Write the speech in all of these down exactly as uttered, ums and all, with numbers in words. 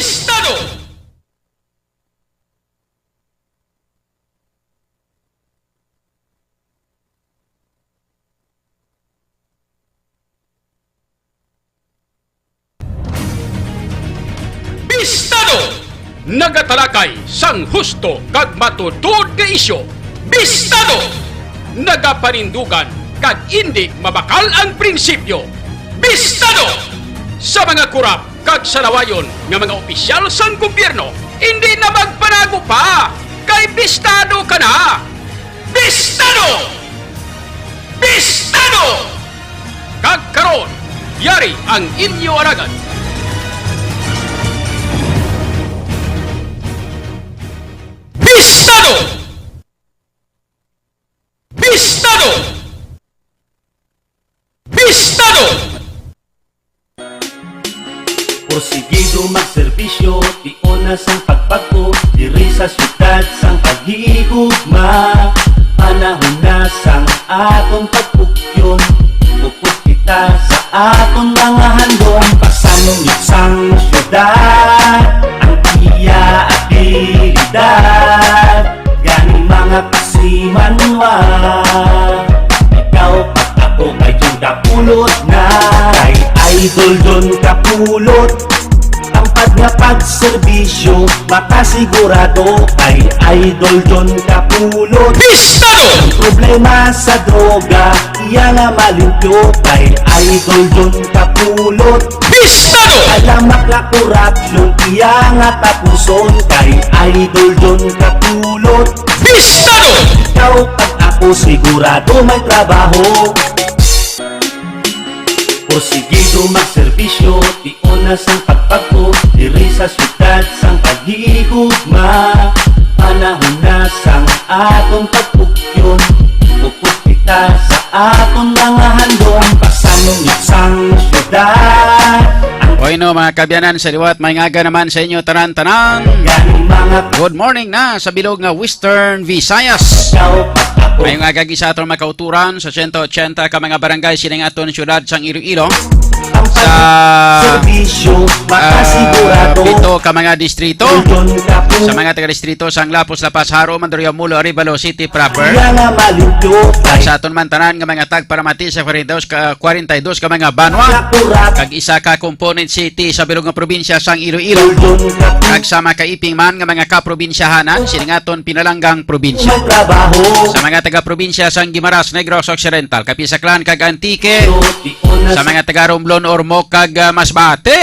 Estado! Bistado! Nagatalakay sang husto kag matuod nga isyu. Bistado! Nagapanindugan kag indi mabakal ang prinsipyo. Bistado! Sa mga kurap kag salawayon nga mga opisyal sang gobyerno, indi na magpanago pa, kay bistado ka na! Bistado! Bistado! Kag karon, yari ang inyo alagad. Bistado! Bistado! Bistado! Porsigido magserbisyo, tion na sang pagpagpo, diri sa siyudad sang paghigugma. Panahon na sang aton pagpukyon, upod kita sa aton mga handom. Pasangyot sang siyudad ang iya abilidad. Gani mga kasimanwa, ikaw pag ako kay John Kapulot na. Kay Idol John Kapulot, tampad nga pagserbisyo, makasigurado kay Idol John Kapulot. Bistado! Ang problema sa droga, iya nga malimpyo kay Idol John Kapulot. Bistado! Alamak nga korupsyon, iya nga tapuson kay Idol John Kapulot. Bistado! Ikaw pag ako sigurado may trabaho. Porsigido magserbisyo, tion na sang pagpagpo, diri sa siyudad sang paghigugma. Panahon na sang aton pagpukyon, upod kita sa aton mga handom. Pasangyot sang siyudad ang Oy no, mga kaabyanan sa liwat, maayong aga naman sa inyo tanan-tanan. Gani mga Good morning na sa bilog nga Western Visayas. Ikaw pag ako Maayong aga gid sa aton mga kauturan sa sento ochenta ka mga barangay sining aton siyudad sang Iloilo. Ang Sa, serbisyo, ah, makasigurado. Pito ka mga distrito. John Kapulot. Sa mga taga-distrito sang Lapuz, La Paz, Jaro, Mandurriao, Molo, Arevalo City proper. Iya nga malimpyo kay Sa aton man tanan nga mga tagparamati sa kwarenta y dos ka, kwarenta y dos ka mga banwa, Nakurat. Kag isa ka component city sa bilog nga probinsya sang Iloilo, John Kapulot. Kag sa makaiping man nga mga kaprobinsyahanan sining aton pinalanggang probinsya. May trabaho. Sa mga taga-probinsya sang Guimaras, Negros Occidental, Capiz, Aklan, kag Antique, Tion na sa mga taga Romblon, Ormoc, kag, ah, Masbate.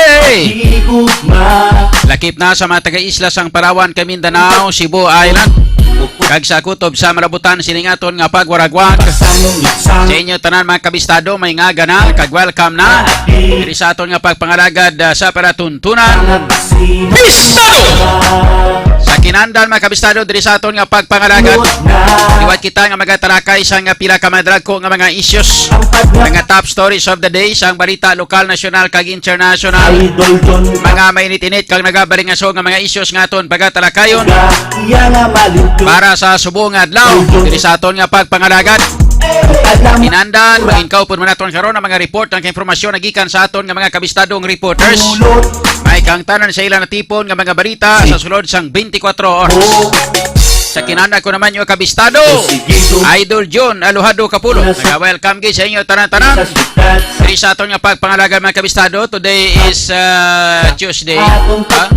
Higugma. Lakip na sa mga taga-isla sang Palawan kag Mindanao, Cebu Island, kag sa kutob sa malabutan sining aton nga pagwaragwag. Sa inyo tanan, mga kabistado, maayong aga na, kag welcome na diri sa aton nga pagpangalagad, ah, sa palatuntunan. Bistado! Sa kinahanglan, mga kabistado, diri sa aton nga pagpangalagad, liwat kita nga magatalakay sa nga pila ka madagko nga mga issues, mga top stories of the day, sang balita lokal, nasyonal, kag international. Idol John. Mga mainit-init kag nagabalingaso nga mga issues nga aton pagatalakayon Iya nga malimpyo. Para sa subong nga adlaw, diri sa aton nga pagpangalagad. Alam. Kinahanglan, maingkaw pud man naton karon ang mga report, ang impormasyon nagikan sa aton nga mga kabistadong reporters. May kang tanan sa ila natipon nga mga balita sa sulod sang twenty-four oras. Sa kinahanglan ko naman yung kabistado, Idol John Alojado Kapulot. Nag-welcome gid sa inyo tanan-tanan. Diri sa aton nga pagpangalagad, mga kabistado, today is, uh, Tuesday. Ha?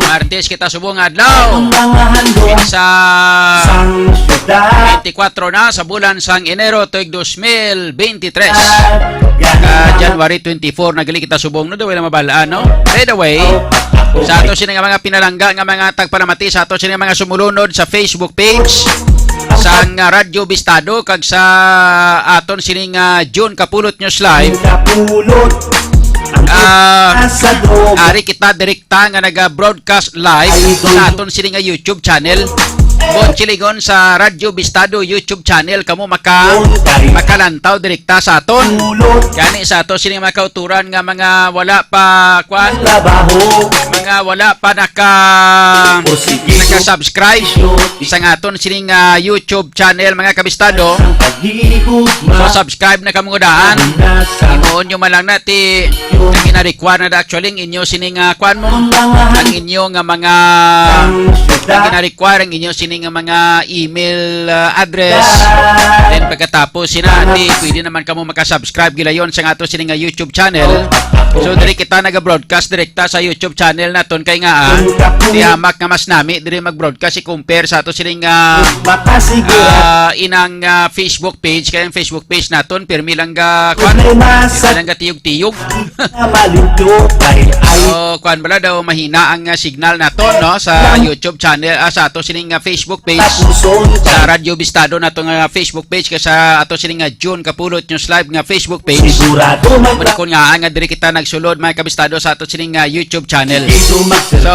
Martes kita subong nga adlaw. Sa twenty-four na sa bulan sang Enero tuig dos mil twenty-three. Ah, January twenty-four na gali kita subong, no? Daw wala mabalaan, no? By the way, sa ato sini nga mga pinalangga nga mga tagpalamati, sa ato sini nga mga sumulunod sa Facebook page sang, ah, Radyo Bistado kag sa aton sini nga June Kapulot News Live. Kapulot. Ah, ari kita direkta nga naga-broadcast live sa aton sini nga YouTube channel. Kung silingon sa Radyo Bistado YouTube channel, kamo maka-, makalantaw direkta sa aton. Gani sa ato sini mga kauturan nga mga wala pa, kwan, mga nga wala pa naka naka-subscribe sa aton sining, ah, YouTube channel, mga kabistado. So, subscribe na kamo daan. Himuon nyo man lang na ti ang gina-require na da, actually, ang inyo sining, ah, kwan mo, ang inyo nga mga ang gina-require ang inyo sining nga mga email, ah, address. Then pagkatapos sina, di pwede naman kamo makasubscribe gilayon sa ato sining nga YouTube channel. So, diri kita naga-broadcast direkta sa YouTube channel naton kay nga, ah, di hamak nga mas nami diri mag-broadcast i-compare sa ato sining, ah, ah, inang, ah, Facebook page, kay ang Facebook page naton pirmi lang ga kwan, pirmi lang ga tiyog-tiyog. So, kwan bala daw mahina ang, ah, signal naton, no, sa YouTube channel, ah, sa ato sining, ah, Facebook page, sa Radyo Bistado nato nga Facebook page, kay sa ato sining, ah, June Kapulot News Live nga Facebook page. Sigurado may Muna kun nga, ah, nga diri kita nagsulod, mga kabistado, sa ato sining, ah, YouTube channel. So,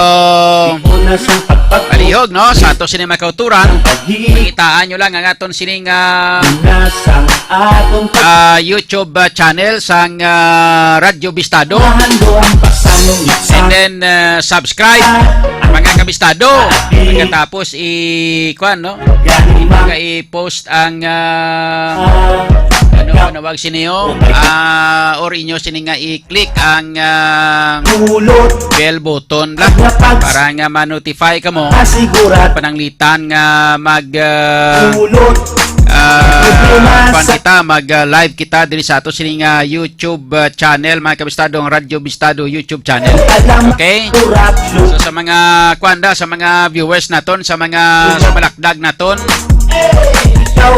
palihog, no, sa ato sining mga kauturan, makitaan nyo lang ang aton sining, ah, ah, YouTube, ah, channel sang, ah, Radyo Bistado. And then, ah, subscribe, mga kabistado. Pagkatapos, i-, kwan, no? Mga i-post ang, ah, ano, ano wag siniyo? Ah, or inyo sini nga i-click ang, ah, bell button la para nga ma-notify kamo. Pananglitan nga mag, ah, ah, kwan kita, mag, ah, live kita diri sa ato sini nga YouTube, ah, channel, mga kabistado, ang Radyo Bistado YouTube channel. Okay? So, sa mga, kwan da, sa mga viewers naton, sa mga sumalakdag naton,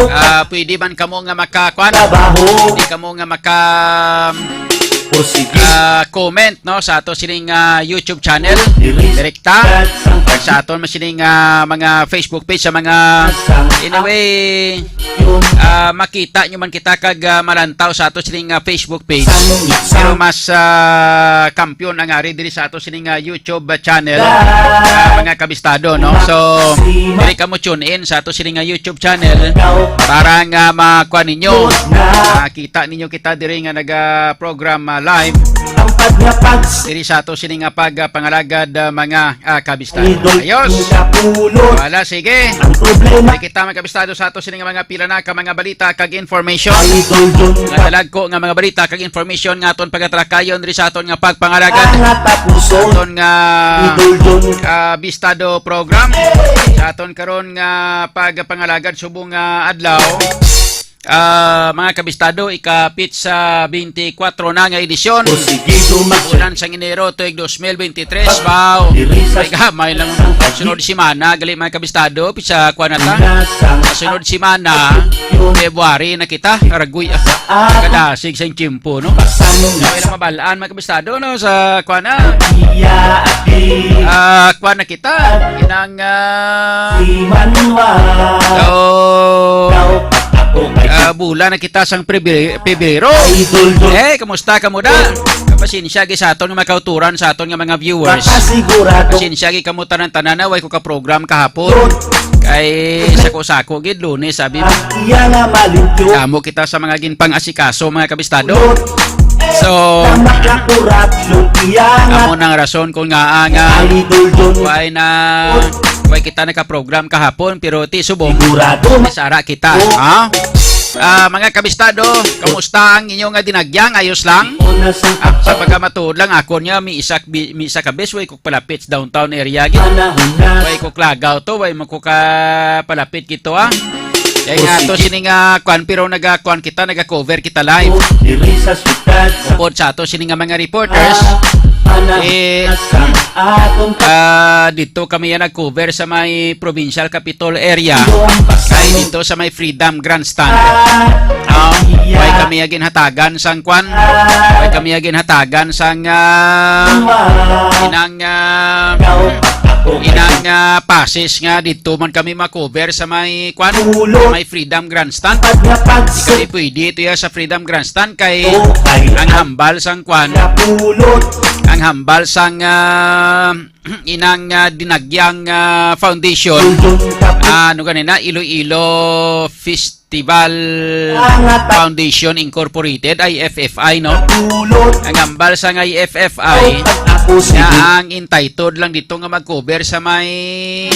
ah, pwede man kamo nga maka, kwan, pwede kamo nga maka, ah, comment, no, sa ato sining, ah, YouTube channel direkta, sa aton man sining, ah, mga Facebook page, sa mga, anyway, ah, makita nyo man kita kag, ah, malantaw sa ato sining, ah, Facebook page. Pero mas, ah, kampiyon ang ari diri sa ato sining, ah, YouTube, ah, channel, ah, mga kabistado, no? So, diri kamo tune in sa ato sining, ah, YouTube channel para nga makuha ninyo, makita ninyo kita diri nga naga-program, ah, live diri sa ato sining, ah, pag, ah, pangalagad, ah, mga, ah, kabistado. Ayos. Wala, sige. Diri kita, mga kabistado, sa ato sining mga pila na ka mga balita kag information. Nga dalagko nga mga balita kag information nga aton pagatalakayon diri sa aton nga pagpangalagad. Aton nga, ah, bistado program sa aton karon nga pagpangalagad subong nga adlaw. Ah, mga kabistado, ikapit sa twenty-four na nga edisyon. Bulan sang Enero, tuig twenty twenty-three. Wow. May gamay lang. Sunod semana, gali, mga kabistado, pisa kwa na ta. Sa sunod semana, February na kita. Aragoy, ah. Kadasig sa tiyempo, no? May lang mabalaan, mga kabistado, no? Sa kwa na. Ah, kwa na kita. Inang, ah, so, ah, bulan na kita sang Pebre-, Pebrero. Eh, kamusta kamo da? Pasensya gid sa aton nga mga kauturan, sa aton nga mga viewers. Pasensya gid kamo tanan-tanan na way ko ka-program kahapon. Kay sako-sako gid, Lunes, sabi mo. Kamo kita sa mga ginpang-asikaso, mga kabistado. So, amo nang rason kung nga, ah, nga way na, way kita naka-program kahapon, pero ti subong, sara kita, ha? Ah, mga kabistado, kamusta ang inyo nga dinagyang? Ayos lang? Ah, sa pagkamatuod lang, ako niya, may isa, may isa ka bes, way ko palapit sa downtown area, gid. Way ko klagaw to, way mo ko ka palapit gito, ah. Kaya nga, to sini nga, kwan, pero naga, kwan kita, naga-cover kita live. Upod sa ato sini nga mga reporters, eh, ah, dito kami yan nag-cover sa may provincial capital area. Ay, dito sa may Freedom Grandstand. Ah, way kami ya ginhatagan sang kwan. Way kami ya ginhatagan sang, ah, inang, ah, inang, ah, passes nga dito man kami ma-cover sa may kwan, may Freedom Grandstand. Di kami pwede ito ya sa Freedom Grandstand kay ang hambal sang kwan, ang hambal sang, ah, inang, ah, dinagyang, ah, foundation, ah, ano ganina, Iloilo Festival Foundation Incorporated, I F F I, no? Ang hambal sang I F F I, Nga ang entitled lang dito nga mag-cover sa may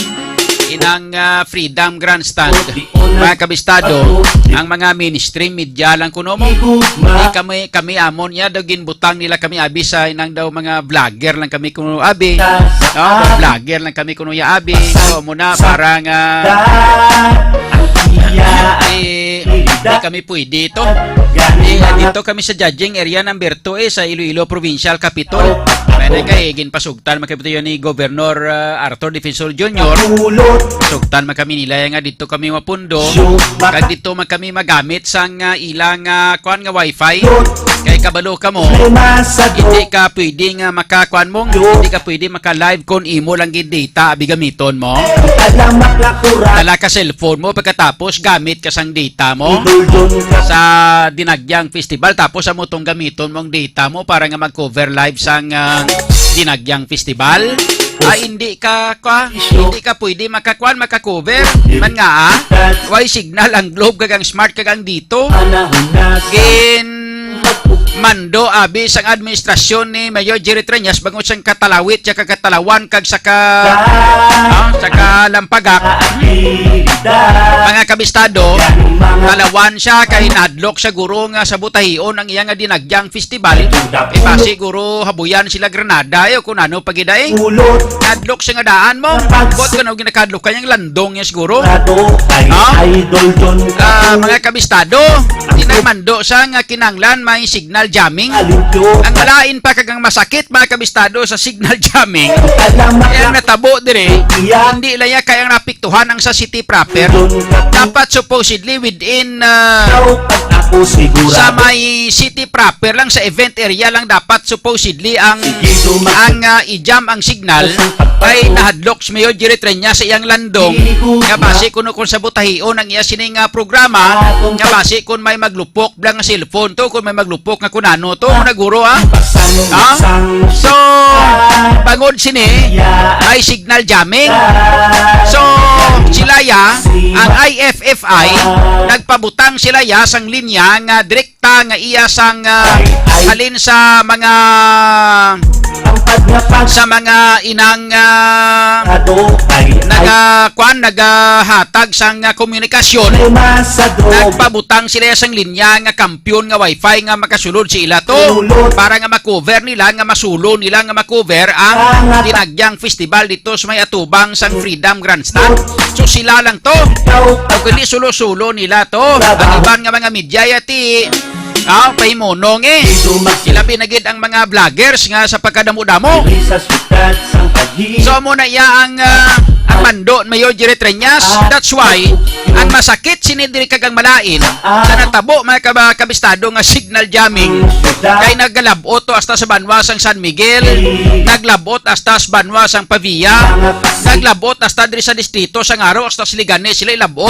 inang, ah, Freedom Grandstand. Mga kabistado, ang mga mainstream media lang kuno mo. Di kami, kami amon ya daw ginbutang nila kami abi sa inang daw mga vlogger lang kami kuno abi. No, vlogger lang kami kuno ya abi. So, muna parang, ah, eh, di kami pwede ito. Eh, dito kami sa judging area number two eh, sa Iloilo Provincial Capitol. May na kay ginpasugtan man kami ni Governor, ah, Arthur Defensor Junior. Sugtan man kami nila nga dito kami mapundo. Kag dito man kami magamit sang, ah, ilang, ah, kuan nga wifi. Kay kabalo ka mo, hindi ka pwede nga makakuan mo, hindi ka pwede maka-live kung imo lang gid data abi gamiton mo. Dala ka cellphone mo, pagkatapos gamit ka sang data mo sa Dinagyang Festival, tapos amo tong gamiton mo ang data mo para nga mag-cover live sang, ah, Dinagyang Festival. Ah, hindi ka, ka, hindi ka pwede makakuan, maka-cover. Man nga, ah, way signal ang Globe kag ang Smart kag ang dito. Gin mando abi sang administrasyon ni Mayor Jerry Treñas bangod sang katalawit siya kag katalawan kag sa ka, ah, sa kalampagak. Mga kabistado, talawan siya kay nahadlok siya guro nga sa butahion ang iya nga Dinagyang Festival. E basi guro habuyan sila granada, eh, o kung ano pa gid, eh. Nahadlok siya nga daan mo. Buot ka na ginakadlok kanyang landong niya siguro. Ah, mga kabistado, tinamando sa nga kinanglan may signal jamming. Ang malain pa kag ang masakit, mga kabistado, sa signal jamming, kaya ang natabo dire, hindi lang niya kayang napiktuhan ang sa city proper. Dapat supposedly within, ah, sa may city proper lang, sa event area lang dapat supposedly ang, ang, ah, i-jam ang signal. Ay nahadlok si Mayor Jerry Treñas sa iyang landong nga basi kuno kung sa butahion ang iya sining, ah, programa, nga basi kung may maglupok lang nga cellphone to, kung may maglupok nga kunano to, mga guro, ah. Ha? So, bangod sini, ay signal jamming. So, sila ya, ang I F F I, nagpabutang sila ya sang linya nga direkta nga iya sang, ah, halin sa mga, sa mga inang, ah, naga, kwan, nagahatag sang, ah, komunikasyon. Nagpabutang sila sang linya nga kampiyon nga wifi nga makasulod sa ila to para nga makover nila, nga masulo nila, nga makover ang Dinagyang Festival dito sa may atubang sang Freedom Grandstand. So, sila lang to. Kung hindi sulo-sulo nila to, ang iban nga mga media, yati, ah, pahimunong eh. Sila pinagid ang mga vloggers nga sa pagkadamo-damo. So, amo na iya ang, ah, ang mando ni Mayor Jerry Treñas. That's why ang masakit sini diri kag ang malain sa natabo, mga kaba-, kabistado, nga signal jamming. Kay nagalabot to hasta sa banwa sang San Miguel, naglabot hasta sa banwa sang Pavia, naglabot hasta diri sa distrito sang Aro, hasta sa Leganes sila ilabot.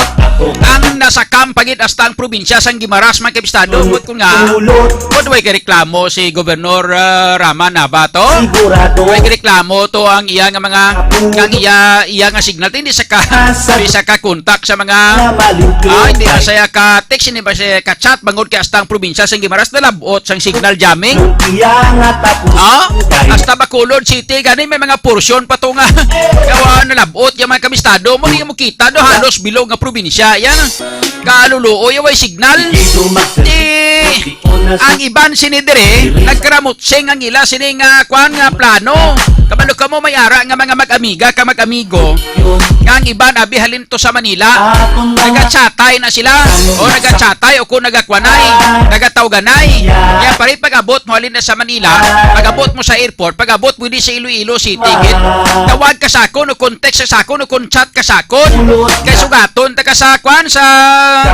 Ang nasakam pa gid hasta ang probinsya sang Guimaras, mga kabistado. Ambot ko nga, ambot way kay reklamo si Gobernador, ah, Rama Nava to? Sigurado. Way kay reklamo to ang iya nga mga, ang iya, iya nga signal. Hindi sa ka, hindi sa ka contact sa mga, ah, hindi ba siya ka text, hindi ba siya ka chat, bangod kay hasta ang probinsya sang Guimaras nalabot sang signal jamming. Iya nga tapos. Ah? Hasta Bacolod City, gani may mga portion pa to nga. Kawa nalabot yung mga kabistado mo, di mo kita do, halos bilog nga probinsya. Yan. Kaluluoy, way signal. Di, ang iban sini dire, nagkaramutsing ang ila sini nga, kwan nga plano. Kabalo ka mo, may ara nga mga mag-amiga ka, mag-amigo. Nga ang iban, abi, halin to sa Manila. Nagachatay na sila. O nagachatay o kung nagakwanay. Nagatawganay. Kaya pare, pag-abot mo, halin na sa Manila, pag-abot mo sa airport, pag-abot mo di sa Iloilo City, gid. Tawag ka sa akon o kung text sa akon o kung chat ka sa akon. Kay sugaton ta ka sa, kwan, sa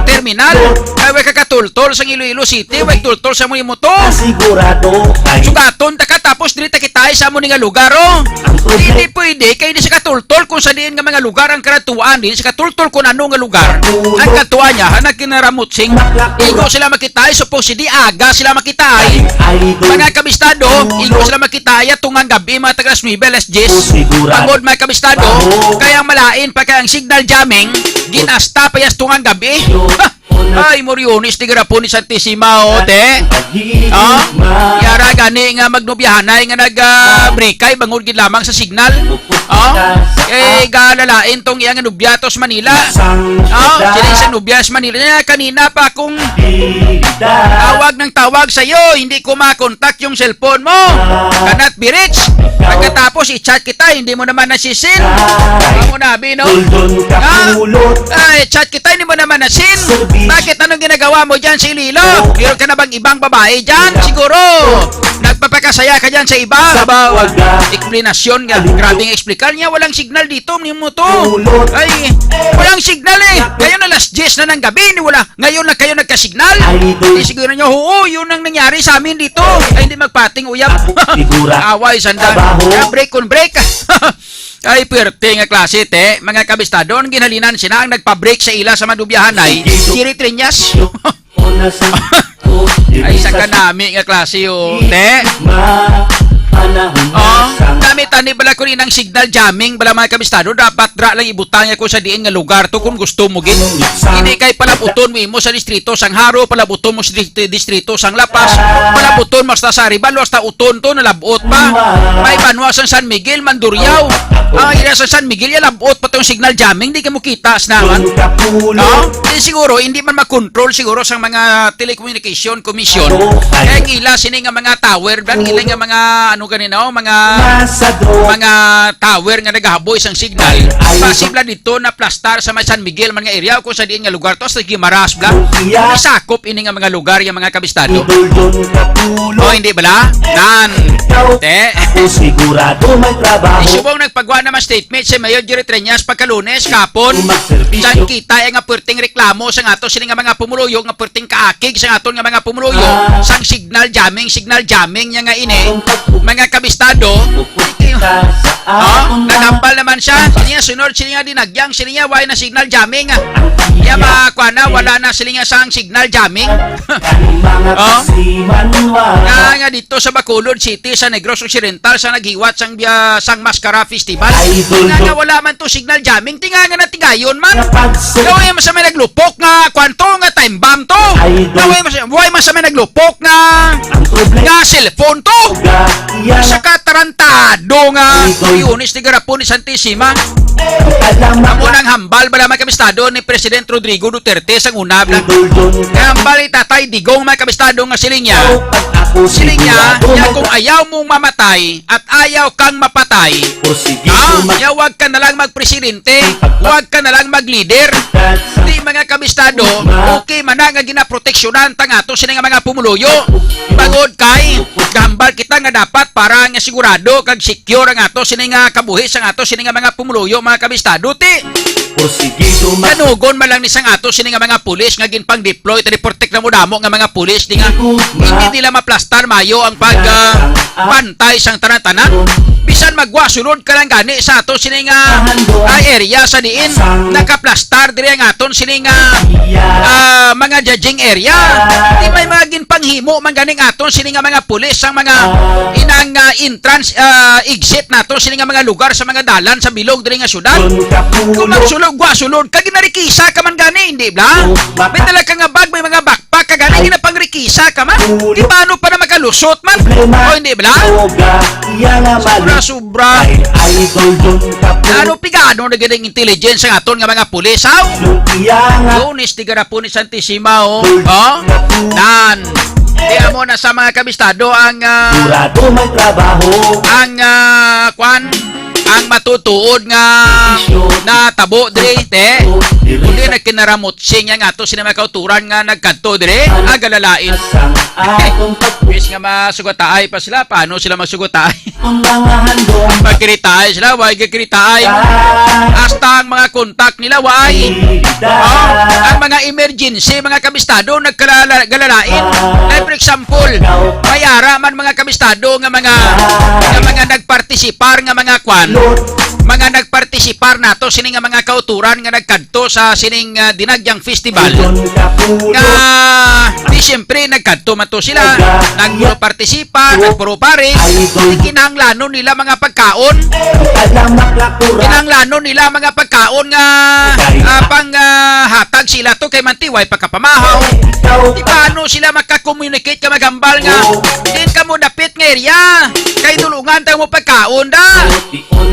terminal. Kay way ka katultol sa Iloilo City, way tultol sa mo imo to. Sigurado ay. Sugaton ta ka, tapos diri ta kitay sa mo ni nga lugar, o. Hindi pwede kay di sa katultol kung sa diin nga mga lugar ang karatuan, di sa katultol kung ano nga lugar ang katuan niya, ha, nagkinaramutsing. Igo sila makitay, supposed di aga sila makitay. Mga kabistado, igo sila makitay, tungang gabi, mga taga alas nuebe, alas diyes. Tangod, mga kabistado, kaya malain pa kay ang signal jamming, ginasta pa yas tungang gabi. Ay, Moriones, di garapon ni Santisima, o, te. Oh? Yara gani nga magnobyahanay nga nag, ah, breakay bangod gid lamang sa signal. Oh? Eh, galalain tong iyang nobya to sa Manila. Oh? Sila sa nobya sa Manila. Niya, kanina pa akong tawag ng tawag sa'yo, hindi ko makontak yung cellphone mo. Cannot be reached. Pagkatapos, i-chat kita, hindi mo naman nasisin. Amo na, abi, no? Ay, chat kita, hindi mo naman nasin. Bakit, anong ginagawa mo dyan sa Iloilo? Meron ka na bang ibang babae dyan? Siguro, nagpapakasaya ka dyan sa iba. Aba, wag. Eksplanasyon nga. Grabing explicar niya. Walang signal dito. Ni mo to. Ay, walang signal eh. Kayo na alas diyes na ng gabi. Ni wala. Ngayon na kayo nagkasignal. Di siguro nyo, "Oo, yun ang nangyari sa amin dito." Ay, hindi magpating uyab. Away, sanda. Kaya break on break. Ay, pwerte nga klase, te. Mga kabistado, ang ginhalinan sila ang nagpa-break sa ila sa madubiyahan ay Jerry Treñas. Ay, sa kanami nga klase, oh, te. Oh, kami tani bala ko rin ang signal jamming, bala, mga kabistado, dapat dra lang ibutang ako sa diin nga lugar to kung gusto mo gid. Hindi kay palabuton mo imo sa distrito sang Jaro, palabuton mo sa distri-, distrito sang La Paz, palabuton mo hasta sa Arevalo, hasta Oton to, nalabot pa. May banwa sang San Miguel, Mandurriao. Ang ira sa San Miguel, ya labot pa tong signal jamming, di ka mo kita sa naman. No? Eh, siguro, hindi man makontrol siguro sa mga telecommunication commission. Kaya ang ila sini nga mga tower, ang ila nga mga, ano ganina, oh, mga, mga tower nga nagahaboy sang signal. Pasibla dito na plastar sa may San Miguel man nga area o kung sa diin nga lugar to, sa Guimaras, bla. Sakop ini nga mga lugar, yung mga kabistado. Oh, hindi bala? Nan. Te. Ako sigurado may trabaho. Isubong nagpagwa naman statement si Mayor Jerry Treñas pagkalunes kapon. Sang kita ay nga perting reklamo sa ato sini nga mga pumuluyo, nga perting kaakig sa aton nga mga pumuluyo, sang signal jamming, signal jamming niya nga ini, mga kabistado. Oh, nagambal naman siya. Sini nga sunod, sini nga dinagyang, sini nga way na signal jamming. Iya, mga kwana, wala na sini nga sang signal jamming. Oh. Nga, nga dito sa Bacolod City, sa Negros Occidental, sa naghiwat sang biya-, sang Mascara Festival. Nga, nga wala man to signal jamming, tinga nga natigayon man. Nga way man sa may naglupok nga, kwanto nga time bomb to. Nga way man sa, way man sa may naglupok nga, nga cellphone to. Sa katarantado nga, Yunis, ni garapon ni Santisima. Amo nang hambal bala, mga kabistado, ni President Rodrigo Duterte sang una, bla. Hambal ni Tatay Digong, mga kabistado, nga siling niya. Siling niya, niya, kung ayaw mong mamatay at ayaw kang mapatay, ah, niya, wag ka na lang magpresidente, wag ka na lang maglider. Di, mga kabistado, okay man na nga ginaproteksyonan ta nga ato sini nga mga pumuluyo. Bangod kay gambal kita nga dapat para nga sigurado kag secure ang ato sini nga kabuhi sang ato sini nga mga pumuluyo, mga kabistado, ti. Kanugon man lang ni sang ato sini nga mga pulis nga ginpang-deploy, ti, di pertik na mo damo nga mga pulis di nga hindi nila maplastar mayo ang pag, ah, bantay sang tanan-tanan. Bisan magwa sulod ka lang gani sa ato sini nga, ah, area sa diin nakaplastar diri ang aton sini nga, ah, mga judging area. Di may mga ginpanghimo man ganing aton sini nga mga pulis ang mga inang, ah, entrance, ah, exit nato sini nga mga lugar sa mga dalan sa bilog diri nga syudad. Kung magsulod, wa sulod ka, ginarikisa ka man gani, hindi bla? May dala ka nga bag, may mga backpack ka gani, ginapangrikisa ka man. Di paano pa na makalusot man? O hindi bla? Sobra, sobra. Ano pigano na gid ang intelligence sa aton nga mga pulis, haw? Lunes, di garapon ni Santisima, oh. Oh? Nan. Di amo na sa mga kabistado ang, ah, Sigurado may trabaho. Ang, ah, kwan, ang matutuod nga natabo diri, te. Kundi nagkinaramutsing nga ato sini mga kauturan nga nagkadto diri, agalalain. Atong pag- Bis nga masugataay pa sila, paano sila masugataay? Ang mga handom. Pagkiritaay sila, way gagkiritaay. Hasta ang mga kontak nila, way. Oh, ang mga emergency, mga kabistado, nagkalala-, galalain. Like, for example, may ara man, mga kabistado, nga mga, nga mga nagpartisipar nga mga kwan, mga nagpartisipar nato sini nga mga kauturan nga nagkadto sa sining, ah, Dinagyang Festival. Nga, di siyempre, nagkadto man to sila, nagpuro partisipa, nagpuro pare, di kinahanglanon nila mga pagkaon. Kinahanglanon nila mga pagkaon nga, ah, pang, ah, hatag sila to kay mantiway pagkapamahaw. Di paano sila maka-communicate ka maghambal nga, "Din kamo dapit nga area, kay dulungan ta mo pagkaon da.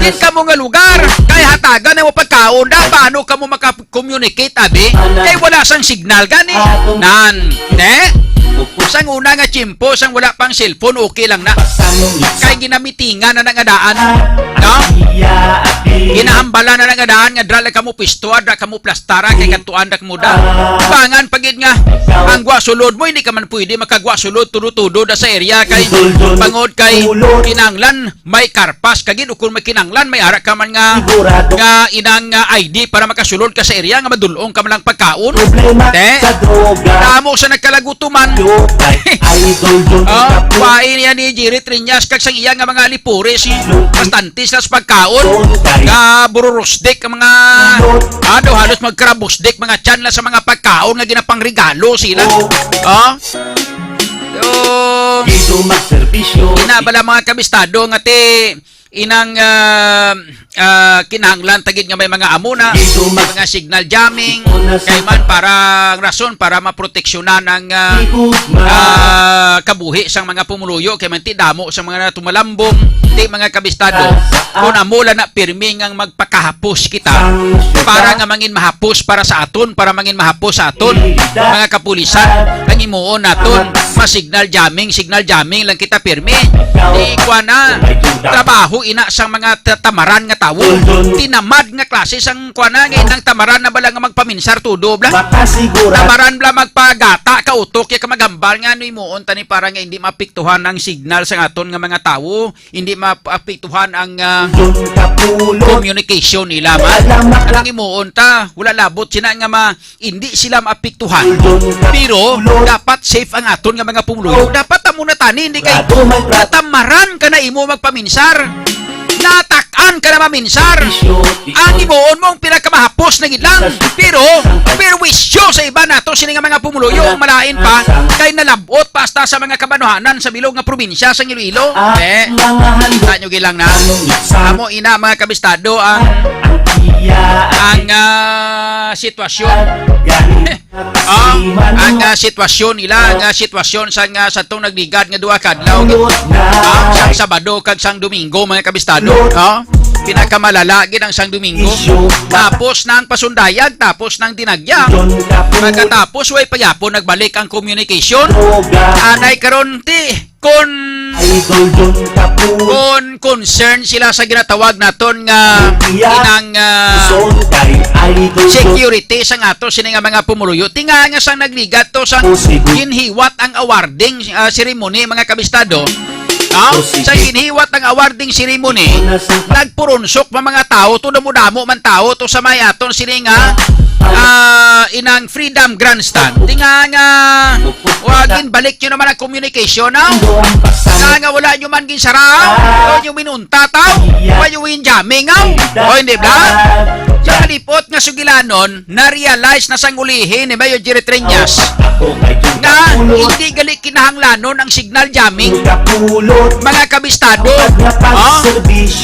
Din kamo nga lugar, kay hatagan na mo pagkaon da." Paano kamo maka-communicate, abi? Kay wala sang signal gani. Nan, ne? Sang una nga tiyempo, sang wala pang cellphone, okay lang na. Kay ginamitingan na nga daan, no? Ginahambalan na nga daan nga dra lang kamo pisto, dra kamo plastara, kay kadtuan da kamo da. Bangan pa gid nga ang gwa sulod mo, hindi ka man pwede makagwa sulod tudo-tudo da sa area kay bangod kay kinanglan may karpas ka gid, o kung may kinanglan, may ara ka man nga, nga inang, ah, I D para makasulod ka sa area nga madulong ka man lang pagkaon. Te, damo sa nagkalagutuman. Oh, wain niya ni Jerry Triñas kag sang iya nga mga alipores, bastante sila sa pagkaon. Nga bururusdik ang mga, ano, halos magkarabusdik mga tiyan na sa mga pagkaon nga ginapangregalo sila. Oh. So, ina bala, mga kabistado, nga ti inang, ah, ah, kinahanglan ta gid nga may mga amo na, mga signal jamming, kay man para ang rason para maproteksyonan ang, ah, ah, kabuhi sang mga pumuluyo, kay man ti damo sa mga natumalambong, ti mga kabistado. Kung amo lang na pirmi nga magpakahapos kita para nga mangin mahapos para sa aton, para mangin mahapos sa aton mga kapulisan, ang imuon naton, ma-signal jamming, signal jamming lang kita pirmi. Di kwa na trabaho ina sang mga ta-, tamaran nga tawo. Tinamad nga klase sang kwa na nga inang tamaran na bala nga magpaminsar tudo bla. Tamaran bla magpagata ka utok ya ka maghambal nga ano imuon ta ni para nga hindi maapektuhan ang signal sang aton nga mga tawo, hindi maapektuhan ang, ah, communication nila man. Ang imuon ta, wala labot sina nga ma-, hindi sila maapektuhan. Pero dapat safe ang aton nga mga pumuluyo. Dapat amo na tani, hindi kay katamaran ka na imo magpaminsar. Natak-an ka na maminsar. Ang imuon mo ang pinakamahapos na gid lang. Pero perwisyo sa iba nato sini nga mga pumuluyo ang malain pa kay nalabot pa hasta sa mga kabanuhanan sa bilog nga probinsya sa Iloilo. Eh, tanyo gilang na. Amo ina, mga kabistado, ang, ang, ah, sitwasyon. Ah, ang, ah, sitwasyon nila, ang, ah, sitwasyon sa, ah, sa tong nagligad nga duha ka adlaw, ah, sang Sabado kag sang Domingo, mga kabistado, ah, pinakamalala gid ang sang Domingo. Tapos na ang pasundayag, tapos na ang dinagya. Pagkatapos, way payapon nagbalik ang communication. Anay karon ti kon, kon concern sila sa ginatawag naton nga inang, ah, security sang ato sini nga mga pumuluyo. Tinga nga sang nagligat to sang ginhiwat ang awarding, ah, ceremony, mga kabistado. Ah, sa ginhiwat ang awarding ceremony, nagpuronsok pa mga tawo to, damo-damo man tawo to sa may aton sini nga, ah, inang Freedom Grandstand. Tinga nga, wa, ginbalik nyo naman ang communication, no? Nga, nga wala nyo man ginsara, wala nyo minunta, taw? Wala nyo ginjamming, no? O, hindi ba? Sa kalipot nga sugilanon, na-realize na sang ulihi ni Mayor Jerry Treñas nga hindi gali kinahanglanon ang signal jamming. Mga kabistado, oh,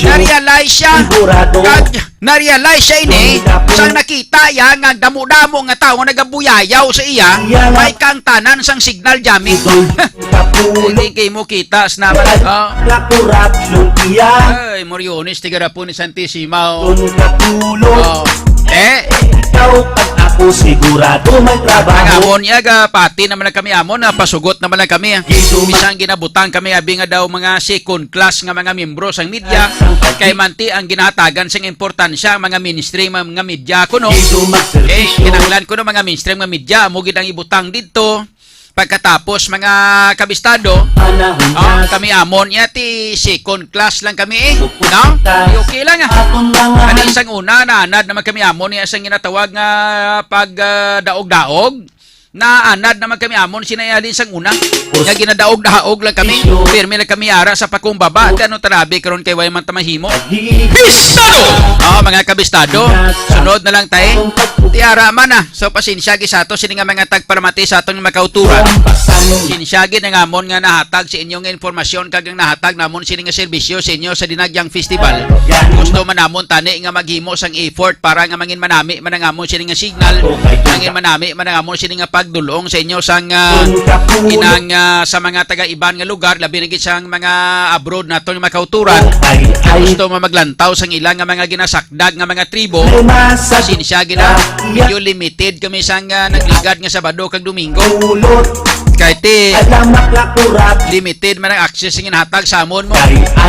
na-realize siya. Kag na-realize siya ini sang nakita iya nga damo-damo nga tawo nga nagabuyayaw sa iya, may kang tanan sang signal jamming. Hindi kay mo kita sa naman. Oh. Ay, Moriones, tiga Rapo ni Santisima, oh. Oh. Eh? Ikaw pag ako sigurado may trabaho. Ang amon, iya, ga, pati naman lang kami amon, na pasugot naman lang kami. Bisang ginabutang kami, abi nga daw mga second class nga mga miyembro sang media, kay manti ang ginahatagan sing importansya ang mga mainstream nga media kuno. Eh, kinahanglan kuno mga mainstream nga media, amo gid ang ibutang didto. Pagkatapos, mga kabistado, ah, kami amon niya, ti second class lang kami eh. No? Di okay lang ah. Kani sang una, naanad naman kami amon niya sang ginatawag nga pag, ah, daog-daog. Naanad naman kami amon, sinayalin sang una. Nga ginadaog-daog lang kami. Pirmi lang kami ara sa pakumbaba. Ti ano tarabi karon kay way man ta mahimo. Bistado! Oh, mga kabistado. Sunod na lang tay. Ti ara man ah. So, pasensya gi sa ato sini nga mga tagpalamati sa aton nga makauturan. Pasensya gid ang amon nga nahatag sa inyo nga impormasyon kag ang nahatag namon sini nga serbisyo sa inyo sa Dinagyang Festival. Gusto man namon tani nga maghimo sang effort para nga mangin manami man ang amon sini nga signal, mangin manami man ang amon sini nga pagdulong sa inyo sang, ah, inang, ah, sa mga taga-iban nga lugar, labi na gid sang mga abroad naton nga makauturan. Gusto man maglantaw sang ila nga mga ginasak dag nga mga tribo, pasensya gid na. Medyo limited kami sang, ah, nagligad nga Sabado kag Domingo. Kay ti, limited man ang access nga ginhatag sa amon mo.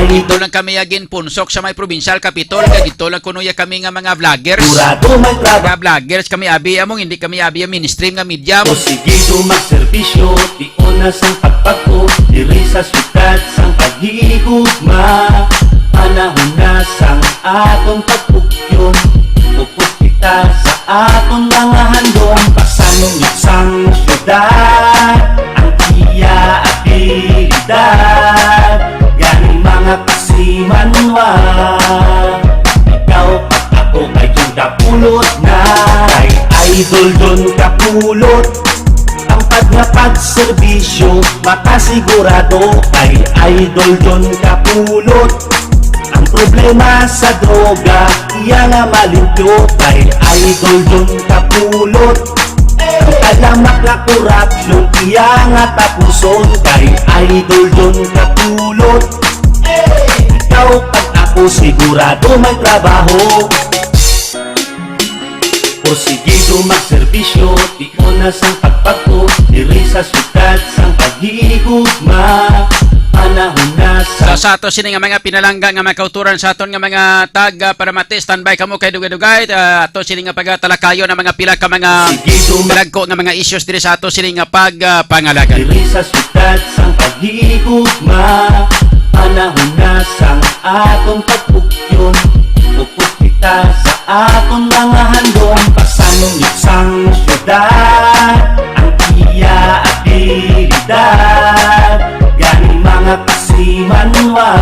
Dito lang kami ya ginpunsok sa may provincial capitol, kay dito lang kuno ya kami nga mga vloggers. Mga vloggers kami abi, among hindi kami abi ang mainstream nga media mo. Sige, magserbisyo, una sang pagpagko, diri sa syudad sang paghigugma. Panahon na sang atong pagpugyon, upos kita sa atong mga handom. Pasanong sang syudad ang iya abilidad. Gani, mga kasimanwa, ikaw pag ako kay Jun Kapulot na. Kay Idol Jun Kapulot, ang pag nga pagserbisyo, makasigurado kay Idol Jun Kapulot. Ang problema sa droga, iya nga malimpyo kay Idol Jun Kapulot. Ang kalamak nga korupsyon, iya nga tapuson kay Idol Jun Kapulot. Ikaw pag ako, sigurado may trabaho. Porsigido magserbisyo, ikaw na sang pagpagko, diri sa syudad sang paghigugma. Panahon na sa Sa, sa ato sini nga mga pinalangga nga mga kauturan, sa aton nga mga tag, ah, para mati, standby kamo kay dugay-dugay, ah, ato sini nga pagatalakayon ang mga pila ka mga Porsigido mag- pinagko nga mga issues diri sa ato sini nga pag, ah, pangalagan. Diri sa syudad sang paghigugma, panahon na sang atong pagpugyon. Upos kita sa aton mga handom, pasanong sang syudad ang iya abilidad. Gani, mga kasimanwa,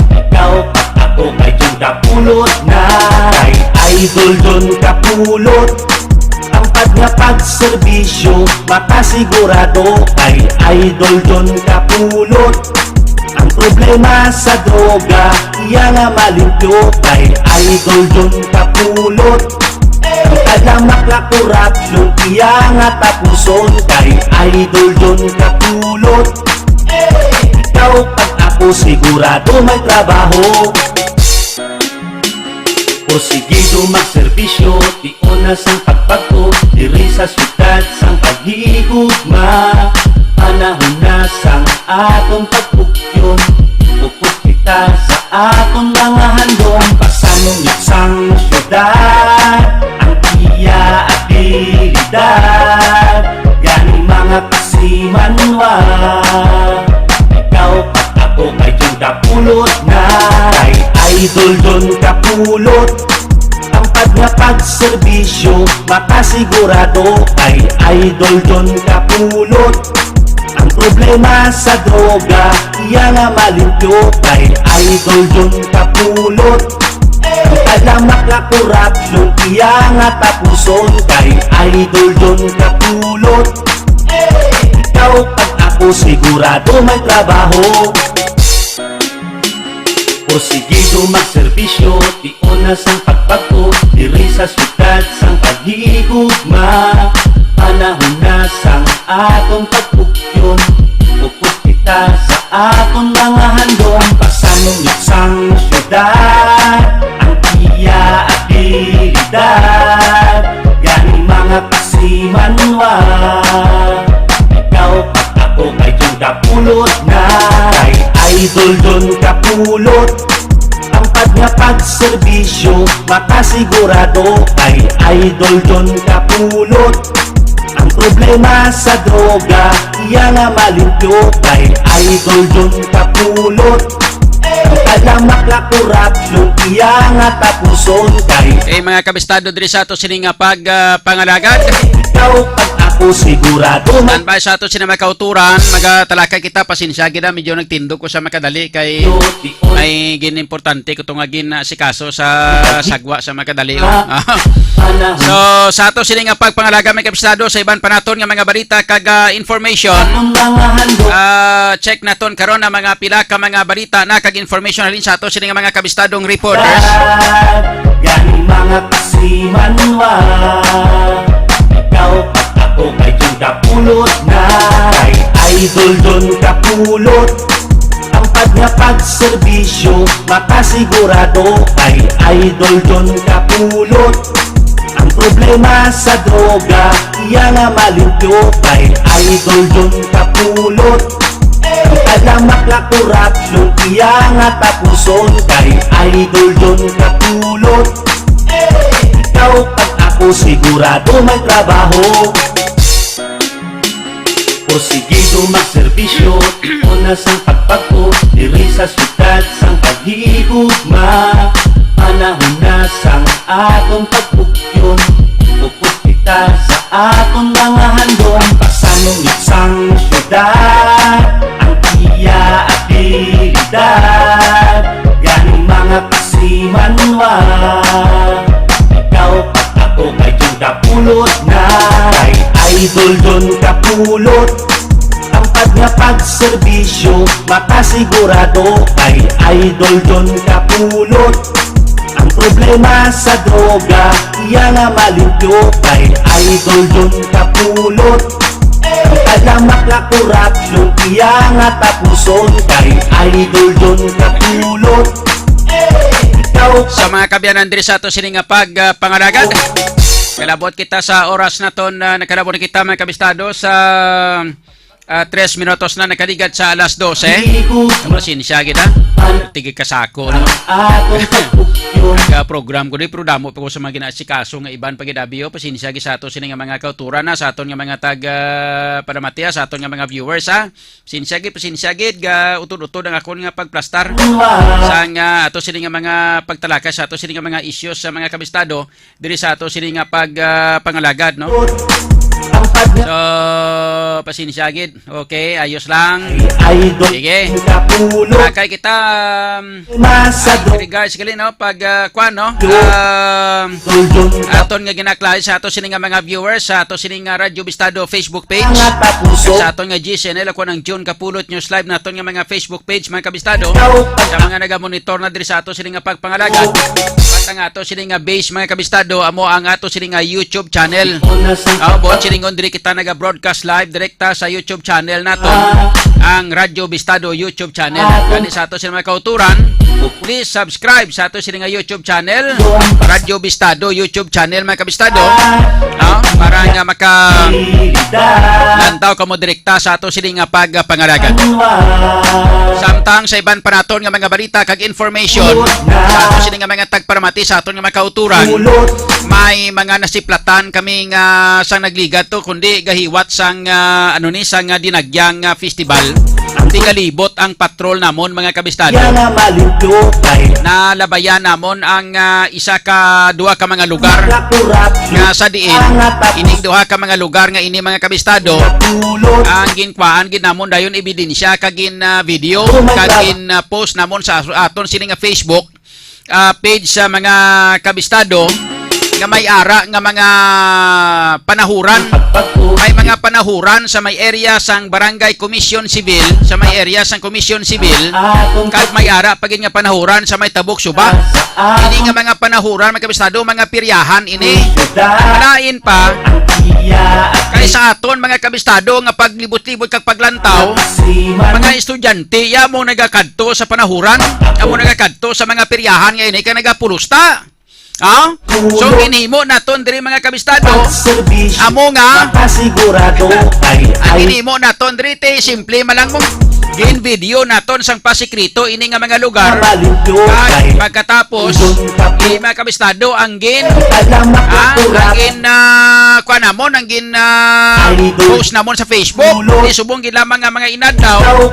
ikaw pag ako kay Jun Kapulot na. Kay Idol Jun Kapulot, ang pag nga pagserbisyo, makasigurado kay Idol Jun Kapulot. Ang problema sa droga, iya nga malimpyo kay Idol Jun Kapulot. Ang kalamak nga korupsyon, iya nga tapuson kay Idol Jun Kapulot. Ikaw pag ako, sigurado may trabaho. Porsigido magserbisyo, una sang pagpagko, diri sa syudad sang paghigugma. Panahon na sang atong pagpugyon, upos kita sa atong mga handom. Pasanong sang syudad ang iya abilidad. Gani, mga kasimanwa, ikaw pag ako kay Jun Kapulot na. Kay Idol Jun Kapulot, ang pag nga pagserbisyo, makasigurado kay Idol Jun Kapulot. Ang problema sa droga, iya nga malimpyo kay Idol Jun Kapulot. Ang kalamak nga korupsyon, iya nga tapuson kay Idol Jun Kapulot. Ikaw pag ako, sigurado may trabaho. Porsigido magserbisyo, una sang pagpagko, diri sa syudad sang paghigugma. Panahon na sang atong pagpugyon, upos kita sa atong mga handom. Pasanong sang syudad ang iya abilidad. Gani, mga kasimanwa, ikaw pag ako kay Jun Kapulot na. Kay Idol Jun Kapulot, ang pag nga pagserbisyo, makasigurado kay Idol Jun Kapulot. Ang problema sa droga, iya nga malimpyo kay Idol John Kapulot. Ang kalamak nga korupsyon, iya nga tapuson kay Eh, mga kabistado diri sa ato sini nga pag, ah, pangalagad. Ikaw pag ako sigurado. Standby sa ato sini mga kauturan, magatalakay kita, pasensya gid, ah, medyo nagtindog ko sa makadali kay may ginimportante ko to nga gin, ah, sikaso sa sagwa sa makadali, oh. So, sa ato sini nga pagpangalaga, mga kabistado, sa iban pa naton nga mga balita kag, ah, information, ah, check naton karon ang mga pila ka mga balita na kag information halin sa ato sini nga mga kabistadong reporters. Gani mga kasimanwa, ikaw pag ako kay John Kapulot na. Kay Idol John Kapulot, ang pag nga pagserbisyo, makasigurado kay Idol John Kapulot. Ang problema sa droga, iya nga malimpyo kay Idol John Kapulot. Ang kalamak nga korupsyon, iya nga tapuson kay Idol John Kapulot. Ikaw pag ako sigurado may trabaho. Porsigido magserbisyo, una sang pagpagpo, diri sa syudad sang paghigugma. Panahon na sang atong pagpugyon, upos kita sa aton mga handom. Pasanong sang syudad ang iya abilidad. Gani mga kasimanwa, ikaw pag ako kay John Kapulot na. Kay Idol John Kapulot, ang pag nga pagserbisyo, makasigurado kay Idol John Kapulot. Ang problema sa droga, iya nga malimpyo kay Idol John Kapulot. Ang kalamak nga korupsyon, iya nga tapuson kay Idol John Kapulot. Ikaw Sa mga kaabyanan diri sa ato sini nga pag, ah, pangalagad. Kalabot kita sa oras naton, ah, nakalabot na kita, mga kabistado, sa, ah, tres minutos na nakaligat sa alas dose. Pasensya kita. Tigi kasako, no? Ang, ah, program ko di, pero damo pa ko sa mga ginaasikaso nga iban pa gid abi, oh. Pasensya gid sa ato sini nga mga kauturan, ha, sa aton nga mga tag, ah, panamatiya, sa aton nga mga viewers, ha. Pasensya gid, pasensya gid, ga utod-utod ang akon nga pagplastar sa nga ato sini nga mga pagtalakay sa ato sini nga mga issues sa mga kabistado diri sa ato sini nga pag, ah, pangalagad, no? So, pasensya gid. Okay, ayos lang. Idol Sige. Kapulot. Kay kita, um, Masa ah, do- regards gali, no, pag, ah, kwan, no? Um, Idol John Kap- aton nga ginaklase sa ato sini nga mga viewers, sa ato sini nga Radyo Bistado Facebook page, Mga tapuso. Sa aton nga G C N L, ako ang John Kapulot News Live naton nga mga Facebook page, mga kabistado. Ikaw pag- Sa mga nagamonitor na diri sa ato sini nga pagpangalagad, at ang ato sini nga base, mga kabistado, amo ang ato sini nga YouTube channel. Ikaw na sa Oh, buot silingon diri kita naga-broadcast live direkta sa YouTube channel naton, ang Radyo Bistado YouTube channel. Gani sa ato sini mga kauturan, please subscribe sa ato sini nga YouTube channel, Radyo Bistado YouTube channel, mga kabistado. Ah, para nga maka-, lantaw kamo direkta sa ato sini nga pagpangalagad. Samtang sa iban pa naton nga mga balita kag information sa ato sini nga mga tagparamati sa aton nga mga kauturan, may mga nasiplatan kami nga sang nagligat to, kundi gahiwat sang, ah, ano ni, sang, ah, Dinagyang, ah, Festival. Tingalibot ang patrol namon, mga kabistado. Kaya nga malimpyo kay Nalabayan namon ang, ah, isa ka, duha ka mga lugar Mga kurap nga sa diin, Mga tapos ining duha ka mga lugar nga ini, mga kabistado, Kapulot ang ginkwaan gid namon dayon ebidensya kag gin, ah, video, Oh my kag God. gin, ah, post namon sa aton sini nga Facebook, ah, page sa mga kabistado nga may ara nga mga panahuran. May mga panahuran sa may area sang Barangay Commission Civil, sa may area sang Commission Civil, kag may ara pa gid nga panahuran sa may Tabok Suba. Ini nga mga panahuran, mga kabistado, mga piryahan ini. Ang malain pa, kay sa aton, mga kabistado, nga paglibot-libot kag paglantaw, mga estudyante, ya mo nagakadto sa panahuran, ya mo nagakadto sa mga piryahan nga ini kay nagapulusta. Ah? So, ginhimo naton diri, mga kabistado, amo nga, Makasigurado ay ang ginhimo naton diri, te, simple man lang mo. Gin-video naton sang pasikreto ini nga mga lugar. Malimpyo Kag ay pagkatapos, Idol Kapu- ini, mga kabistado, ang gin, Alam ang gin, ah, pa namon ang gin, ah, post namon sa Facebook. Di subong gid lamang nga mga inadlaw, ah,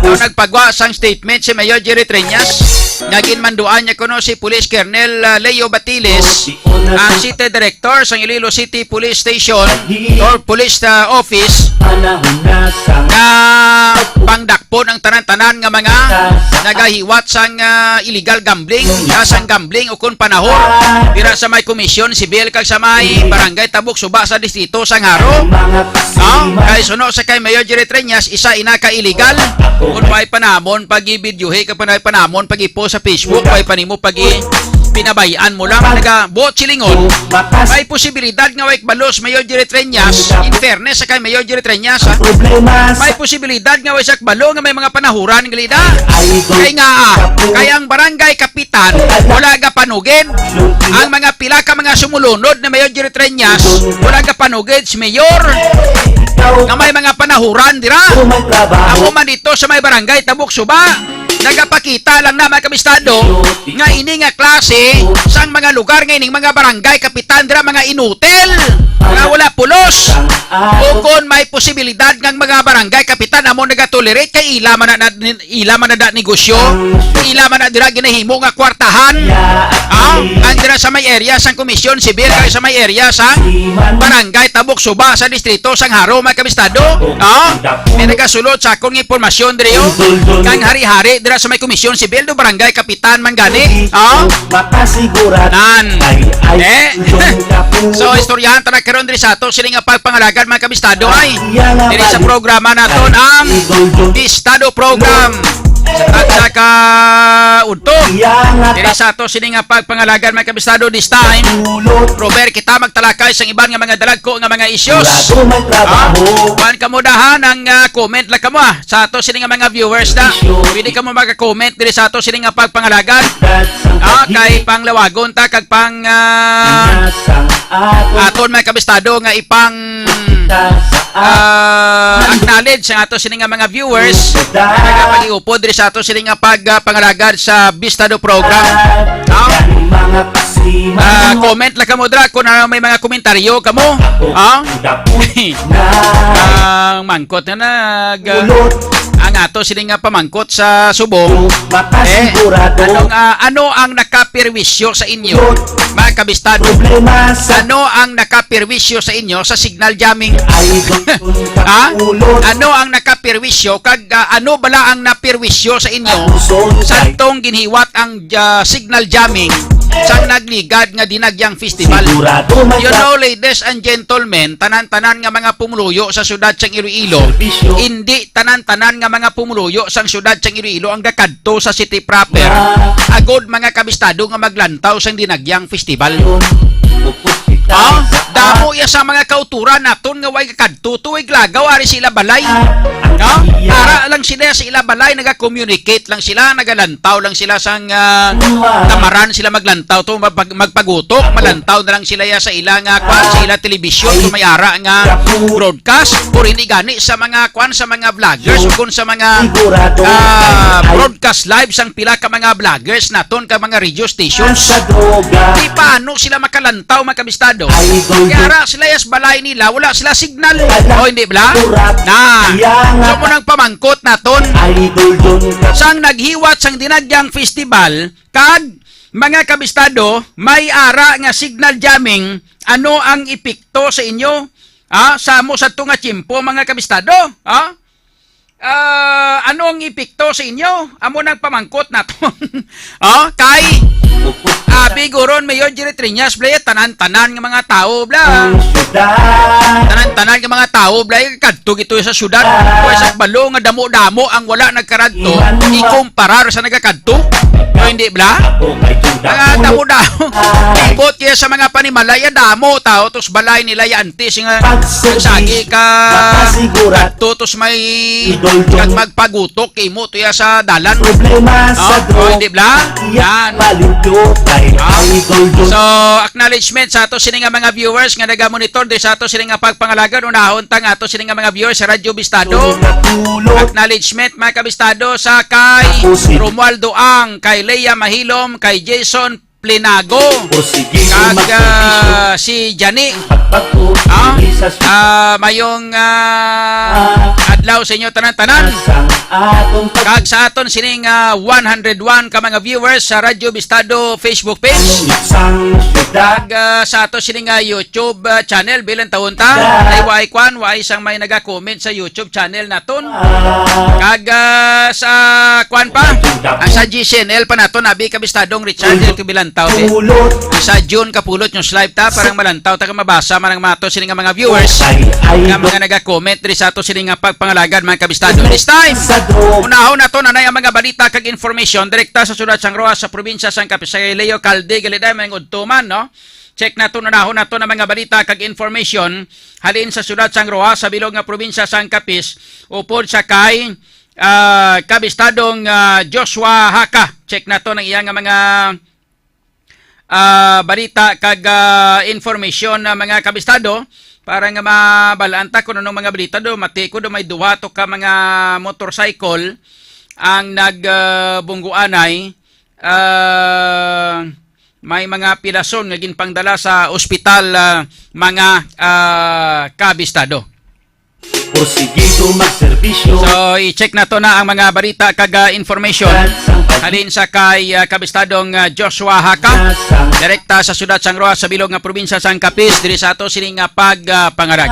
nagpagwa sang statement si Mayor Jerry Treñas nga ginmanduan niya kuno si Police Colonel, ah, Leo Batiles, ang City Director sang Iloilo City Police Station or Police, ah, Office, nga pangdakpon ang tanan-tanan nga mga nagahiwat sang, ah, illegal gambling, ah, sang gambling o kon panahon dira sa may Komisyon Sibil kag sa may Barangay Tabok Suba sa Distrito sang Jaro. Ah, kay suno sa kay Mayor Jerry Treñas, isa ina ka illegal. Kung may panamon pag-i-videohi, kag may panamon pag-i-post sa Facebook, may panimo pag-i-, pinabayaan mo lang, naga-, buot silingon. May posibilidad nga way kabalo si Mayor Jerry Treñas. In fairness sa kay Mayor Jerry Treñas, ha? May posibilidad nga way siya kabalo nga may mga panahuran gali da. Kay nga, ah, kay ang barangay kapitan, wala gapanugid. Ang mga pila ka mga sumulunod ni Mayor Jerry Treñas, wala gapanugid si Mayor nga may mga panahuran dira. Ako man dito sa may barangay Tabok Suba, nagapakita lang na, mga kabistado, nga ini nga klase sang mga lugar nga ining mga barangay kapitan dira mga inutil, nga wala pulos. O kon may posibilidad nga ang mga barangay kapitan amo nagatolerate kay ila man na, na, ila man na da negosyo, ila man na dira ginahimo nga kwartahan. Ah, ang dira sa may area sang Komisyon Sibil kag sa may area sa Barangay Tabok Suba sa distrito sang Jaro, mga kabistado. Ah, may nagasulod sa akong impormasyon diri, oh. Kang hari-hari dira sa may Komisyon Sibil do Barangay Kapitan man gani. Ah, Makasigurado nan. Ay, ay, Eh? So, istoryahan ta na karon diri sa ato sini nga pagpangalagad, mga kabistado, ay. Diri sa programa naton ang Bistado Program. Sa tagsa ka udto. Diri sa ato sini nga pagpangalagad, mga kabistado, this time. Robert, kita magtalakay sa iban nga mga dalagko nga mga issues. Ah, kuwan kamo dahan ang, ah, comment lang kamo, ah. Sa ato sini nga mga viewers na. Pwede kamo maka-comment diri sa ato sini nga pagpangalagad. Ah, kay panglawagon ta kag pang, ah, aton mga kabistado nga ipang, ah, acknowledge ang ato sini nga mga viewers nga nagapag-iupod diri sa ato sini nga pag, ah, pangalagad sa Bistado Program. No? Ah, comment lang kamo dra kung ano may mga komentaryo kamo. Ah? Ang mangkot na nag, ah, ang ato sini nga pamangkot sa subong. Eh, ano nga, ano ang nakapirwisyo sa inyo, mga kabistado? Ano ang nakapirwisyo sa inyo sa signal jamming? Ha? Ano ang nakapirwisyo kag, ah, ano bala ang napirwisyo sa inyo sa tong ginhiwat ang, ah, signal jamming sang nagligad nga Dinagyang Festival? You know, ladies and gentlemen, tanan-tanan nga mga pumuluyo sa siyudad sang Iloilo, hindi tanan-tanan nga mga pumuluyo sang siyudad sang Iloilo ang gakadto sa city proper. Agod, mga kabistado, nga maglantaw sang Dinagyang Festival. Ah, damo iya sa mga kauturan naton nga way gakadto, tuig lagaw ari sila balay. No? Ara lang sila sa ila balay, naga-communicate lang sila, nagalantaw lang sila sang, ah, tamaran sila maglantaw to, magpag-, magpagutok, malantaw na lang sila ya sa ila nga kwan, sa ila telebisyon, kung may ara nga broadcast, or hindi gani sa mga kwan, sa mga vloggers, o kung sa mga, ah, broadcast live sang pila ka mga vloggers naton ka mga radio stations. Di paano sila makalantaw, mga kabistado? Kaya ara sila ya sa balay nila, wala sila signal. O, hindi bala? Na. So, mo nang pamangkot naton. Sang naghiwat sang Dinagyang Festival, kag, mga kabistado, may ara nga signal jamming, ano ang epekto sa inyo? Ah, sa mo sa tunga tiyempo, mga kabistado? Ah? Ah, ano ang epekto sa inyo? Amo nang pamangkot naton. Oh, kay, ah, biguron, Mayor Jerry Treñas, bla, tanan-tanan nga mga tawo, bla. Tanan-tanan nga mga tawo, bla, kadto gito sa syudad. Kaya sa balo nga damo-damo ang wala nagkaradto, ikumparar sa nagakadto. No, hindi, bla? Mga damo-damo. Ibot kaya sa mga panimalay, ang damo tao, tos balay nila, yan, ti, singa, sagi ka, kadto, tos may, kag magpagutok, imo, tuya sa dalan. Problema sa Oh, drug. Oh, hindi, bla? Yan. Malimpyo kay Ah. Idol Dun. So, acknowledgement sa ato sini nga mga viewers nga naga-monitor di sa ato sini nga pagpangalagan. Unahon ta nga ato sini nga mga viewers sa Radyo Bistado. Tulog na tulog. Acknowledgement, mga kabistado, sa kay Ako si Romualdo Ang, kay Lea Mahilom, kay Jason Plinago. Kag, ah, si Jani. Ah, mayong, ah, adlaw sa inyo tanan-tanan. Kag sa aton sining, ah, one hundred one ka mga viewers sa Radyo Bistado Facebook page. Kag, ah, sa ato sining, ah, YouTube, ah, channel, bilang taon ta. Ay, way kwan, way sang may naga-comment sa YouTube channel naton. Kag, ah, sa kwan pa, ang sa G C N L pa naton, abi, kabistadong Richard Del Kibilantaw, eh. Ang sa June Kapulot News Live ta, parang malantaw ta ka mabasa, marang mato sini nga mga viewers, nga mga naga-comment diri sa ato sini nga pagpangalagad, mga kabistado. This time, unahon nato na ang mga balita kag information direkta sa sulat sang Roa sa probinsya sang Capiz. Kay Leo Calde, galiday, may udto man, no? Check nato, unahon nato na mga balita kag information halin sa sulat sang Roa sa bilog nga probinsya sang Capiz, upod sa kay, ah, kabistadong, ah, Joshua Haka. Check nato ang iya nga mga, ah, balita kag, ah, information na mga kabistado para nga mabalaan ta kung anong mga balita do. Mati ko do may duha to ka mga motorcycle ang nag, ah, bungguanay. Ah, may mga pilason nga ginpangdala sa ospital, ah, mga, ah, kabistado. Porsigido magserbisyo. So, i-check nato na ang mga balita kag, ah, information halin sa kay, ah, kabistadong, ah, Joshua Haka, direkta sa siyudad sang Roa sa bilog nga probinsya sang Capiz, diri sa ato sining nga pag, ah, pangarag.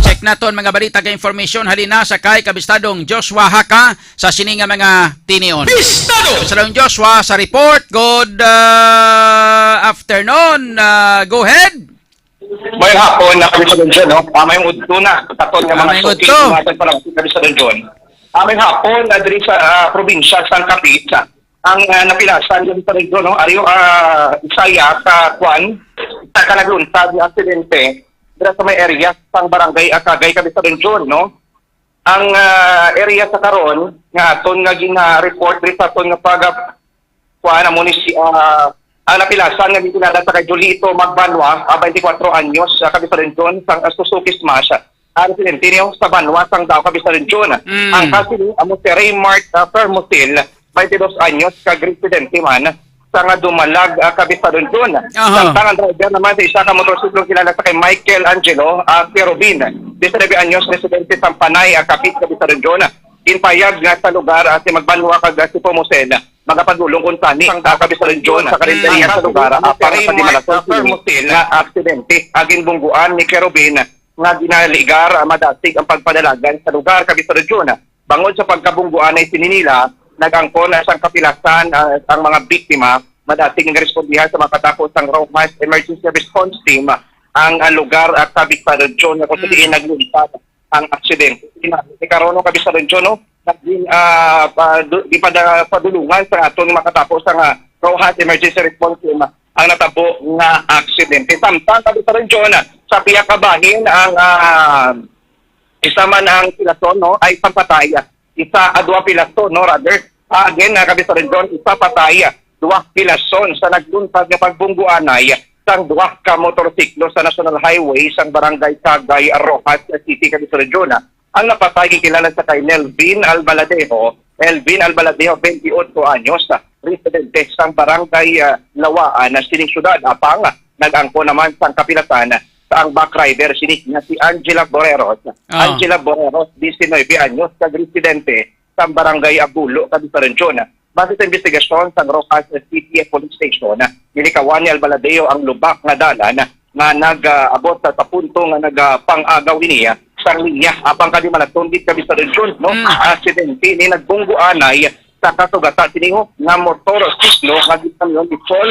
Check naton mga balita kag information halin na sa kay kabistadong Joshua Haka sa sini nga mga tinion. Bistado! Kabistadong Joshua sa report. Good, ah, afternoon. Ah, go ahead. Mayong hapon, na kami sa Luzon, no? Ah, mayong udto na. Taton nga mga suki, mga tagpalabas kami sa Luzon. Ah, mayong hapon, na diri sa, ah, probinsya sang Capiz, ang, ah, napilasan kami sa Luzon, no? Ariyo, ah, isaya sa kwan, sa kanagluntad nga aksidente, dira sa may area sang barangay Akagay, kami sa Luzon, no? Ang, ah, area sa karon nga aton nga gina-report diri sa aton nga pag-, kuan, amo ni si, ah, ang napilasan nga ginkinahanglan sa kay Julito Magbanwa, ah, twenty-four anyos, ah, kabisarenton sang, ah, Suzuki Smash, ah, residente niyo sa Banwa sang Dao, kabisarenton. Mm. Ang kaso ni amo si Raymark, ah, Fermosil, twenty-dos anyos, kag residente man sa nga Dumalag, ah, Capiz, Taruncon. Aha. Samtang ang driver naman sa isa ka motorsiklo kilala sa kay Michael Angelo, ah, Kerubin, diecinuebe anyos, residente sa Panay, ah, Capiz, Capiz, Taruncon. Ginpayag nga sa lugar, ah, si Magbanwa kag, ah, si Pomosel magapadulong kung sani ang, ah, Capiz, Taruncon sa karinderya sa lugar, ah, para sa di malason nga aksidente. Ang ginbungguan ni Kerubin nga ginaligar, ah, madasig ang pagpadalagan sa lugar, Capiz, Taruncon. Bangod sa pagkabungguanay sini nila, nag-angkon na sang kapilasan, ah, ang mga biktima. Madasig nga respondihan sa mga katapo sang Rojas Emergency Response Team ang, ah, lugar at sa Bicsa Region nga kung Mm. diin nagluntad ang aksidente. Ina-, ni karon, no, Kabisar Region, no, naging, ah, pa-, du-, di pa da-, padulungan sa aton mga katapo sang, ah, Rojas Emergency Response Team ang natabo nga aksidente. Samtang, Kabisar Region, sa pihak kabahin ang, ah, isa man ang pilason, no, ay pampatay. Isa, ah, duha pilason, no, rather. Ah, again, ah, Kabisar Region, isa patay, duha pilason sa nagluntad nga pagbungguanay sang duha ka motorsiklo sa National Highway sang Barangay Cagay, Roxas City, Kabisar Region. Ang napatay ginkilala sa kay Nelvin Albaladejo. Elvin Albaladejo, twenty-eight anyos, residente sang Barangay, ah, Lawaan, sining siyudad. Apang nag-angkon naman sang kapilasan sa ang back rider sini nga si Angela Boreros. Ah. Angela Boreros, diecinuebe anyos, kag residente sa Barangay Abulo, Capiz Region. Base sa investigasyon sa Roxas City Police Station, nilikawan ni Albaladeo ang lubak nga dalan nga nag-abot sa, sa punto nga nagpang-agaw ini sa linya. Apang kadi man natundit, Capiz Region, no? Mm. Aksidente ni nagbungguanay sa kasugatan sini nga motorsiklo nga ginamyo ni Paul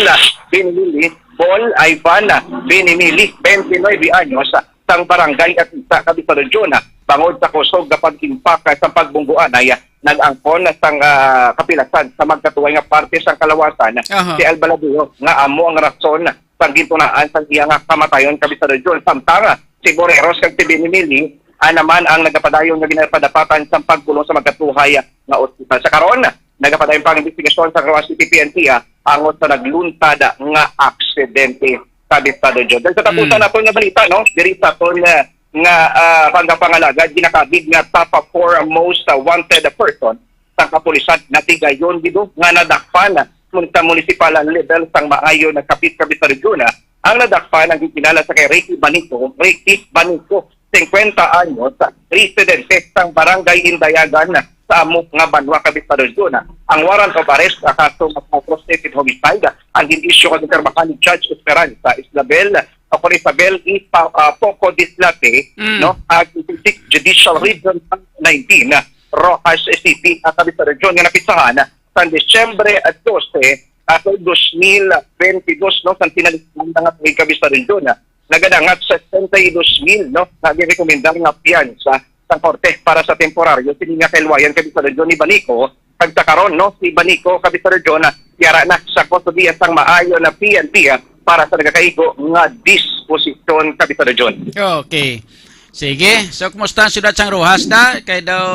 Binili, Paul Ivan Binimili, twenty-nine anyos, sang Barangay Atisa, Capiz Region. Bangod sa kusog nga pag-impact sa pagbungguanay, nag-angkon sang, ah, kapilasan sa magkatuway nga parte sang kalawasan Aha. si Albaladeo nga amo ang rason sang gintunaan sang iya nga kamatayon, Capiz Region. Samtang si Boreros kag si Binimili, ah, naman ang nagapadayon nga ginapadapatan sang pagpulong sa magkatuhay nga ospital. Sa karon, nagapadayon pa ang investigasyon sa Roxas City P N P, ah, angot sa nagluntad nga aksidente, Capiz Region. Dahil sa tapusan Mm. naton nga balita, no, diri sa aton, ah, nga, ah, pagpangalagad, ginakabig nga top four most, ah, wanted person sa kapulisan natigayon gido nga nadakpan mun-, sa munisipal level sang Maayo na Capiz, Capiz Region, ang nadakpan ang gikilala sa kay Ricky Banico, Ricky Banico, singkwenta anyos, residente sang Barangay Indayagan sa amo nga banwa, Capiz Region. Ang warrant of arrest sa kaso nga aggravated homicide ang gin-issue kay Mister Makani Judge Esperanza Islabel o kung Isabel Ipa, ah, Poco Dislate, Mm. no, ang Sixth Judicial Region nineteen, Roxas City, ah, Capiz Region, nga napisahan sa Disyembre dose, ah, sa dos mil bentidós, no, sa pinalitan nga tuig, Capiz Region, ah, nagadangat sa sesenta y dos mil, no, nga girekomendar nga piyansa sa korte para sa temporaryo sini nga kahilwayan, Capiz Region, ni Banico, kag sa karon, no, si Banico, Capiz Region, ah, yara na sa kustodiya sang Maayo na P N P, ah, para sa nagakaigo nga disposisyon, Capiz Region. Okay. Sige. So, kumusta ang siyudad sang Roxas da? Kay daw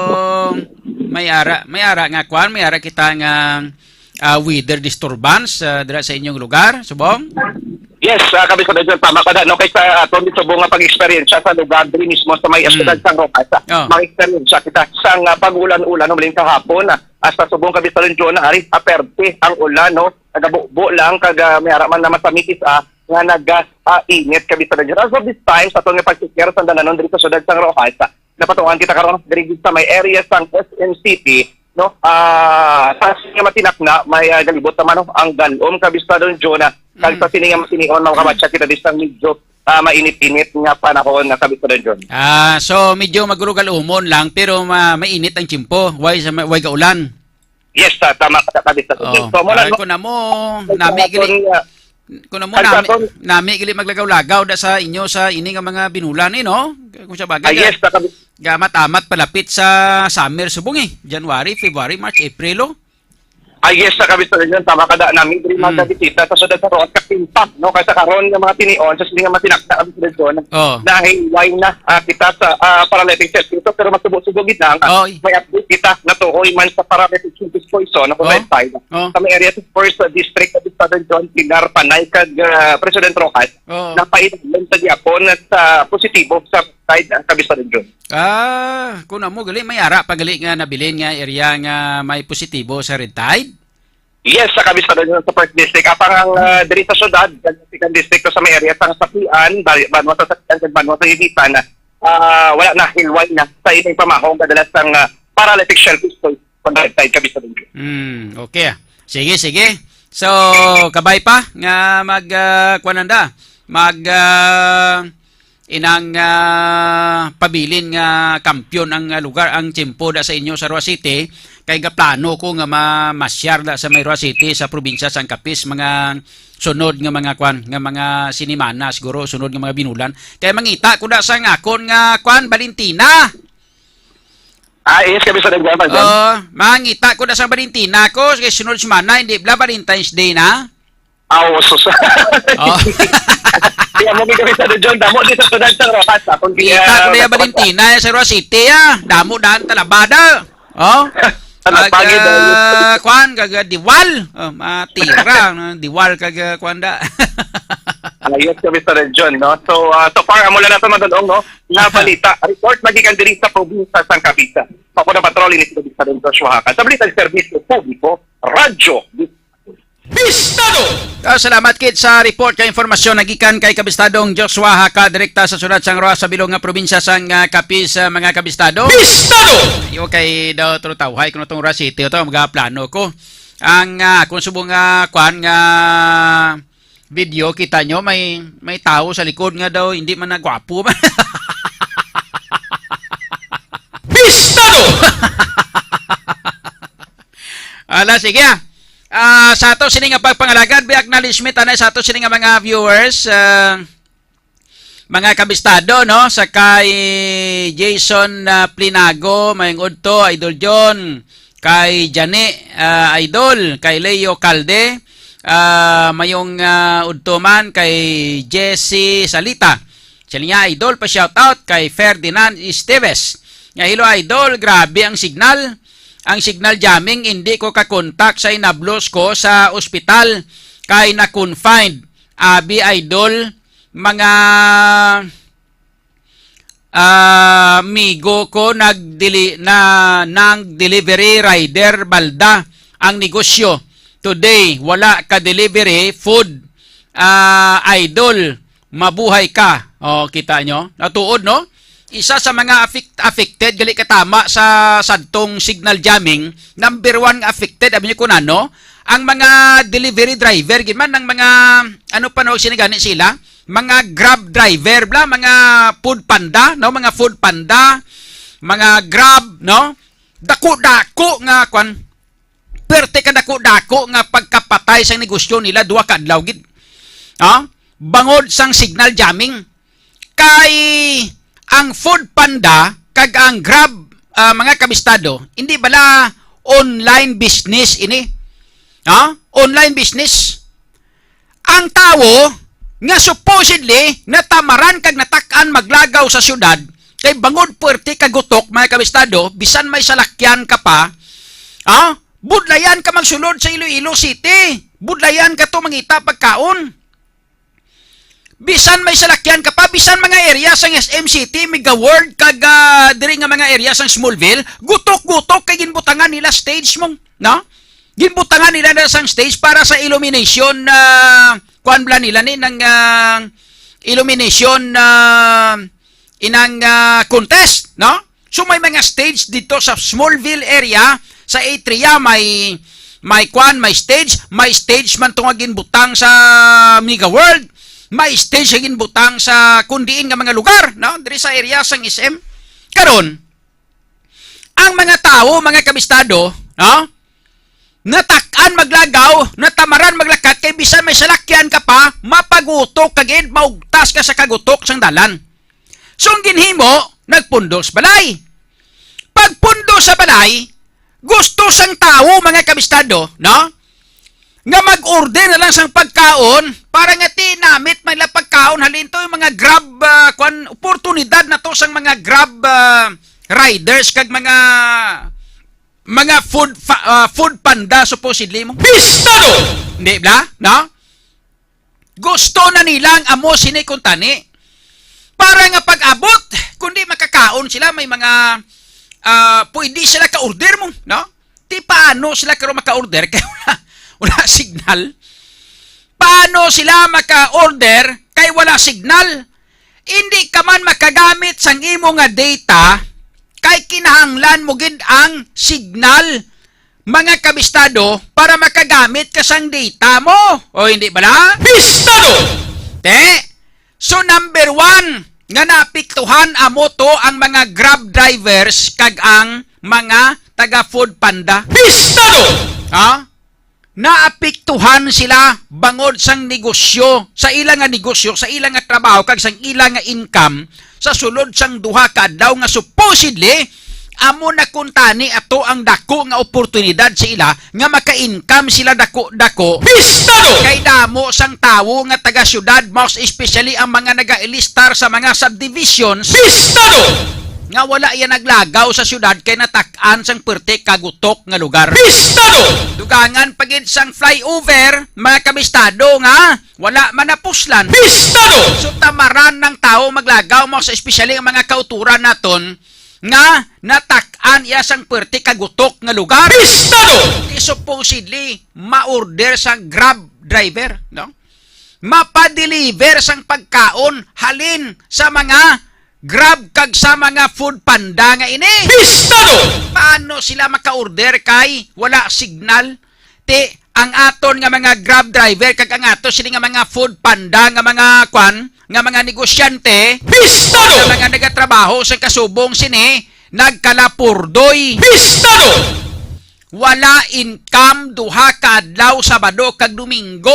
may ara, may ara nga kwan, may ara kita nga, ah, weather disturbance, ah, dira sa inyong lugar, subong? Yes, ah, Capiz Region, tama ka da, no? Kay sa aton subong nga pag-eksperyensya sa lugar diri mismo sa may Mm. siyudad sang Roxas, ah, Oh. mag-eksperyensya kita sang, ah, pag-ulan-ulan, no, maling kahapon, ah, hasta subong, Capiz Region, ari, aperte ang ulan, no? Nagabubo lang, kag, ah, may ara man na masamit is, ah, nga naga, ah, init, Capiz Region. As of this time, sa aton nga pag-check sa dalanon diri sa siyudad sang Roxas, ah, napatuan kita karon diri sa may area sang S M City, no? Ah, sa nga matinakna, may, ah, galibot naman, no, ang galom, Capiz Region, ah, kag sa Mm. sini nga matinion, mga kabatsa, kita di sang medyo, ah, mainit-init nga panahon, na Capiz Region. Ah, so medyo magulo-galumon lang, pero ma-, mainit ang tiyempo. Way sa, way gaulan. Yes, ta-, tama ka, Capiz Region. Oh, So, mula ay, no, kung amo, sa nami aton, gili, ah, kung amo, ay, sa nami, aton, nami gili maglagaw-lagaw da sa inyo sa ini nga mga binulan, eh, no? Kung sa bagay, ah, yes, sa Capiz- gamat-amat palapit sa summer subong, eh. January, February, March, April, oh. Ah, yes, sa Capiz Region, tama ka da, nami diri Mm. magabisita sa siyudad sa Roxas, Kapinpa, no? Kay sa karon nga mga tinion, sa sini nga matinakna, Capiz Region, Oh. dahil why na, ah, kita sa, ah, paralytic circuit, pero masubo-subo gid lang, ah, Oy. may update kita nga tuoy man sa paralytic circuit poison, no, kung Oh. red tide. Oh. Sa may area sa first, ah, district, Capiz Region, Pilar, Panay, kag, ah, President Roxas, Oh. napailan sa gihapon sa positibo sa tide ang Capiz Region. Ah, kung amo gali, may ara pa gali nga nabilin nga area nga may positibo sa red tide? Yes, sa Capiz Region sa first district. Apang ang, ah, diri sa syudad, sa second district, sa may area sa Sapian, Bal-, Banwa sa Sapian, kag Banwa sa Ilisan, ah, wala na, hilway na sa ining pamahong kadala sang, ah, paralytic shellfish poison, red tide, Capiz Region. Hmm, okay, ah. Sige, sige. So, kabay pa nga mag, ah, kuwan nanda, mag, ah, inang, ah, pabilin nga kampiyon ang, ah, lugar, ang tiyempo da sa inyo sa Roxas City, kay gaplano ko nga mamasyar da sa may Roxas City, sa probinsya sang Capiz, mga sunod nga mga kwan, nga mga sinimana, siguro sunod nga mga binulan. Kay mangita ko da sa nga akon nga kwan, Valentina. Ah, yes, kami sa nagdaman dyan. Oh, mangita ko da sa Valentina ko, kay sunod semana, hindi bla Valentine's Day na. Aw, sus. Oh. Kaya mo kami sa John, damo di sa Sudan sa Rojas, akong Kita ko na yung Valentina, eh, sa Roxas City, ah. Damo daan talabada. Oh. Talabagi Kag, dahil. Ah, kwan, kag, ah, Diwal. Oh, matira, no? Diwal, kag, ah, kwan da. Ayos kami sa region, no? So, ah, so far, amo lang nato madulong, no? Nga balita, report magikan diri sa probinsya sang Capiz. Ako na patrol, ini si Kabistadong Joshua Hakan. Sa balita, serbisyo publiko, radyo, Bistado! Ah, salamat kit sa report kay informasyon nagikan kay Kabistadong Joshua Haka, direkta sa sulat sang Roa sa bilog nga probinsya sang, ah, Capiz, ah, mga kabistado. Bistado! Iyo kay daw Trutawhay kuno tong Roa City to, magaplano ko. Ang, ah, kung subong nga kwan nga video, kita nyo, may, may tao sa likod nga daw hindi man nagwapo. Bistado! Ala, sige, ah. Ah, sa ato sini nga pagpangalagad, may acknowledgement anay sa ato sini nga mga viewers, ah, mga kabistado, no? Sa kay Jason, ah, Plinago, mayong udto, Idol John, kay Jani, ah, Idol, kay Leo Calde, ah, mayong, ah, udto man kay Jesse Salita. Siya niya, Idol, pa-shoutout kay Ferdinand Esteves. Nga, "Hello, Idol, grabe ang signal. Ang signal jamming, hindi ko ka-contact sa inablos ko sa ospital kay na-confined. Abi, Idol, mga, ah, amigo ko nagdili-, na, nang delivery rider balda ang negosyo. today, wala ka delivery food, ah, idol, mabuhay ka. O, kita nyo? Natuod, no? Isa sa mga affect-, affected, gali katama sa sadtong signal jamming, number one nga affected, abi nyo kung ano? Ang mga delivery driver, gid man, ang mga, ano pa, no, sinigani sila? Mga Grab driver, bla, mga Food Panda, no? Mga Food Panda, mga Grab, no? Dako-dako nga, kwan, perte ka dako-dako nga pagkapatay sang negosyo nila, duha ka adlaw gid. Ha? Bangod sang signal jamming. Kay ang Food Panda kag ang Grab, ah, mga kabistado, hindi bala online business ini? Ha? Online business. Ang tawo nga supposedly natamaran kag natak-an maglagaw sa syudad, kay bangod puwerte ka gutok, mga kabistado, bisan may salakyan ka pa, ah, budlayan ka magsulod sa Iloilo City. Budlayan ka to mangita pagkaon. Bisan may salakyan ka pa, bisan mga area sang S M City, Mega World, kag, ah, diri nga mga area sang Smallville, gutok-gutok kay ginbutangan nila stage mong, no? Ginbutangan nila na sang stage para sa illumination, ah, kuan bala nila ni, nang, ah, illumination, ah, inang, ah, contest, no? So may mga stage dito sa Smallville area, sa Atria, may, may kwan, may stage, may stage man to nga ginbutang sa Mega World, may stage nga ginbutang sa kundiin nga mga lugar, no? Diri sa area sang S M. Karon, ang mga tawo, mga kabistado, no? Natak-an maglagaw, natamaran maglakat, kay bisan may salakyan ka pa, mapagutok ka gid, maugtas ka sa kagutok sang dalan. So, ang ginhimo, nagpundo sa balay. Pagpundo sa balay, gusto sang tawo, mga kabistado, no? Nga mag-order na lang sang pagkaon para nga ti namit man nila pagkaon, halin to yung mga Grab, ah, kwan, oportunidad na to sang mga Grab, ah, riders kag mga mga food fa-, ah, Food Panda supposedly mo. Pistado! Hindi bla, no? Gusto na nilang amo sini kuntani. Para nga pag-abot, kundi makakaon sila, may mga, ah, pwede sila ka-order mo, no? Ti paano sila karon maka-order kay wala, wala signal? Paano sila maka-order kay wala signal? Hindi ka man makagamit sang imo nga data kay kinahanglan mo gid ang signal, mga kabistado, para makagamit ka sang data mo. O hindi bala? Pistado! Te, so number one nga naapektuhan amo to ang mga Grab drivers kag ang mga taga Food Panda. Pistado! Ha? Naapektuhan sila bangod sang negosyo, sa ila nga negosyo, sa ila nga trabaho, kag sang ila nga income sa sulod sang duha ka adlaw nga supposedly amo na kuntani ato ang dako nga oportunidad sa ila nga maka-income sila dako-dako. Pistado! Kay damo sang tawo nga taga-syudad, most especially ang mga nagailistar sa mga subdivisions, Pistado! Nga wala yan naglagaw sa syudad kay natak-an sang perte kagutok nga lugar. Pistado! Dugangan pa gid sang flyover, mga kabistado, nga wala man napuslan. Pistado! So tamaran ng tao maglagaw mo sa, especially ang mga kauturan naton nga natak-an iya sang perte kagutok nga lugar. Pistado! Di supposedly ma-order sa Grab driver, no? Mapa-deliver sang pagkaon halin sa mga Grab kag sa mga Food Panda nga ini. Pistado! Paano sila maka-order kay wala signal? Ti, ang aton nga mga Grab driver kag ang ato sini nga mga Food Panda nga mga kwan, nga mga negosyante, Pistado! Nga mga nagatrabaho sa kasubong sini, nagkalapurdoy. Pistado! Wala income duha ka adlaw, Sabado kag Domingo,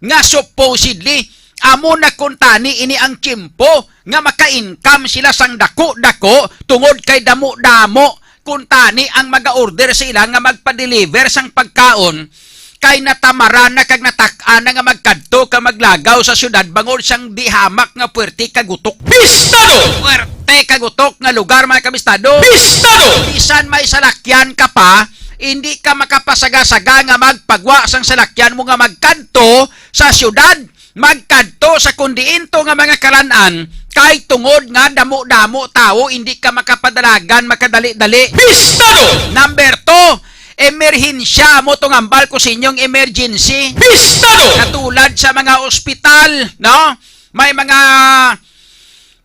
nga supposedly amo na kuntani ini ang tiyempo nga maka-income sila sang dako-dako tungod kay damo-damo kuntani ang maga-order sa ila nga magpa-deliver sang pagkaon, kay natamaran na kag natak-an na nga magkadto ka maglagaw sa syudad bangod sang di hamak nga puwerte kagutok. Pistado! Puwerte kagutok nga lugar, mga kabistado. Pistado! Bisan may salakyan ka pa, hindi ka makapasaga-saga nga magpagwa sang salakyan mo nga magkadto sa syudad, magkadto sa kundiin to nga mga kalan-an, kay tungod nga damo-damo tawo, hindi ka makapadalagan makadali-dali. Pistado! Number two, Emerhensya, amo tong hambal ko sa inyong emergency. Pistado! Katulad sa mga ospital, no? May mga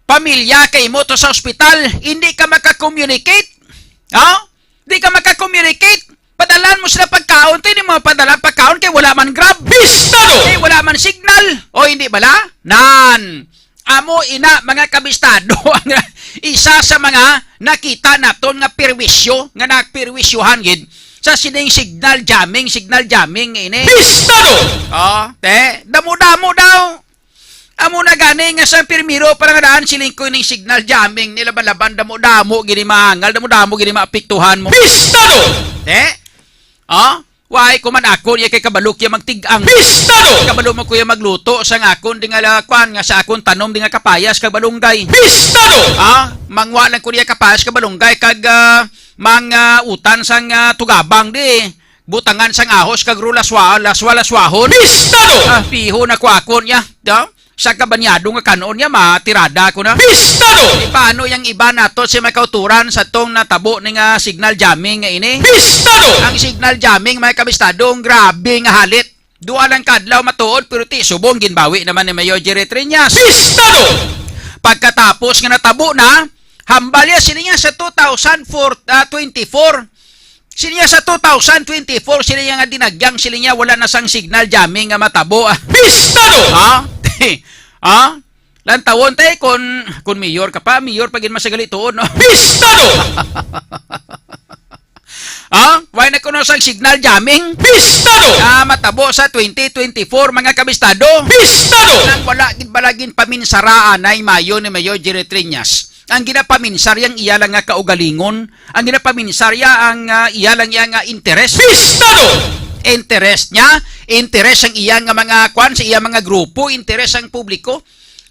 pamilya kay mo to sa ospital, hindi ka maka-communicate. Ha? Di ka maka-communicate. Padalan mo sila pagkaon, to hindi mo padala pagkaon kay wala man Grab. Pistado! Kay wala man signal. O hindi bala? Nan. Amo ina, mga kabistado, ang isa sa mga nakita naton nga perwisyo, nga nagperwisyohan gid sa sining signal jamming, signal jamming nga ini. Pistado! Oh, te, damo-damo daw. Amo na gani nga sa primero pa lang daan siling ko ning signal jamming, nilaban-laban, damo-damo gini maangal, damo-damo gini maapektuhan mo. Pistado! Te? Oh? Why ko man ako niya kay kabalo kaya magtig-ang. Pistado! Kabalo mo kuya magluto sa nga akon di nga la-, kwan nga sa akon tanom di nga kapayas kag balunggay. Pistado! Ah, mangwa lang ko niya kapayas kag balunggay kag ah, mga utan sang ah, tugabang di. Butangan sang ahos kag rulaswa, laswa-laswahon. Pistado! Ah, piho na ko akon niya. Da? Sa kabanyado nga kanon niya, matirada ko na. Pistado! Di paano yang iba nato si may kauturan sa tong natabo ni nga signal jamming nga ini? Pistado! Ang signal jamming, may kabistado, ang grabe nga halit. Duha lang kadlaw matuod, pero ti subong ginbawi naman ni Mayor Jerry Triñas. Pistado! Pagkatapos nga natabo na, hambal niya sila niya sa two thousand four, ah, twenty-four. Sila niya sa two thousand twenty-four, sila niya nga dinagyang, sila niya wala na sang signal jamming nga matabo. Ah. Pistado! Ha? Ha? Lantawon tay kun, kun mayor ka pa, mayor pa gid masagali tuod, no? Pistado! Ha? Why na kuno sang signal jamming? Pistado! Ah, matabo sa twenty twenty-four, mga kabistado. Pistado! Nang wala gid bala ginpaminsaraan ay mayo ni Mayor Jerry Triñas. Ang ginapaminsar yang iya lang nga kaugalingon, ang ginapaminsar ya ang ah, iya lang iya nga interes. Pistado! Interes niya, interes ang iya nga mga kwan sa iya mga grupo, interes ang publiko.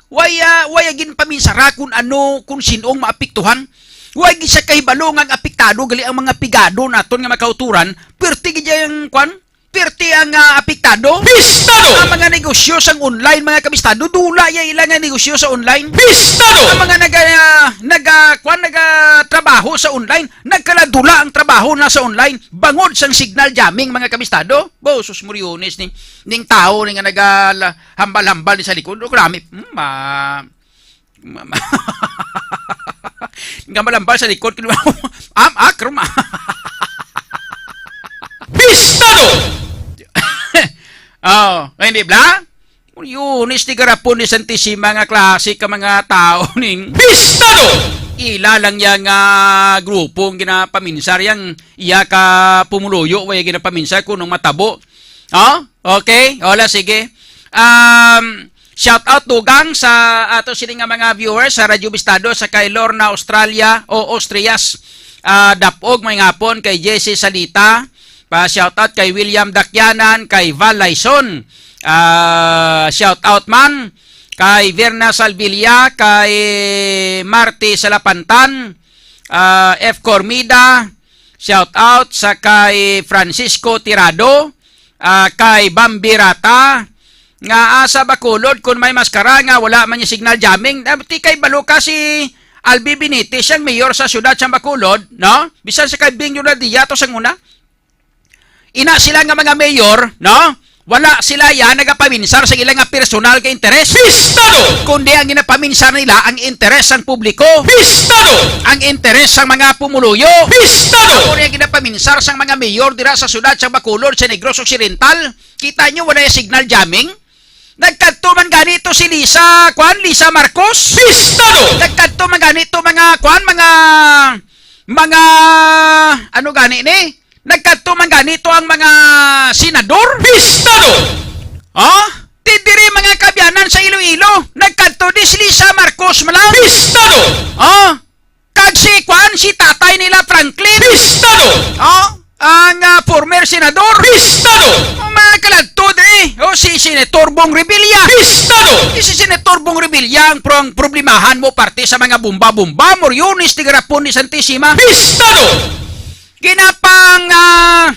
Why, ah, why ginpaminsara kung ano, kung sinong maapektuhan? Why gid siya kahibalo nga ang apektado gali ang mga pigado naton nga makauturan? Perti gid ang kwan? Perti ang ah, apektado? Pistado! Ang mga negosyo sang online, mga kabistado, dula ya ila nga negosyo sa online. Pistado! Ang mga naga, naga, kwan, nagatrabaho sa online, nagkaladula ang trabaho na sa online bangod sang signal jamming, mga kabistado. Bo, sus, moriones ning, ning tao ni nga naga, hambal-hambal ni sa likod. O, grabe. Hmm, ma-, ma-, ma-, nga malambal sa likod. Am, akro, ma-, Pistado! Oh, hindi bla? Moriones ti garapon ni Santisima nga klase ka mga tao ning Pistado! Ila lang ya nga grupo ang ginapaminsar yang iya ka pumuluyo, way ginapaminsar kung matabo. Oh? Okay? Hola, sige. Um, shout out dugang sa ato sini nga mga viewers sa Radyo Bistado, sa kay Lorna Australia o Austrias. Ah, Dapog, may ngapon kay Jesse Salita. Pa shout out kay William Dakyanan, kay Val Laison. Ah, shout out man kay Verna Salvilla, kay Marty Salapantan, ah, F Cormida, shout out sa kay Francisco Tirado, ah, kay Bambi Rata, nga asa Bacolod kun may maskara nga wala man yung signal jamming. Ah, ti kay balo ka si Albi Benitez, siyang mayor sa siyudad sa Bacolod, no? Bisan sa kay Bing Yuladia to sa una. Ina sila nga mga mayor, no? Wala sila ya nagapaminsar sa ilang nga personal nga interes. Pistado! Kundi ang ginapaminsar nila ang interes sang publiko. Pistado! Ang interes sang mga pumuluyo. Pistado! Amo ang ginapaminsar sang mga mayor dira sa siyudad sa Bacolod, sa Negros Occidental. Kita nyo, wala yung signal jamming. Nagkadto man gani to si Lisa, kwan, Lisa Marcos. Pistado! Nagkadto man gani to mga, kwan, mga, mga, ano gani ni? Nagkadto man gani to ang mga senador. Pistado! Oh? Ti diri mga kaabyanan sa Iloilo. Nagkadto di si Lisa Marcos man lang. Pistado! Oh? Kag si kwan, si tatay nila Franklin. Pistado! Oh? Ang ah, former senador. Pistado! Ang mga kaladto diri. Oh, si Senator Bong Revilla. Pistado! Di si Senator Bong Revilla ang pro-, ang problemahan mo parte sa mga bomba-bomba, moriones ti garapon ni Santisima. Pistado! Ginapang, ah,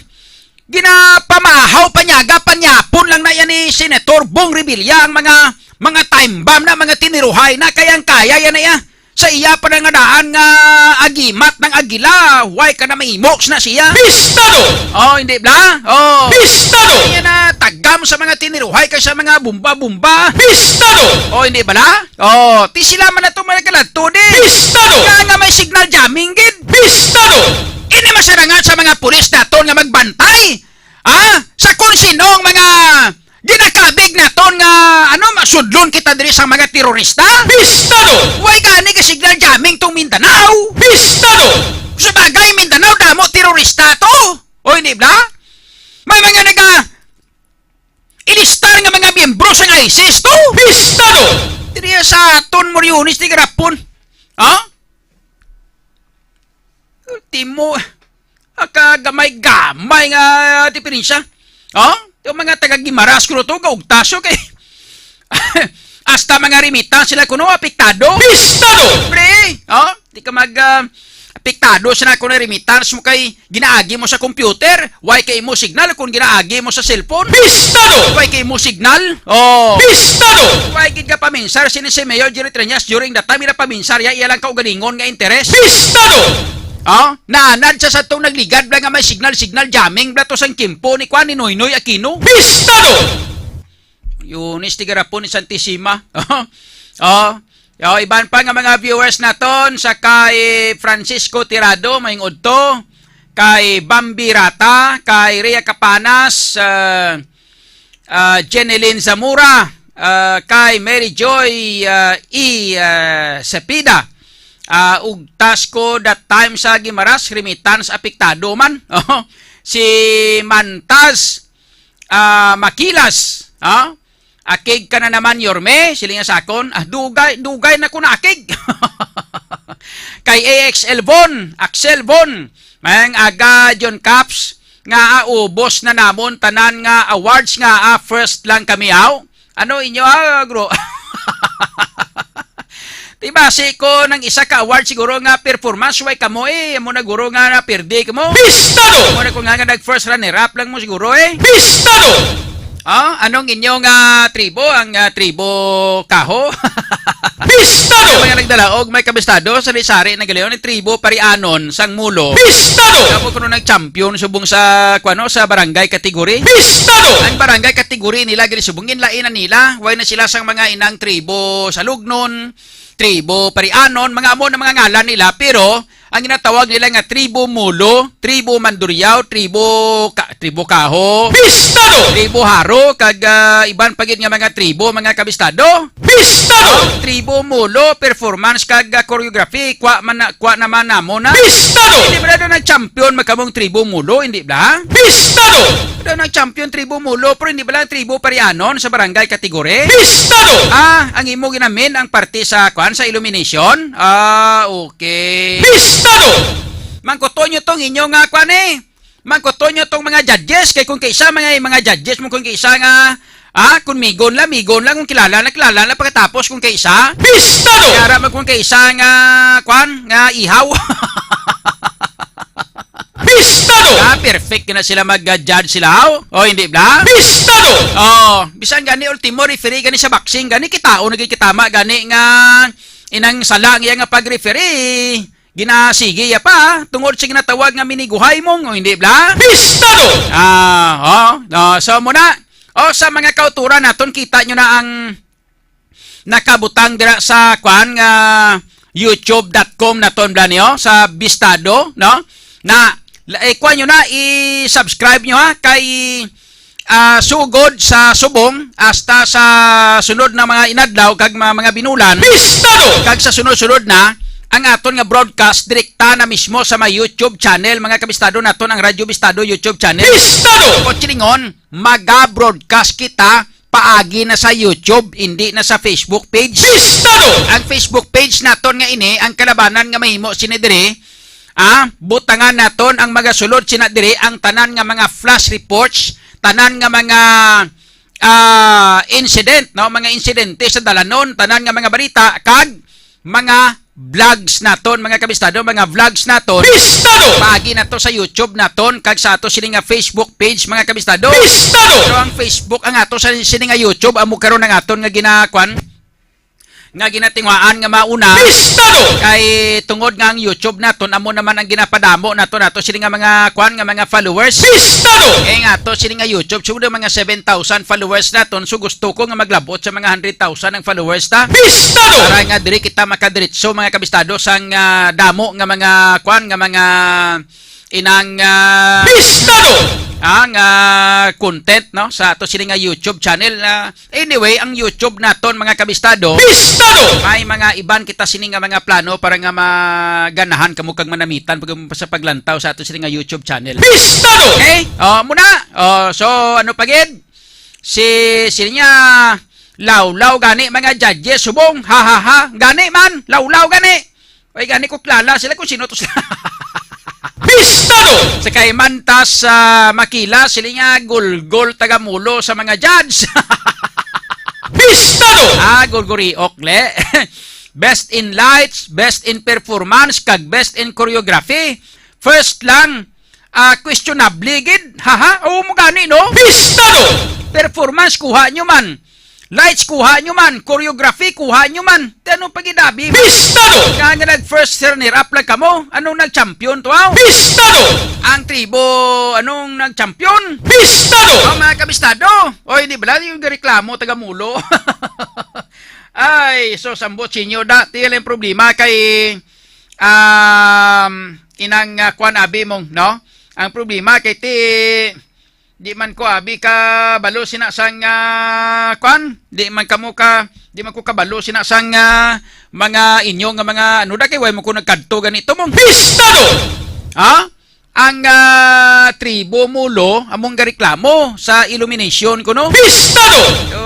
ginapamahaw, panyaga, panyapon lang na yan ni Senator Bong Revilla ang mga, mga time bomb na, mga tiniruhay na, kayang-kaya yan na yan. Sa iya pa na nga daan nga agimat ng agila, way ka na mahimo na siya. Pistado! Oh, hindi bla? Oh. Pistado! Kaya na tagam sa mga tiniruhay kay sa mga bomba-bomba. Pistado! Oh, hindi bala? Oh, ti sila man ato mga kaladto di. Pistado! Kaya nga may signal jamming gid. Pistado! Ini masarangan sa mga pulis naton nga magbantay. Ah, sa kung sinong mga ginakabig naton nga, ano, masudlon kita diri sa mga terorista? Pistado! Way gani ka signal jamming tong Mindanao? Pistado! Sa bagay, Mindanao, damo terorista to. O, hindi bla? May mga naga ilistar nga mga miyembro sang ISIS to. Pistado! Diri sa aton, Moriones, di garapon. Ha? Ultimo, ah, kagamay-gamay nga diferensya. Oh? Yung mga taga Guimaras kuno to, gaugtaso kay hasta mga remittance sila kuno apektado. Pistado! Pre, oh? Di ka mag, ah, apektado sa nako na remittance mo kay ginaagi mo sa computer. Why kay mo signal kung ginaagi mo sa cellphone? Pistado! Why kay mo signal? Oh. Pistado! Why gid ka paminsar sini si Mayor Jerry Treñas during that time ila paminsar ya iya lang kaugalingon nga interes? Pistado! Oh, naanad sa satong nagligad bla nga may signal-signal jamming bla to sang kimpo ni kuan ni Noynoy Aquino. Pistado! Yunis ti garapon ni Santisima. Oh, oh, iban pa nga mga viewers naton sa kay Francisco Tirado, maayong udto, kay Bambi Rata, kay Rhea Capanas, ah, ah, Jenilyn Zamora, ah, kay Mary Joy, ah, E, ah, Cepeda. Ah, ug Tasco that time sa Guimaras, remittance apektado man. Oh, si Mantas, ah, Makilas, ah, "Akig ka na naman, Yorme," siling niya sa akon. Ah, dugay, dugay na ko na akig. Kay A X L Von, Axel Von, maayong aga, John Caps, nga, ah, ubos na namon tanan nga awards nga, ah, first lang kami, aw. Ano inyo, ah, guro? Di ba, si ko nang isa ka award siguro nga performance, way kamo eh, amo na guro nga napirdi kamo. Pistado! Amo na ko nga, nga nag first runner up lang mo siguro eh. Pistado! Ah, anong inyo nga tribo? Ang, ah, tribo Kaho? Pistado! Mga nagdalaog, may kabistado, sari-sari na galion, tribo Parianon, sang Mulo. Pistado! Kamo kuno nag champion subong sa, kuano, sa barangay category? Pistado! Ang barangay category nila gali subong, ginlain na nila. Way na sila sang mga inang tribo Salugnon, tribo Parianon, mga amo na mga ngalan nila, pero ang ginatawag nila nga tribo Mulo, tribo Mandurriao, tribo Ka-, tribo Kaho, Pistado! Tribo Haro, kag, ah, iban pa gid nga mga tribo, mga kabistado. Pistado! Oh, tribo Mulo, performance kag, ah, choreography, kwa man na, kwa naman namo na. Pistado! Hindi ba daw nag-champion magkamong tribo Mulo, hindi ba? Pistado! Daw nag-champion tribo Mulo, pero hindi ba lang tribo Parianon sa barangay category? Pistado! Ah, ang imo ginamin ang parte sa, kwan, sa illumination? Ah, okay. Pistado! Mangkuton nyo tong inyo nga, kwan eh. Mangkuton nyo tong mga judges. Kay kung kaisa, mga, mga judges mo kung kaisa nga, ah, kung migon lang, migon lang, kung kilala na, kilala na, pagkatapos kung kaisa, Pistado! Kaya ra man kung kaisa nga, kwan, nga ihaw. Pistado! Ah, perfect na sila mag-judge sila, haw? O, hindi bla? Pistado! Oh, bisan gani ultimo referee gani sa boxing, gani kita o nagkikitama gani nga inang sala ang iya nga pag-referee. Ginasigi ya pa, tungod sa ginatawag nga miniguhay mong, o hindi bla? Pistado! Ah, oh, no, so muna. O, sa mga kauturan naton, kita nyo na ang nakabutang dira sa, kwan, nga youtube dot com naton bla niyo sa bistado, no? Na, eh, kwan nyo na, i-subscribe nyo ha, kay, ah, sugod sa subong hasta sa sunod na mga inadlaw kag mga, mga binulan. Bistado! Kag sa sunod-sunod na, ang aton nga broadcast direkta na mismo sa may YouTube channel, mga kabistado naton, ang Radyo Bistado YouTube channel. Bistado! Kutsi lingon, maga-broadcast kita paagi na sa YouTube, hindi na sa Facebook page. Bistado! Ang Facebook page naton nga ini, ang kalabanan nga mahimo sini diri, ah, butangan naton ang magasulod sina diri, ang tanan nga mga flash reports, tanan nga mga, ah, incident, no, mga insidente sa dalanon, tanan nga mga balita, kag mga vlogs naton, mga kabistado, mga vlogs naton. Bistado! Paagi na to sa YouTube naton, kag sa ato sini nga Facebook page, mga kabistado. Bistado! Pero ang Facebook, ang ato sa sini nga YouTube, amo karon ang aton nga ginakuan, nga ginatinguhaan nga mauna. Pistado! Kay tungod nga ang YouTube naton amo naman ang ginapadamo nato nato sini nga mga kwan nga mga followers. Pistado! Kay nga ato sini nga YouTube, sugod ang mga seven thousand followers naton, so gusto ko nga maglabot sa mga hundred thousand ang followers ta. Pistado! Para nga diri kita makadiretso, mga kabistado, sang, ah, damo nga mga kwan nga mga inang, ah, Pistado! Ang, ah, content, no, sa ato sini nga YouTube channel. Ah, anyway, ang YouTube naton, mga kabistado, Pistado! May mga iban kita sini nga mga plano para nga maganahan kamo kag manamitan pag, sa paglantaw sa ato sini nga YouTube channel. Pistado! Okay? Oh, muna. Oh, so ano pa gid? Si, sini niya, lawlaw gani mga judges, subong. Ha, ha, ha. Gani man, lawlaw gani. Ay, gani ko kilala sila kung sino to sila. Pistado! Sa kaiman ta sa Makila, sila nga gulgol tagamulo sa mga judge. Pistado! Ah, gulguriok, le. Best in lights, best in performance, kag best in choreography. First lang, ah, questionable gid. Haha, oo mo gani, no? Pistado! Performance, kuha nyo man. Lights, kuha nyo man. Choreography, kuha nyo man. Di ano pa gid abi mo? Pistado! Nga, nga nag first runner-up lang kamo. Anong nag-champion to, aw? Pistado! Ang tribo, anong nag-champion? Pistado! Oh, mga kabistado. Oy, di bala yung reklamo, tagamulo. Ay, so, sambot sinyo, da. Ti lang problema kay, um, inang, ah, kwan abi mong, no? Ang problema kay ti, di man ko abi ka balo sina sang, ah, kwan? Di man kamo ka, di man ko kabalo sina sang, ah, mga inyo nga mga, ano da, kay way mo ko nagkadto ganito mong. Pistado! Ha? Ang, ah, tribo mulo among gareklamo sa illumination kuno. Pistado! So,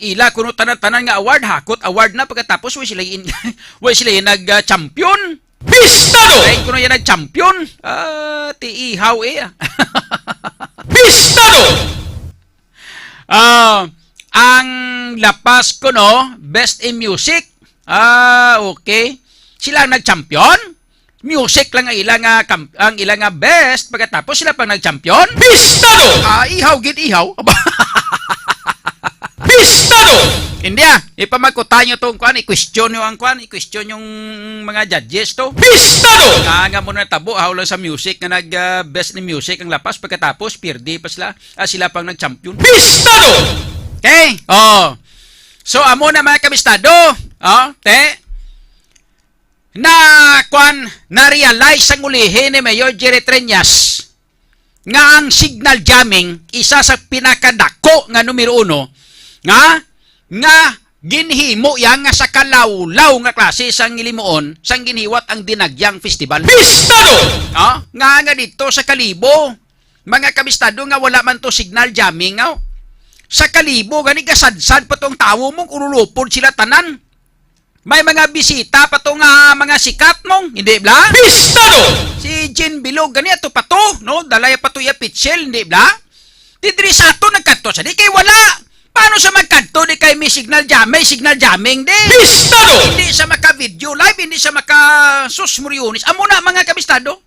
ila kuno tanan-tanan nga award, hakot award na pagkatapos way sila in, way sila nag, ah, champion. Pistado! Ay, kuno yan nag-champion. Ah, ti ihaw eh, ah. Pistado! Ah, ang La Paz kuno, best in music. Ah, okay. Sila ang nag-champion? Music lang ang ila nga kam-, ang ila nga best, pagkatapos sila pang nag-champion? Pistado! Ah, ihaw gid, ihaw. Pistado! Hindi ah, ipamagkutan nyo tong kwan, i-question nyo ang kwan, i-question yung mga judges to. Pistado! Nga, nga mo natabo, haw lang sa music nga nag, ah, best ni music ang La Paz, pagkatapos, pirdi pa sila. Ah, sila pang nag-champion. Pistado! Okay? Oh. So, amo na, mga kabistado. Oh, te. Na, kwan, na-realize sang ulihi ni Mayor Jerry Treñas nga ang signal jamming isa sa pinakadako nga numero uno nga, nga ginhimo iya nga sa kalawlaw nga klase sang hilimuon sang ginhiwat ang Dinagyang Festival. Pistado! Oh, nga, nga dito sa Kalibo, mga kabistado, nga wala man to signal jamming, aw. Sa Kalibo, gani kasadsad pa tong tawo mo, ululupod sila tanan. May mga bisita pa to nga mga sikat mong, hindi bla? Pistado! Si Jean Bilog, gani ato pa to, no? Dalay pa to iya pitsil, hindi bla? Di diri sa ato nagkadto sa di kay wala. Paano sa magkadto di kay may signal jam, may signal jamming di? Pistado! Hindi sa maka-video live, hindi sa maka-, sus, Muriones. Amo na, mga kabistado.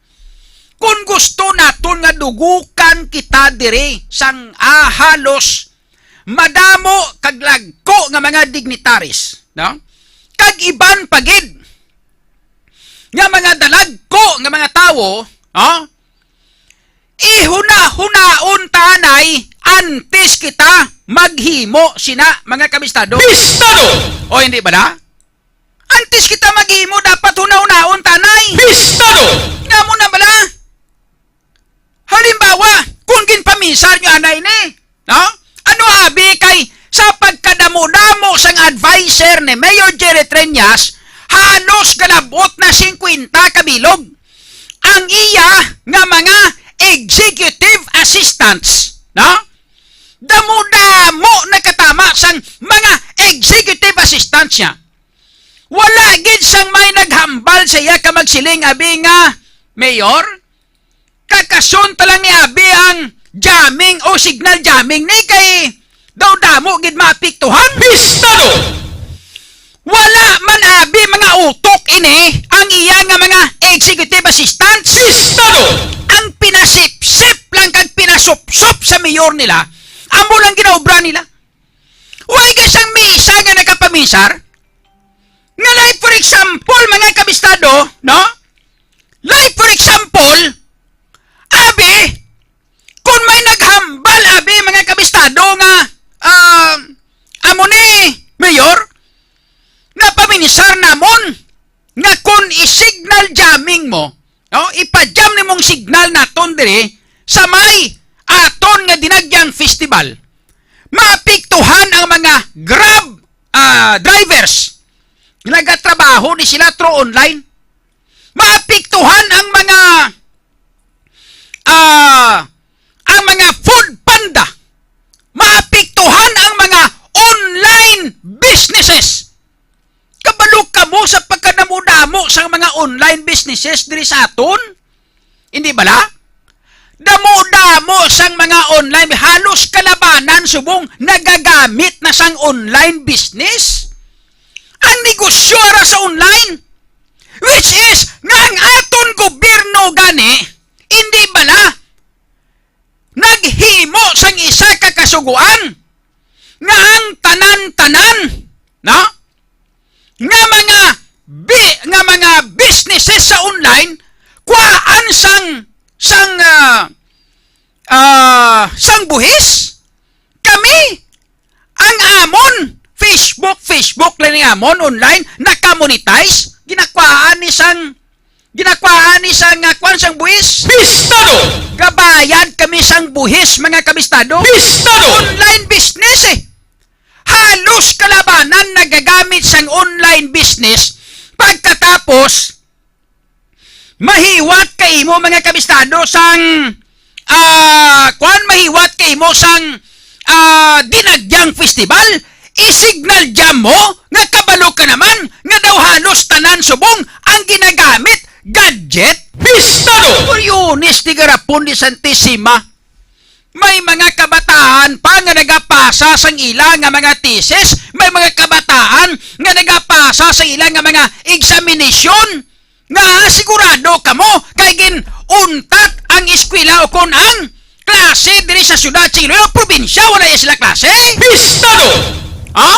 Kung gusto naton nga dugukan kita diri sang, ah, halos madamo kag lagko nga mga dignitaries, no? Kag iban pa gid nga mga dalagko nga mga tawo, no? Ihuna-hunaon ta anay antes kita maghimo sina, mga kabistado. Pistado! O, hindi bala? Antes kita maghimo, dapat hunahunaon ta anay. Pistado! Nga mo na bala? Halimbawa, kung ginpaminsar nyo anay ni, no? Ano abi kay sa pagkadamo-damo sang adviser ni Mayor Jerry Treñas, halos galabot na singkwenta ka bilog ang iya nga mga executive assistants, no? Damo-damo nagkatama sang mga executive assistants niya. Wala gid sang may naghambal sa iya ka magsiling, abi nga, "Mayor, kakason ta lang ni abi ang jamming o signal jamming ni kay daw damo gid maapektuhan." Pistado! Wala man abi mga utok ini ang iya nga mga executive assistants. Pistado! Ang pinasipsip lang kag pinasupsop sa mayor nila, amo lang ginaobra nila. Way gid sang misa nga nagapaminsar, example, mga kabistado, no? Like, for example, abi, kung may naghambal, abi, mga kabistado, nga, ah, amo ni, Mayor, napaminsar namon nga kung i-signal jamming mo, no? Ipa-jam nimong signal naton diri sa may aton nga Dinagyang Festival, maapektuhan ang mga Grab, ah, drivers nga nagatrabaho ni sila through online. Maapektuhan ang mga, ah, ang mga food panda. Maapektuhan ang mga online businesses. Kabalo kamo sa pagkadamo-damo sang mga online businesses diri sa aton? Hindi bala? Damo-damo sang mga online, halos kalabanan subong nagagamit na sang online business. Ang negosyo ara sa online, which is nga ang aton gobyerno gani, hindi bala naghimo sang isa ka kasugoan nga ang tanan-tanan, no? Nga mga bi-, nga mga businesses sa online, kuhaan sang, sang, ah, ah, sang buhis. Kami, ang amon Facebook, Facebook lang ni amon online, naka-monetize, ginakuhaan ni sang, ginakuhaan ni sang, ah, kwan sang buhis. Pistado! Gabayad kami sang buhis, mga kabistado. Pistado! Online business eh. Halos kalabanan nagagamit sang online business. Pagkatapos, mahiwat ka imo, mga kabistado, sang, ah, kwan, mahiwat ka imo sang, ah, Dinagyang Festival, i-signal jam mo nga kabalo ka naman nga daw halos tanan subong ang ginagamit gadget. Pistado! Kuryones di garapon di Santisima. May mga kabataan pa nga nagapasa sang ila nga mga thesis, may mga kabataan nga nagapasa sa ila nga mga eksaminasyon, nga sigurado kamo kay gin-untat ang eskwela o kon ang klase diri sa siyudad sa Iloilo, probinsya, wala ya sila klase. Pistado! Ha?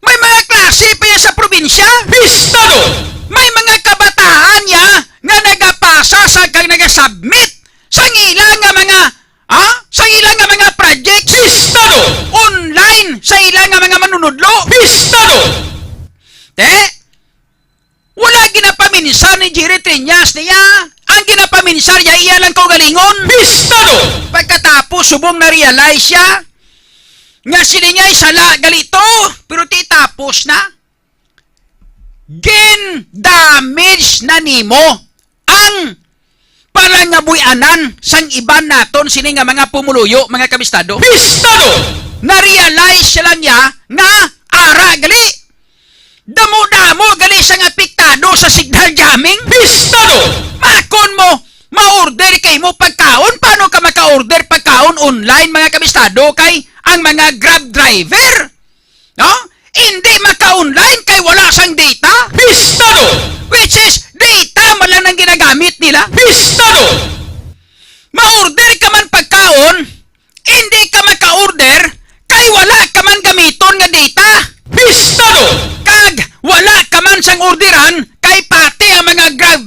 May mga klase pa ya sa probinsya? Pistado! May mga kabataan ya nga nagapasa sa kag nagasubmit sang ila nga mga, ha? Sang ila nga mga projects. Pistado! Online sa ila nga mga manunudlo. Pistado! Te, wala ginapaminsar ni Jerry Triñas niya. Ang ginapaminsar niya, iya lang kaugalingon. Pistado! Pagkatapos, subong na-realize siya nga sila niya ay sala gali to, pero ti tapos na. Gin-damage na nimo ang palangabuy-anan sang iban naton sini nga mga pumuluyo, mga kabistado. Pistado! Na-realize siya lang niya nga ara gali. Damo-damo gali sang apektado sa signal jamming. Pistado! Makon mo, ma-order kay mo pagkaon, paano ka maka-order pagkaon online, mga kabistado, kay ang mga Grab driver, no? Hindi maka-online kay wala sang data. Pistado! Which is, data man lang ang ginagamit nila. Pistado! Ma-order ka man pagkaon, hindi ka maka-order kay wala ka man gamiton nga data. Pistado! Kag wala ka man sang orderan kay pati ang mga Grab,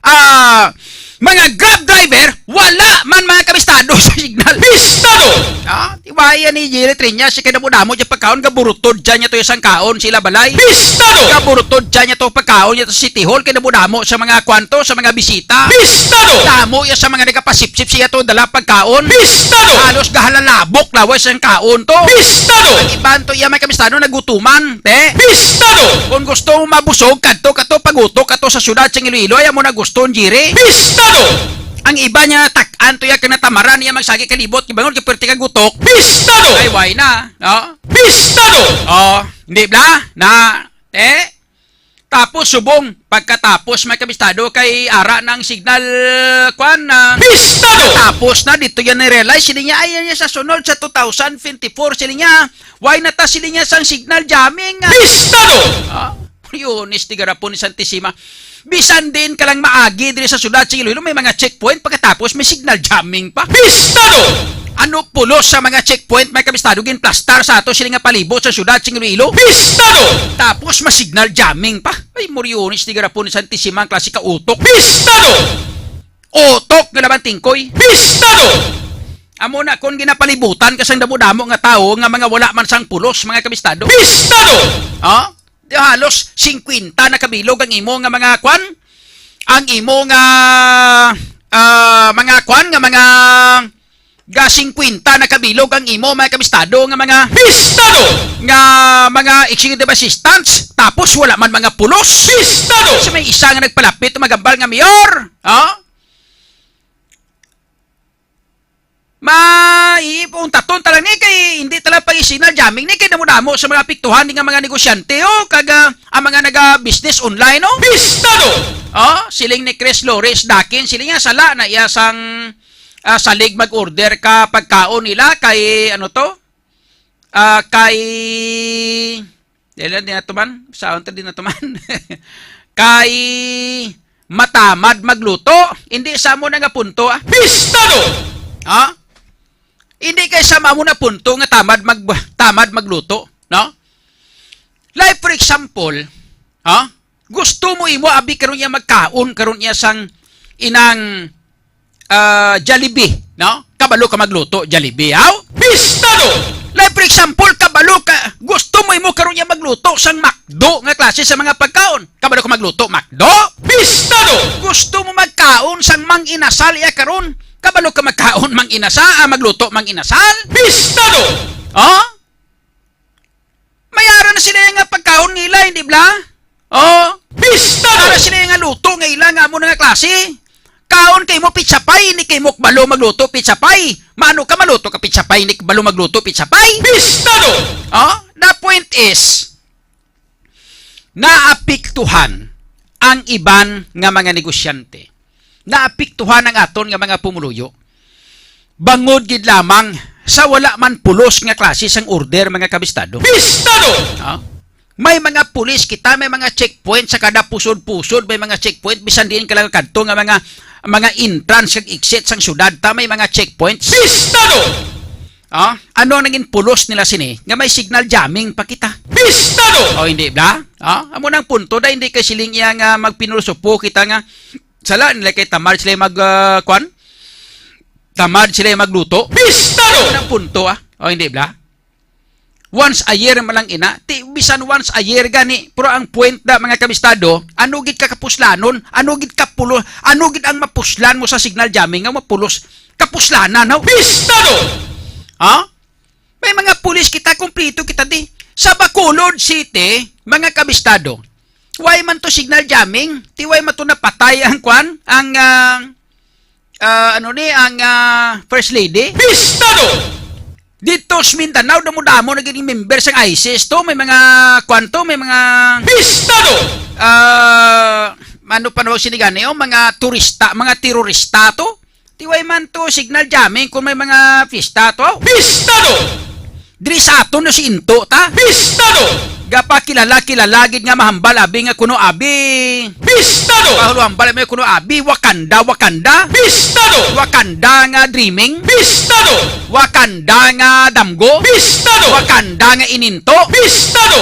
ah, mga Grab driver, wala man, mga kabistado, sa signal. Pistado! Ah, tiwaya ni Jerry Triñas, si kadamo-damo dyan pagkaon, gaburutod dyan niya to isang kaon sila balay. Pistado! Gaburutod dyan niya to pagkaon niya to sa City Hall, kay damo-damo sa mga kwanto, sa mga bisita. Pistado! Damo ya sa mga nagapasipsip siya to, dala pagkaon. Pistado! Halos gahalalabok lawas ang kaon to. Pistado! Ang iban to iya, mga kabistado, nagutuman, te. Pistado! Kung gusto mo mabusog, kadto, kadto, pagutok, kadto sa siyudad sa Iloilo, ay amo na gusto, Jerry. Pistado! Ang iba niya, tak-an to iya, kanatamaran niya, magsagi kalibot, kibangon, kay pwerte ka gutok. Pistado! Ay, why na, no? Pistado! Oh, hindi bla? Na, te? Tapos subong, pagkatapos may kabistado kay ara ng signal, kwan, na Pistado! Tapos na, dito yan na-realize, sila niya, ay, yan sa sunod sa two thousand twenty-four, sila niya, why na ta sila niya sang signal jamming? Pistado! Ah, Yunis, di garapon ni Santisima. Bisan diin ka lang maagi diri sa siyudad sa Iloilo, may mga checkpoint, pagkatapos may signal jamming pa. Pistado! Ano pulos sa mga checkpoint, mga kabistado, ginplastar sa ato sila nga palibot sa siyudad sa Iloilo? Pistado! Tapos may signal jamming pa. Ay, moriones, di garapon ni Santisima ang klase ka utok. Pistado! Utok nga laman tingkoy. Pistado! Amo na, kung ginapalibutan ka sang damo-damo nga tawo nga mga wala man sang pulos, mga kabistado. Pistado! Ha? Di halos singkwenta na kabilog ang imo nga mga kwan? Ang imo nga, ah, mga kwan nga mga ga singkwenta na kabilog ang imo mga kabistado nga mga pistado! Nga mga executive assistants, tapos wala man mga pulos. Pistado! So may isa nga nagpalapit, magambal nga mayor, ha? Maiipuntaton ta lang ni kay hindi ta lang pag-signal jamming ni kay damo-damo sa mga apektuhan ni nga mga negosyante, oh, kag, ah, ang mga naga-business online, oh. Pistado! Oh, siling ni Chris Flores, dakin, siling nga sala na iya sang, ah, salig mag-order ka pagkaon nila kay, ano to? Ah, kay Dili, di na tuman. Saon ta, di na tuman. Kay matamad magluto. Hindi sa amo na nga punto, ah. Pistado! Ha? Hindi kay sa amo na punto nga tamad mag-, tamad magluto, no? Like, for example, ha? Gusto mo imo abi karon iya magkaon, karon iya sang inang, ah, Jollibee, no? Kabalo ka magluto, Jollibee, haw? Pistado! Like, for example, kabalo ka, gusto mo imo karon iya magluto sang McDo nga klase sa mga pagkaon. Kabalo ka magluto, McDo? Pistado! Gusto mo magkaon sang Mang Inasal iya karon? Kabalo ka magkaon Mang Inasal, ah, magluto Mang Inasal? Pistado! Oh? May ara na sila nga pagkaon nila, hindi bala? Oh, pistado! Ara sila nga luto nga ila nga amo na nga klase. Kaon kay mo pizza pie, hindi kay mo kabalo magluto pizza pie. Mano ka maluto ka pizza pie, hindi kabalo magluto pizza pie? Pistado! Oh, the point is, naapektuhan ang iban nga mga negosyante. Naapektuhan ang aton nga mga pumuluyo. Bangod gid lamang sa wala man pulos nga klase sang order, mga kabistado. Pistado! Ah, may mga pulis kita, may mga checkpoint sa kada pusod-pusod, may mga checkpoint bisan diin ka lang kadto nga mga, mga entrance kag exit sang syudad ta, may mga checkpoints. Pistado! Ah, ano ang naging pulos nila sini nga may signal jamming pa kita? Pistado! O, hindi ba? Ah, amo nang punto da, hindi kay siling iya nga magpinulosopo kita nga sala nila kay tamad sila mag, ah, kwan? Tamad sila magluto? Pistado! Amo nang punto, ah. O, hindi ba? Once a year man lang ina. Ti, bisan once a year gani. Pero ang point da, mga kabistado, ano gid ka kapuslanon? Ano gid kapulo-, ano gid ang mapuslan mo sa signal jamming nga mapulos? Kapuslanan, no? Pistado! Ha? May mga pulis kita, kompleto kita di. Sa Bacolod City, mga kabistado, why man to signal jamming? Ti why man to napatay ang kwan? Ang, ah, ah, ano ni, ang, ah, First Lady? Pistado! Dito sa Mindanao, damo-damo na gid member sang ISIS to. May mga, kwan to, may mga, pistado! Ah, ano pa nawag sini gani, oh, mga turista, mga terorista to. Ti why man to signal jamming kung may mga pista to? Pistado! Diri sa aton na si Into ta? Pistado! Gapakilala-kilala gid nga mahambal abi nga kuno abi. Pistado! Pahulhambal abi kuno abi, Wakanda, Wakanda. Pistado! Wakanda nga dreaming. Pistado! Wakanda nga damgo. Pistado! Wakanda nga ininto. Pistado!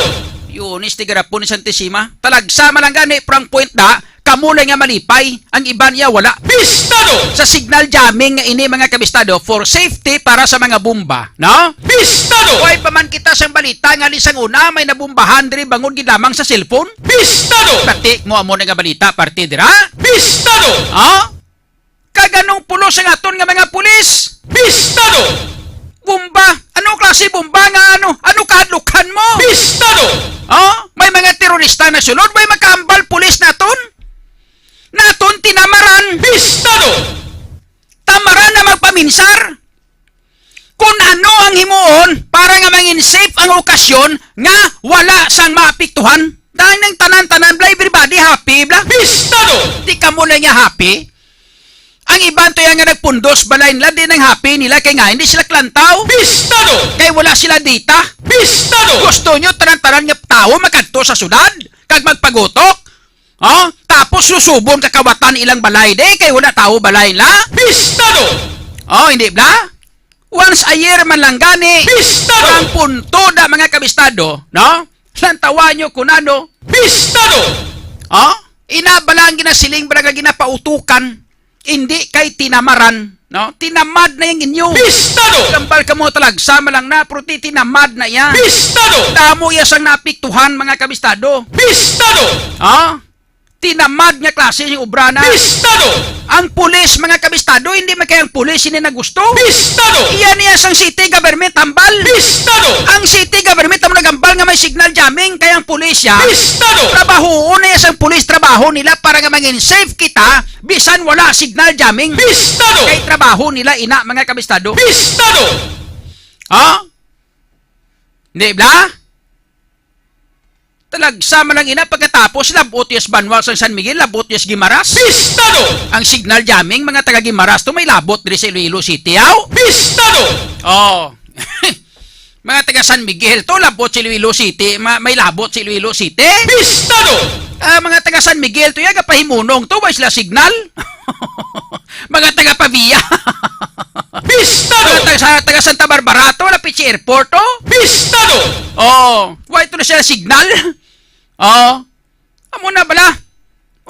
Yunis ti garapon ni Santisima. Talagsa man lang gani, prank point da. Kamo lang nga malipay, ang iban iya wala. Pistado! Sa signal jamming nga ini, mga kabistado, for safety para sa mga bomba, no? Pistado! Why pa man kita sang balita nga lisang una may nabombahan diri bangod gid lamang sa cellphone? Pistado! Pati mo amo na nga balita, parte dira? Pistado! Ha? Kag anong pulos ang aton nga mga pulis? Pistado! Bomba! Ano klase bomba nga ano? Ano kahadlukan mo? Pistado! Oh, may mga terorista na sulod, may makahambal pulis naton? Naton tinamaran. Pistado! Tamaran na magpaminsar. Kung ano ang himuon para nga mangin safe ang okasyon nga wala sang maapektuhan. Dahil nang tanan-tanan, bla, everybody happy, bla. Pistado! Di kamo lang nga happy. Ang iban to yan nga nagpundos, balay nila, di nang happy nila kay nga hindi sila klantaw. Pistado! Kay wala sila data. Pistado! Gusto nyo tanan-tanan nga tawo makadto sa syudad kag magpagutok? Oh, tapos lusubon kakawatan ilang balay, di kay wala tao balay la. Pistado! Oh, hindi bla? Once a year man lang gani. Pistado! Ang punto na, mga kabistado, no? Lantawan nyo kung ano. Pistado! Oh, ina bala ang ginasiling, bala nga ginapautukan. Hindi kay tinamaran, no? Tinamad na yang inyo. Pistado! Gambal ka mo talag sama lang na, pero ti tinamad na iya. Pistado! Damo iya sang naapektuhan, mga kabistado. Pistado! Ha? Tinamad nga klase yung obra na. Pistado! Ang pulis, mga kabistado, hindi man kay ang pulis ini na gusto. Pistado! Iya niya sang city government hambal. Pistado! Ang city government ang nagambal nga may signal jamming kay ang pulis siya. Pistado! Trabahoon na iya sang pulis, trabaho nila para nga mangin safe kita bisan wala signal jamming. Pistado! Kay trabaho nila ina, mga kabistado. Pistado! Ha? Di bla? Talagsa man lang ina, pagkatapos labot yas banwa sang San Miguel, labot yas Guimaras. Pistado! Ang signal jamming, mga taga Guimaras to, may labot diri sa Iloilo City, aw? Pistado! Oh. Mga taga San Miguel to, labot sa Iloilo City, ma-, may labot sa Iloilo City. Pistado! Ah, mga taga San Miguel to, yaga pahimunong to, way sila signal. Mga taga Pavia. Pistado! Mga taga, sa, taga Santa Barbara to, lapit sa airport to. Pistado! Oh, way to na sila signal. Oh. Amo na bala.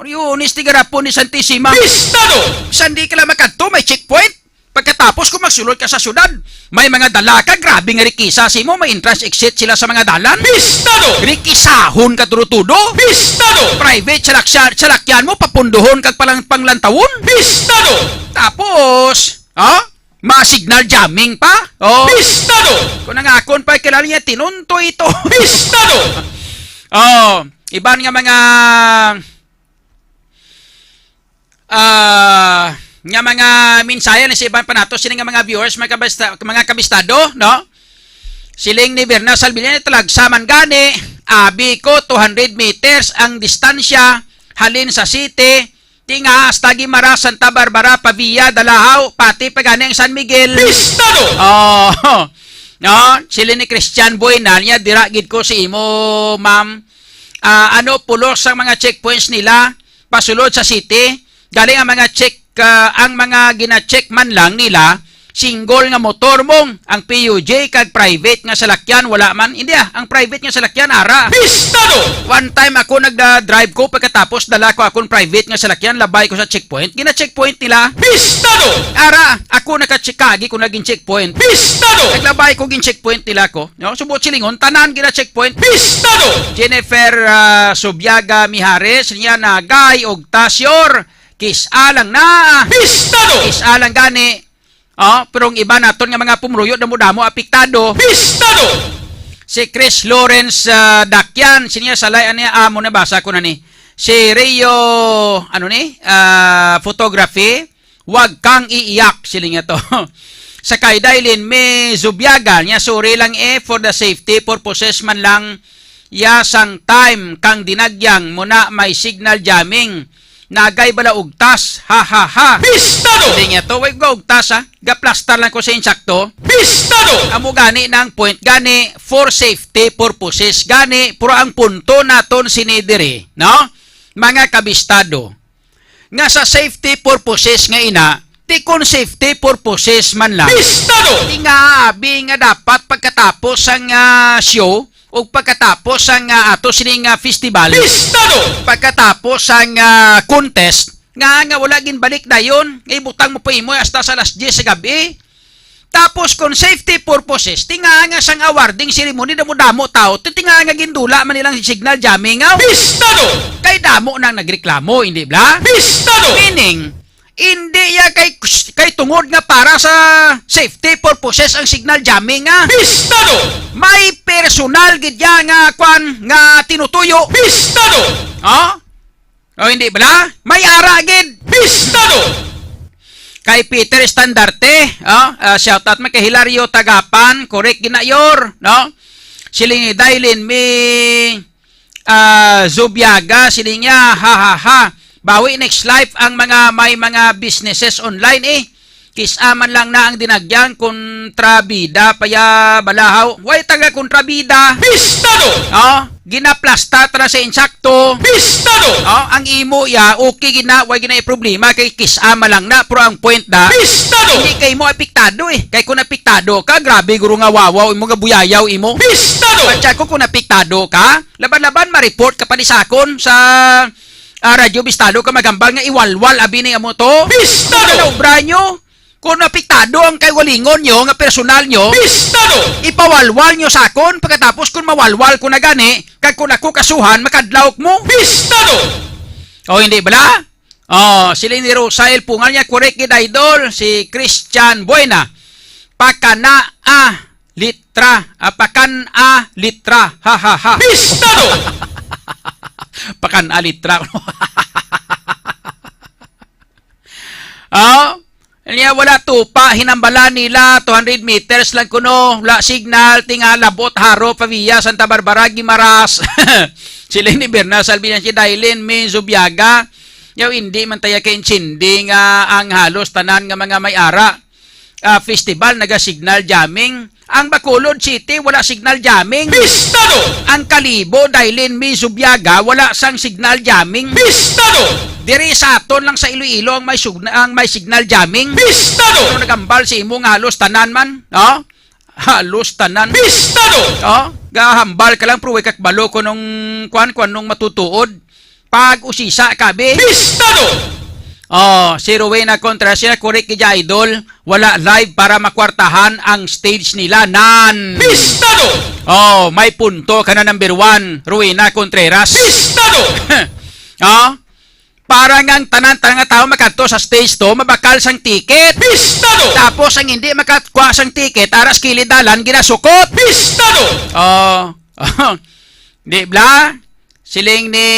Oriones ti garapon ni Santisima. Pistado! Sandi ka lang makadto, may checkpoint. Pagkatapos, kung magsulod ka sa syudad, may mga dala ka, grabe nga rikisa sa imo, may entrance exit sila sa mga dalan. Pistado! Rikisahon ka tudo-tudo. Pistado! Private salakyan, salakyan mo, papunduhon kag palang panglantawon. Pistado! Tapos, ha? Ma-signal jamming pa? Oh. Pistado! Kung ang akon pa kilala niya, tinuntoy ito. Pistado! Oh, iban nga mga ah, nga mga mensahe ni sa iban pa nato sini nga mga viewers, mga kabista-, mga kabistado, no? Siling ni Berna Salvillani, talagsa man gani, abi ko, two hundred meters ang distansya halin sa city, tinga hasta Guimaras, Santa Barbara, Pavia, Dalahaw, pati pa gani ang San Miguel. Pistado! Oh, no? Siling ni Christian Boy na niya, dira gid ko si imo, ma'am. Ah, ano, pulos ang mga checkpoints nila pasulod sa city. Galing ang mga check, ah, ang mga gina-check man lang nila, single nga motor mong ang P U J kag private nga salakyan, wala man. Hindi ah, ang private nga salakyan, ara. Pistado! One time ako nagda-drive ko, pagkatapos dala ko akong private nga salakyan, labay ko sa checkpoint. Gina-checkpoint nila. Pistado! Ara, ako naka-check kagi ko naging checkpoint. Pistado! Naglabay ko gin checkpoint nila ko. No? Subot silingon, tanan gina checkpoint. Pistado! Jennifer, ah, Subiaga Mijares, niya na, "Gay og tasyor, kis-a lang na." Pistado! Kis-a lang gani. Oh, pero ang iba naton nga mga pumruyo, damo-damo apektado. Pistado! Si Chris Lawrence, ah, Dakyan, siya sa lay-, ano niya, amo na, basa ko na ni. Si Rio, ano ni? Ah, photography. "Wag kang iiyak," siling niya to. Sa kay Dailin, may Zubiaga niya, "Sorry lang eh, for the safety purposes man lang, ya sang time kang dinagyang mo na may signal jamming. Nagay bala ugtas, ha, ha, ha." Pistado! Siling niya to, "Way ko ugtas, ha. Gaplastar lang ko sa insakto." Pistado! Amo gani nang point gani, for safety purposes gani, pero ang punto naton sini diri, no? Mga kabistado, nga sa safety purposes nga ina, ti kon safety purposes man lang. Pistado! Ti nga abi nga dapat pagkatapos sang, ah, show o pagkatapos sang, ah, ato sini nga festival, Pistado! Pagkatapos sang, ah, contest, nga, nga wala ginbalik dayon, nga ibutang mo pa imo hasta sa alas diyes sa gabi. Tapos, kung safety purposes, ti nga nga sang awarding ceremony, damo-damo tao, ti, ti nga nga gindula man nilang signal jamming, aw. Pistado! Kay damo nang nagreklamo, hindi bla? Pistado! Meaning, hindi ya kay, kay tungod nga para sa safety purposes ang signal jamming, ah. Pistado! May personal gid ya nga, kwan, nga tinutuyo. Pistado! Oh? O, hindi bala? May ara gid. Pistado! Kay Peter Estandarte, oh, ah, shout out man kay Hilario Tagapan, correct ginayor, no? Siling ni Dailin, mi, ah, Zubiaga, siling niya, ha, ha, ha. Bawi next life ang mga may mga businesses online, eh. Kis-a man lang na ang dinagyang kontrabida pa ya balahaw. Way taga kontrabida. Pistado! Oh, ginaplasta ta na sa insakto. Pistado! Oh, ang imo ya, okay gina, wa gina problema kay kis-a man lang na, pero ang point na, Pistado! Hindi kay mo apektado eh. Kay kung apektado ka, grabe guro nga wawaw imo, nga buyayaw imo. Pistado! Patsa ko kung apektado ka, laban-laban ma-report ka pa ni sakon sa ah, Radyo Bistado ka magambal nga iwalwal abi ni amo to. Pistado! Kung naubra nyo, kung apektado ang kaiwalingon nyo nga personal nyo, Pistado! Ipawalwal nyo sakon, pagkatapos kung mawalwal ko na gani, kag kung ako kasuhan, makadlawk mo. Pistado! O, hindi bala? O, siling ni Rosael Pungal niya, correct gid, idol, si Christian Buena. Pakana, ah, litra, ah, pakan, ah, litra. Ha, ha, ha. Pistado! Pakan, ah, litra. Oh, niya wala tupa, hinambalan nila, two hundred meters lang kuno, wala signal, tinga Labot, Jaro, Pavia, Santa Barbara, Guimaras. Sila ni Berna, Salvina, si Dailin, Min, Zubiaga. Yaw, hindi man taya kaintindi nga ang halos tanan nga mga may ara, ah, festival naga-signal jamming. Ang Bacolod City, wala signal jamming. Pistado! Ang Kalibo, Dailin, Min, Zubiaga, wala sang signal jamming. Pistado! Diri sa aton lang sa Iloilo ang may sugna-, ang may signal jamming. Pistado! Pero nagambal si imo nga halos tanan man, no? Halos tanan. Pistado! Oh, gahambal ka lang, pero way kakbalo kung nung, kwan, kwan nung matutuod. Pag-usisa ka, be. Pistado! Oh, si Rowena Contreras, siya, correct gid, idol. Wala live para makwartahan ang stage nila. Nan! Pistado! Oh, may punto ka na, number one, Rowena Contreras. Pistado! Oh, para nga ang tanan-tanan nga tawo makadto sa stage to, mabakal sang ticket. Pistado! Tapos ang hindi makakuha sang ticket, aras kilid dalan, ginasukot. Pistado! Oh, di bla? Siling ni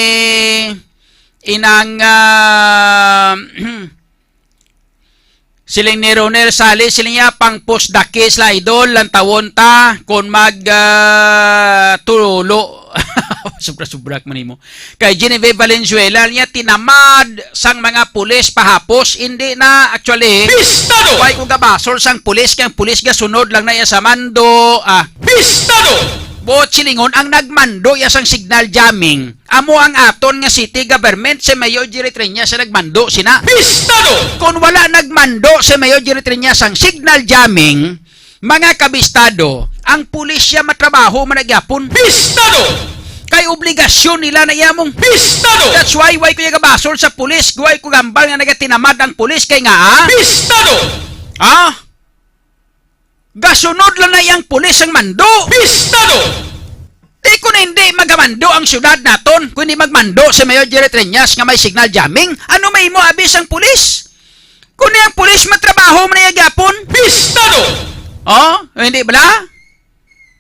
inang, ah, siling ni Ronel Sali, siling niya, pang pusdakis la, idol, lantawon ta, kung mag, ah, tulo. Sobra-sobra man nimo. Kay Genevieve Valenzuela niya, tinamad sang mga pulis pahapos, hindi na, actually. Pistado! Why ko gabasol sang pulis, kay ang pulis gasunod lang na iya sa mando, ah. Pistado! Buot silingon, ang nagmando iya sang signal jamming, amo ang aton nga city government, si Mayor Jerry Triñas sa nagmando sina. Pistado! Kung wala nagmando si Mayor Jerry Triñas sang signal jamming, mga kabistado, ang pulisya matrabaho man na gyapon. Pistado! Kay obligasyon nila na iya mong. Pistado! That's why, why ko iya gabasol sa pulis, why ko gambal nga nagatinamad ang pulis, kay nga, ah? Pistado! Ah? Gasunod lang na iyang pulis ang mando. Pistado! Di ko na hindi magamando ang syudad naton, kung hindi magmando si Mayor Jerry Triñas nga may signal jamming. Ano may mo abis ang pulis? Kung ang pulis matrabaho man na iya gyapon. Pistado! Oh, hindi bala?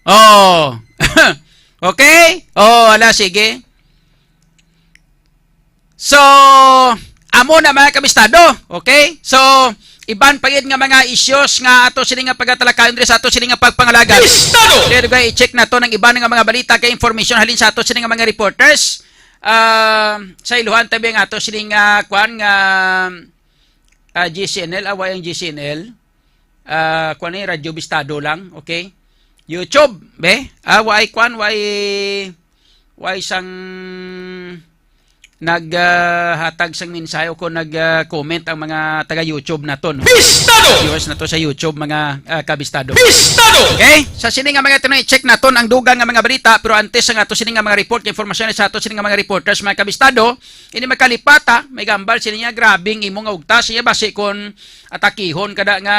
Oh. Okay? Oh, ala, sige. So, amo na, mga kabistado. Okay? So, iban pa gid nga mga issues nga ato sini nga pagatalakayon diri sa ato sini nga pagpangalaga. Pistado! Kaya dugay i-check nato ang iban nga mga balita kay information halin sa ato sini nga mga reporters. Ah, sa iluhan tabi nga ato sini nga kwan nga, ah, G C N L, away ang G C N L. Ah, kwan ni Radyo Bistado lang, okay? YouTube, be? Ah, way kwan, way, way sang naghatag sang mensahe o kung nag-comment ang mga taga YouTube naton. Pistado! Viewers nato sa YouTube, mga, ah, kabistado. Pistado! Okay? Sa sini nga mga tunay, check naton ang dugang nga mga balita, pero antes nga ato sini nga mga report, informasyon sa ato sini nga mga reporters, mga kabistado, hindi magkalipata, may gambal sila niya, grabing imo nga ugtas niya, basi kon atakihon kada nga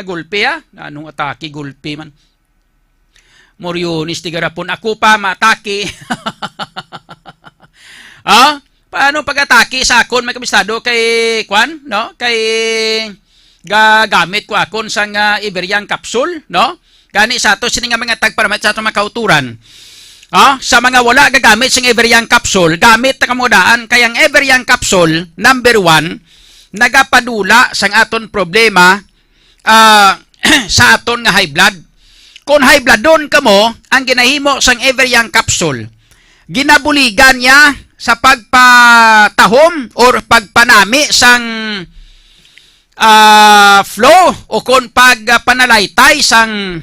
gulpi, ah. Anong atake, gulpi man? Moriones, tigarapon. Ako pa, matake. Ah? Paano pag-atake sa akon, may kabistado, kay, kwan, no? Kay gagamit ko akon sang, ah, Iberian capsule, no? Gani sa ato, sini nga mga tagparamit sa atong mga kauturan. Ah, sa mga wala gagamit sang Iberian capsule, gamit na kamo daan, kay ang Iberian capsule, number one, nagapadula sang aton problema, ah, sa aton nga high blood. Kung high bloodon kamo, ang ginahimo sang Everyang capsule, ginabuligan niya sa pagpatahom or pagpanami sang, ah, flow o kon pagpanalaytay sang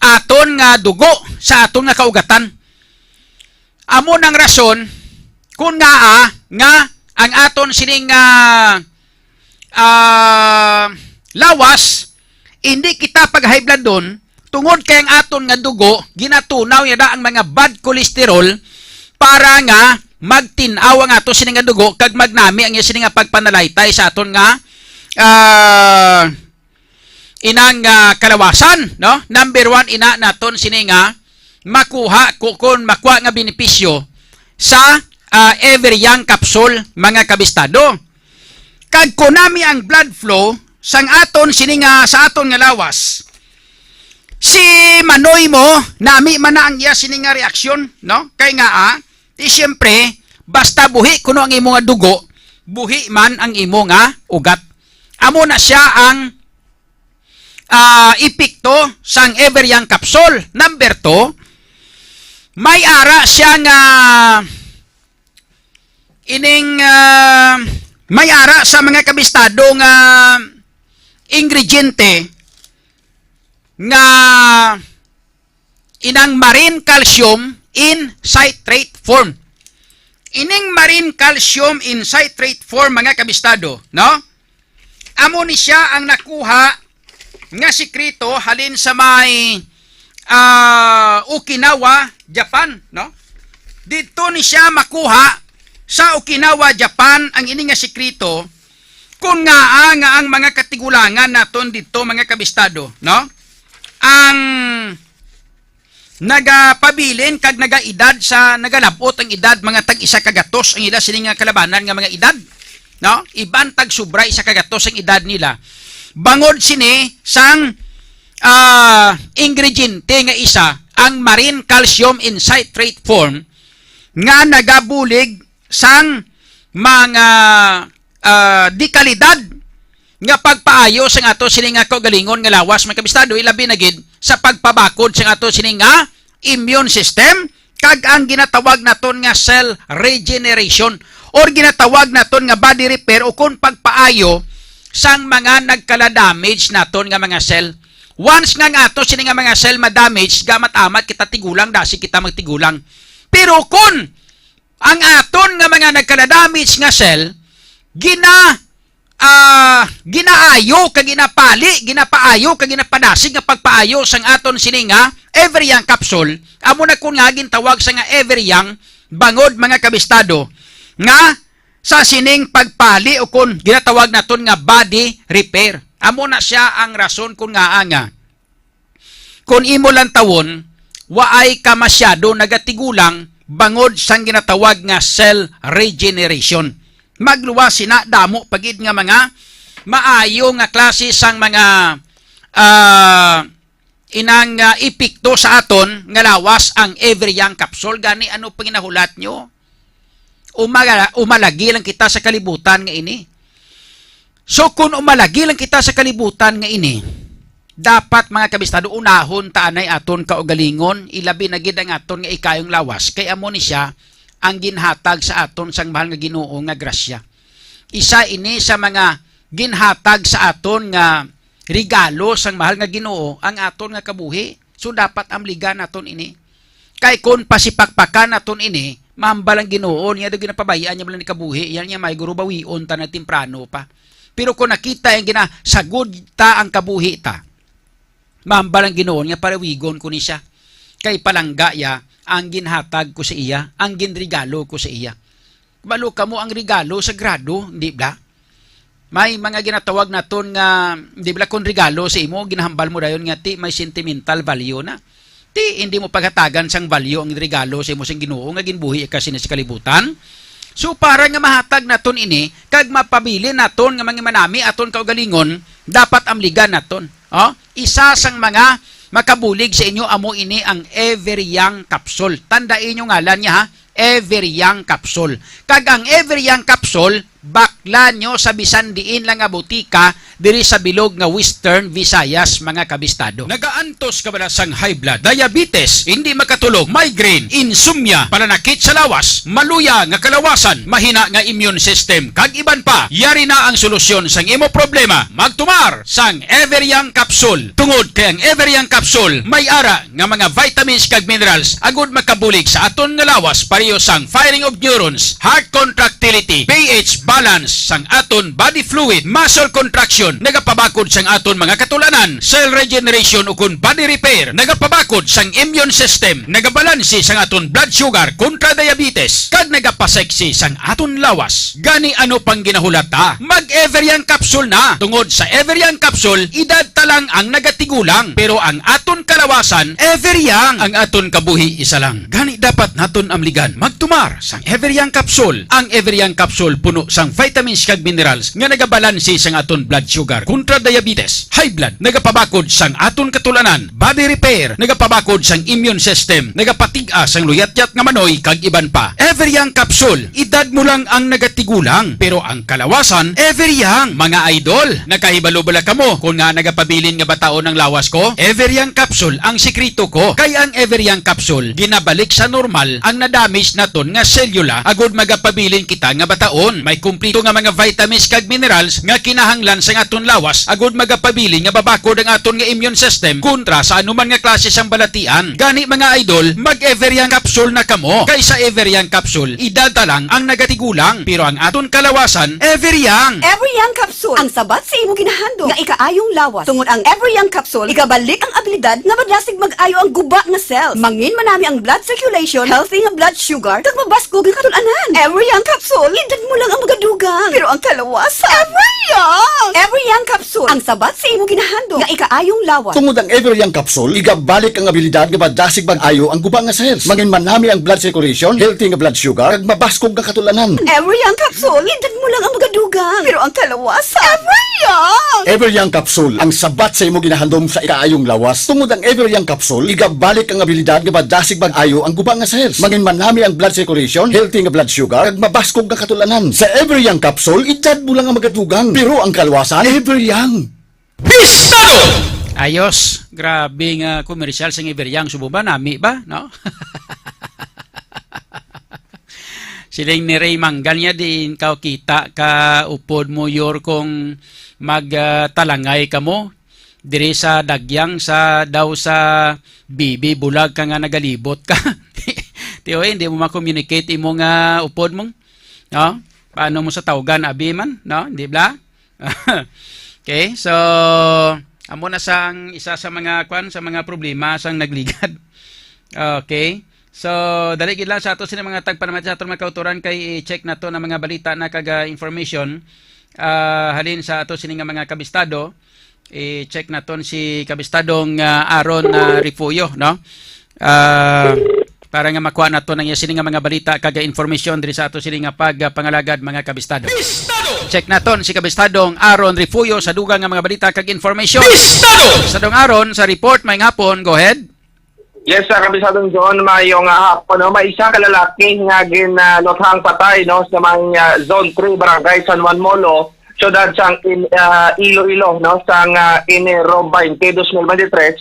aton nga dugo sa aton nga kaugatan. Amo nang rason kung ngaa nga ang aton sining, ah, ah, lawas, hindi kita pag-high blood doon, tungod kay ang aton nga dugo, ginatunaw niya da ang mga bad cholesterol para nga magtin-aw ang ato sini nga dugo kag magnami ang iya sini nga pagpanalaytay sa aton nga, ah, inang, ah, kalawasan, no? Number one, ina naton sini nga makuha ku-, kun makuha nga benepisyo sa, ah, Ever Young capsule, mga kabistado. Kag kun nami ang blood flow sang aton sini nga, sa aton nga lawas, si manoy mo, nami man na ang iya sini nga reaksyon, no? Kay nga, ah, di siyempre, basta buhi kuno ang imo nga dugo, buhi man ang imo nga ugat. Amo na siya ang, ah, epekto sang Ever Young capsule. Number two, may ara siya nga ining, ah, may ara sa mga kabistado nga ingrediente nga inang marine calcium in citrate form. Ining marine calcium in citrate form, mga kabistado, no? Amo ni siya ang nakuha nga sikreto halin sa may, ah, Okinawa, Japan, no? Didto ni siya makuha sa Okinawa, Japan, ang ini nga sikreto, kung ngaa nga ang mga katigulangan naton didto, mga kabistado, no? Ang nagapabilin kag nagaedad sa, nagalab-ot ang edad, mga tag isa ka gatos ang ila sini nga kalabanan nga mga edad, no? Iban tag sobra isa ka gatos ang edad nila. Bangod sini sang, ah, ingrediente nga isa, ang marine calcium in citrate form, nga nagabulig sang mga, ah, dekalidad nga pagpaayo sang ato sini nga kaugalingon nga lawas, mga kabistado, ilabi na gid sa pagpabakod sang ato sini nga immune system kag ang ginatawag naton nga cell regeneration or ginatawag naton nga body repair o kon pagpaayo sang mga nagkala-damage naton nga mga cell. Once nga ang ato sini nga mga cell ma-damage, gamat-amat kita tigulang, dasi kita magtigulang. Pero kon ang aton nga mga nagkala-damage nga cell, gina-, ah, ginaayo kag ginapali, ginapaayo kag ginapadasig nga pagpaayo sang aton sini nga Ever Young capsule, amo na kun nga gintawag sa nga Ever Young bangod, mga kabistado, nga sa sining pagpali o kun ginatawag naton nga body repair. Amo na siya ang rason kun ngaa nga Kon imo lantawon, waay ka masyado nagatigulang bangod sang ginatawag nga cell regeneration. Magluwas sina damo pa gid nga mga maayo nga klase sang mga, ah, inang, ah, epekto sa aton nga lawas ang Ever Young capsule. Gani, ano pa ginahulat nyo? Umala-, umalagi lang kita sa kalibutan nga ini. So, kun umalagi lang kita sa kalibutan nga ini, dapat, mga kabistado, unahon ta anay aton kaugalingon, ilabi na gid ang aton nga ikayong lawas, kay amo ni sia ang ginhatag sa aton sang mahal nga Ginoo nga grasya. Isa ini sa mga ginhatag sa aton nga regalo sang mahal nga Ginoo, ang aton nga kabuhi. So, dapat amligan naton ini. Kay kon pasipakpakan naton ini, mahambal ang Ginoo, niya daw ginapabay-an niya bala ni kabuhi, yan niya may guro bawion ta na temprano pa. Pero kon nakita yang ginasagod ta ang kabuhi ta, mahambal ang Ginoo niya, palawigon ko ni siya. Kay palangga ya ang ginhatag ko sa iya, ang ginregalo ko sa iya. Kabalo kamo, ang regalo sagrado, di ba? May mga ginatawag naton nga, di ba, kung regalo sa imo, ginahambal mo dayon nga, ti, may sentimental value na. Ti, hindi mo paghatagan sang value ang regalo sa imo sang Ginoo nga ginbuhi ka sini sa kalibutan. So, para nga mahatag naton ini, kag mapabilin naton nga mga manami aton kaugalingon, dapat amligan naton. Oh, isa sang mga makabulig sa inyo amo ini ang Ever Young capsule. Tandai inyo ngalan niya, ha? Ever Young capsule. Kag ang Ever Young capsule, Bakla nyo sa bisan diin lang nga butika diri sa bilog nga Western Visayas, mga kabistado. Nagaantos ka bala sang high blood, diabetes, hindi makatulog, migraine, insomnia, pananakit sa lawas, maluya nga kalawasan, mahina nga immune system, kag iban pa? Yari na ang solusyon sang imo problema. Magtumar sang Everyang Capsule. Tungod kay ang Everyang Capsule may ara nga mga vitamins kag minerals agud makabulig sa aton nga lawas, pareho sang firing of neurons, heart contractility, pH balance sang aton body fluid, muscle contraction, nagapabakod sang aton mga katul-anan, cell regeneration ukon body repair, nagapabakod sang immune system, nagabalanse sang aton blood sugar kontra diabetes, kag nagapaseksi sang aton lawas. Gani ano pang ginahulat ta? Mag Everyang Capsule na. Tungod sa Everyang Capsule, edad ta lang ang nagatigulang, pero ang aton kalawasan, Everyang. Ang aton kabuhi isa lang. Gani dapat naton amligan. Magtumar sang Everyang Capsule. Ang Everyang Capsule puno sang vitamins kag minerals nga nagabalanse sang aton blood sugar kontra diabetes, high blood, nagapabakod sang aton katul-anan, body repair, nagapabakod sang immune system, nagapatig-a sang luyatyat nga manoy, kag iban pa. Everyang Capsule, edad mo lang ang nagatigulang, pero ang kalawasan, Everyang. Mga idol, nakahibalo bala kamo kon nga nagapabilin nga bataon ang lawas ko? Everyang Capsule ang sikreto ko. Kay ang Everyang Capsule ginabalik sa normal ang na-damage naton nga selula agud magapabilin kita nga bataon. May kumplito nga mga vitamins kag minerals nga kinahanglan sang aton lawas agud magapabilin nga babakod ang aton nga immune system kontra sa anuman nga klase sang balatian. Gani, mga idol, mag Everyang Capsule na kamo. Kay sa Everyang Capsule, edad ta lang ang nagatigulang, pero ang aton kalawasan, Everyang. Everyang Capsule, ang sabat sa imo ginahandom nga ikaayong lawas. Tungod ang Everyang Capsule, igabalik ang abilidad nga madasig mag-ayo ang guba nga cells. Mangin manami ang blood circulation, healthy nga blood sugar, kag mabaskog nga katul-anan. Everyang Capsule, edad mo lang ang magadugang, pero ang kalawasan, Everyang! Everyang Capsule, ang sabat sa imo ginahandom nga ikaayong lawas. Tungod ang Everyang Capsule, igabalik ang abilidad nga madasig mag-ayo ang guba nga cells. Mangin manami ang blood circulation, healthy nga blood sugar, kag mabaskog nga katul-anan. Everyang Capsule, edad mo lang ang magadugang, pero ang kalawasan, Everyang! Everyang Capsule, ang sabat sa imo ginahandom sa ikaayong lawas. Tungod ang Everyang Capsule, igabalik ang abilidad nga madasig mag-ayo ang guba nga cells. Mangin manami ang blood circulation, healthy nga blood sugar, kag mabaskog nga katul-anan. Sa Everyang Capsule, edad mo lang ang magadugang, pero ang kalawasan, Everyang. Bistado! Ayos. Grabe nga komersyal sang Everyang. Subo ba? Nami ba? No? Siling ni Ray Manggal niya, di kaw kita ka upod mo, Yor, kung mag, ah, talangay ka mo diri sa dagyang sa, daw sa bibi, bulag ka nga nagalibot ka. Tiyo, hindi mo ma-communicate imo nga upod mo. No? Paano mo sa tawgan, abi man? No? Di bla? Okay, so amo na sang isa sa mga kwan, sa mga problema sang nagligad. Okay. So, dali gid lang sa ato sini mga tagpanamati sa aton mga kautoran kay i-check nato ang mga balita na kag, ah, information, ah, halin sa ato sini nga mga kabistado. I-check naton si kabistadong, ah, Aaron, ah, Refugio, no? Ah, para nga makuha nato ang iya sini nga mga balita kag information diri sa ato sini nga pagpangalagad, mga kabistado. Check naton si kabistadong Aaron Refugio sa dugang nga mga balita kag information. Bistado! Kabistadong Aaron, sa report, may ngapon. Go ahead. Yes, sa Kapisadong John, maayong, ah, hapon, no? May isa ka lalaki nga gin, ah, luthang patay, no, sa may, ah, Zone three, Barangay San Juan Molo, siyudad sang In-, ah, Iloilo, no, sang, ah, Enero twenty, twenty-three.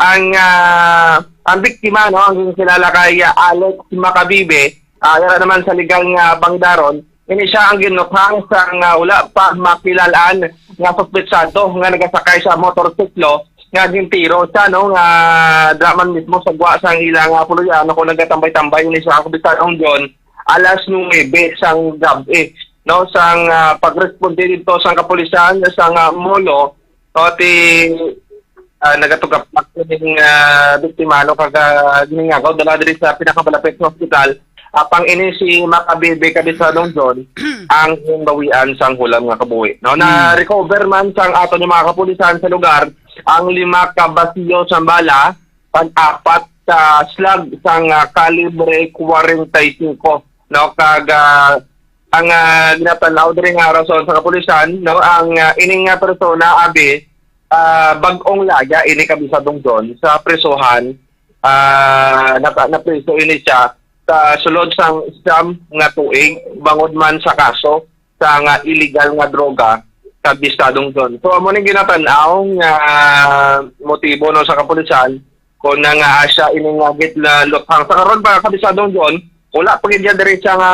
Ang, ah, ang biktima, no, ang ginkilala kay, ah, Alex Macabibe, ah, yara naman sa legal nga bangdaron, ini siya ang ginukhang sang, ah, wala pa makilalaan nga suspetsado nga nagasakay sa motorsiklo nga gintiro siya, no, nga dira man mismo sa gwa sang ilang, ah, puloy-an kung nagatambay-tambay ini sa Kapisadong John alas nuebe sang gab-i, no, sang, ah, pagresponde dito sang kapulisan sang, ah, Molo, o ti, ah, nagatugapak ning, ah, biktima, no, kag, ah, giningagaw dala diri sa pinakamalapit nga ospital. Apang ini si Macabibe, Kapisadong John, ang ginbawian sang hulam nga kabuhi. No, na-recover man sang aton nga mga kapulisan sa lugar ang lima ka basiyo sang bala, pag apat ka slag sang, ah, kalibre forty-five, no, kag, ah, ang, ah, ginatanaw diri nga rason sa kapulisan, no, ang, ah, ining nga persona, abi, ah, bag-ong laya ini, Kapisadong John, sa prisuhan, ah, nata-, napriso ini siya sa sulod sang siyam nga tuig bangod man sa kaso sa nga illegal nga droga, Kabistadong John. So, amo ni ginatan-aw nga motibo, no, sa kapulisan, kung na nga siya ini nga git na luthang. Sa karon pa, Kabistadong John, wala pa gid diri siya nga,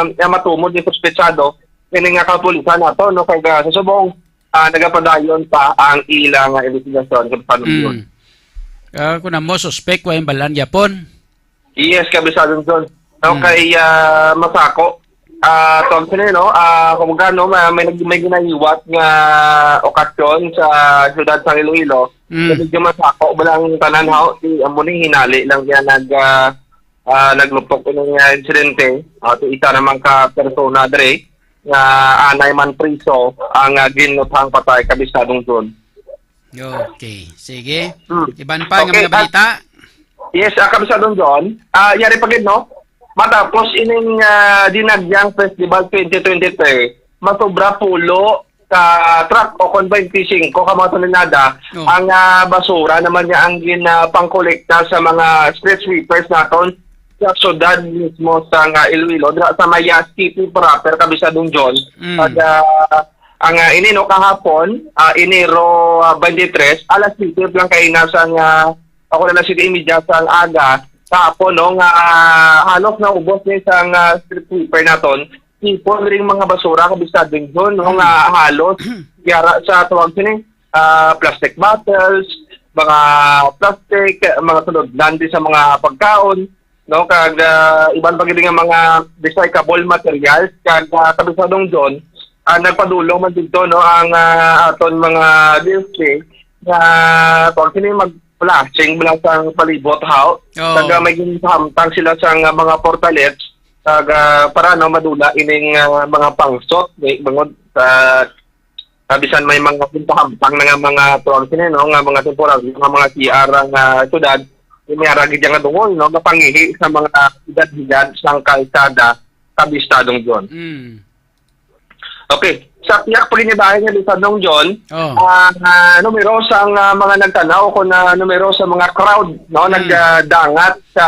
nga matumod ni suspetsado, ini nga kapulisan nato, no, kag, ah, sa subong, ah, nagapadayon pa ang ila nga investigasyon, Kabistadong John. Mm. Ah, kung amo, suspek, wa yung balan gyapon. Yes, Kabisado John. No, Mm. kay, ah, Masako, ah, tawag sila, no? Ah, kumbaga, no, may, may, nag- may ginahiwat nga okasyon sa siyudad sang Iloilo. Mm. So, medyo masako ba lang tanan, ha? Di, amo ni hinali lang yan nag, ah, ah, naglupok ining, ah, insidente. Ah, to isa naman ka persona dre nga anay man priso ang, ah, ginluthang patay, Kabisadong John. Okay. Sige. Hmm. Iban pa nga Okay, mga balita? Yes, ah, Kabisadong John. Ah, yari pa gid, no? Matapos ining, ah, Dinagyang Festival twenty twenty-three, masobra pulo ka truck o kon twenty-five ka mga tonelada Oh. ang, ah, basura naman niya ang gin, ah, pangkolekta sa mga street sweepers naton sa syudad mismo sa nga Iloilo, dira sa may, ah, city proper, Kabisadong John. Mm. Pag, ah, ang, ah, ini, no, kahapon, ah, Enero, ah, twenty-three, alas siyete lang kaina sa nga, ako na lang siyete imedya sa aga, kahapon, no, nga, ah, halos naubos ni sa nga street sweeper naton, ipon ring mga basura, Kabisadong John, no, nga halos yara sa tawag sini, ah, plastic bottles, mga plastic, mga sunod landi sa mga pagkaon, no, kag, ah, iban pa gid nga mga recyclable materials, kag, ah, Kabisadong John, ah, nagpadulong man didto, no, ang, ah, aton mga D F C nga tawag sini mag-flashing lang sang palibot, haw. Oo. Kag, ah, may ginpahamtang sila sa nga mga portalets, kag, ah, para, no, madula ining, ah, mga pangsot, eh, bangod sa, ah, bisan may mga ginpahamtang na nga mga tuwang sini, no, nga mga temporaryo, nga mga C R ang, ah, syudad, inyara gid nga dungol, no, mapangihi sa mga higad-higad sang kalsada, Kabistadong John. Mm. Okay. Sa tiyak paginibahin nga Kabisadong John, Oh. ah, ah, numero sa nga mga nagtanaw ko na numero sa mga crowd, no, Mm. nagdangat sa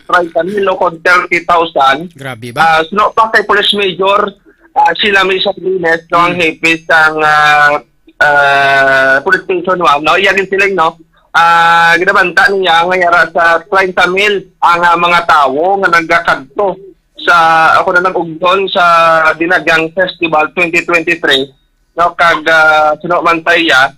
treinta mil o kon thirty thousand. Grabe ba? Ah, suno pa kay Police Major, ah, sila may Sardines, no, ang Mm. hepe sang, ah, ah, Police Station one, no, iya gid sila, no. Ah, ginabanta niya nga yara sa treinta mil ang, ah, mga tawo nga nagakadto sa, ako na lang ugton, sa Dinagang Festival twenty twenty-three, no, kag, ah, suno man sa iya,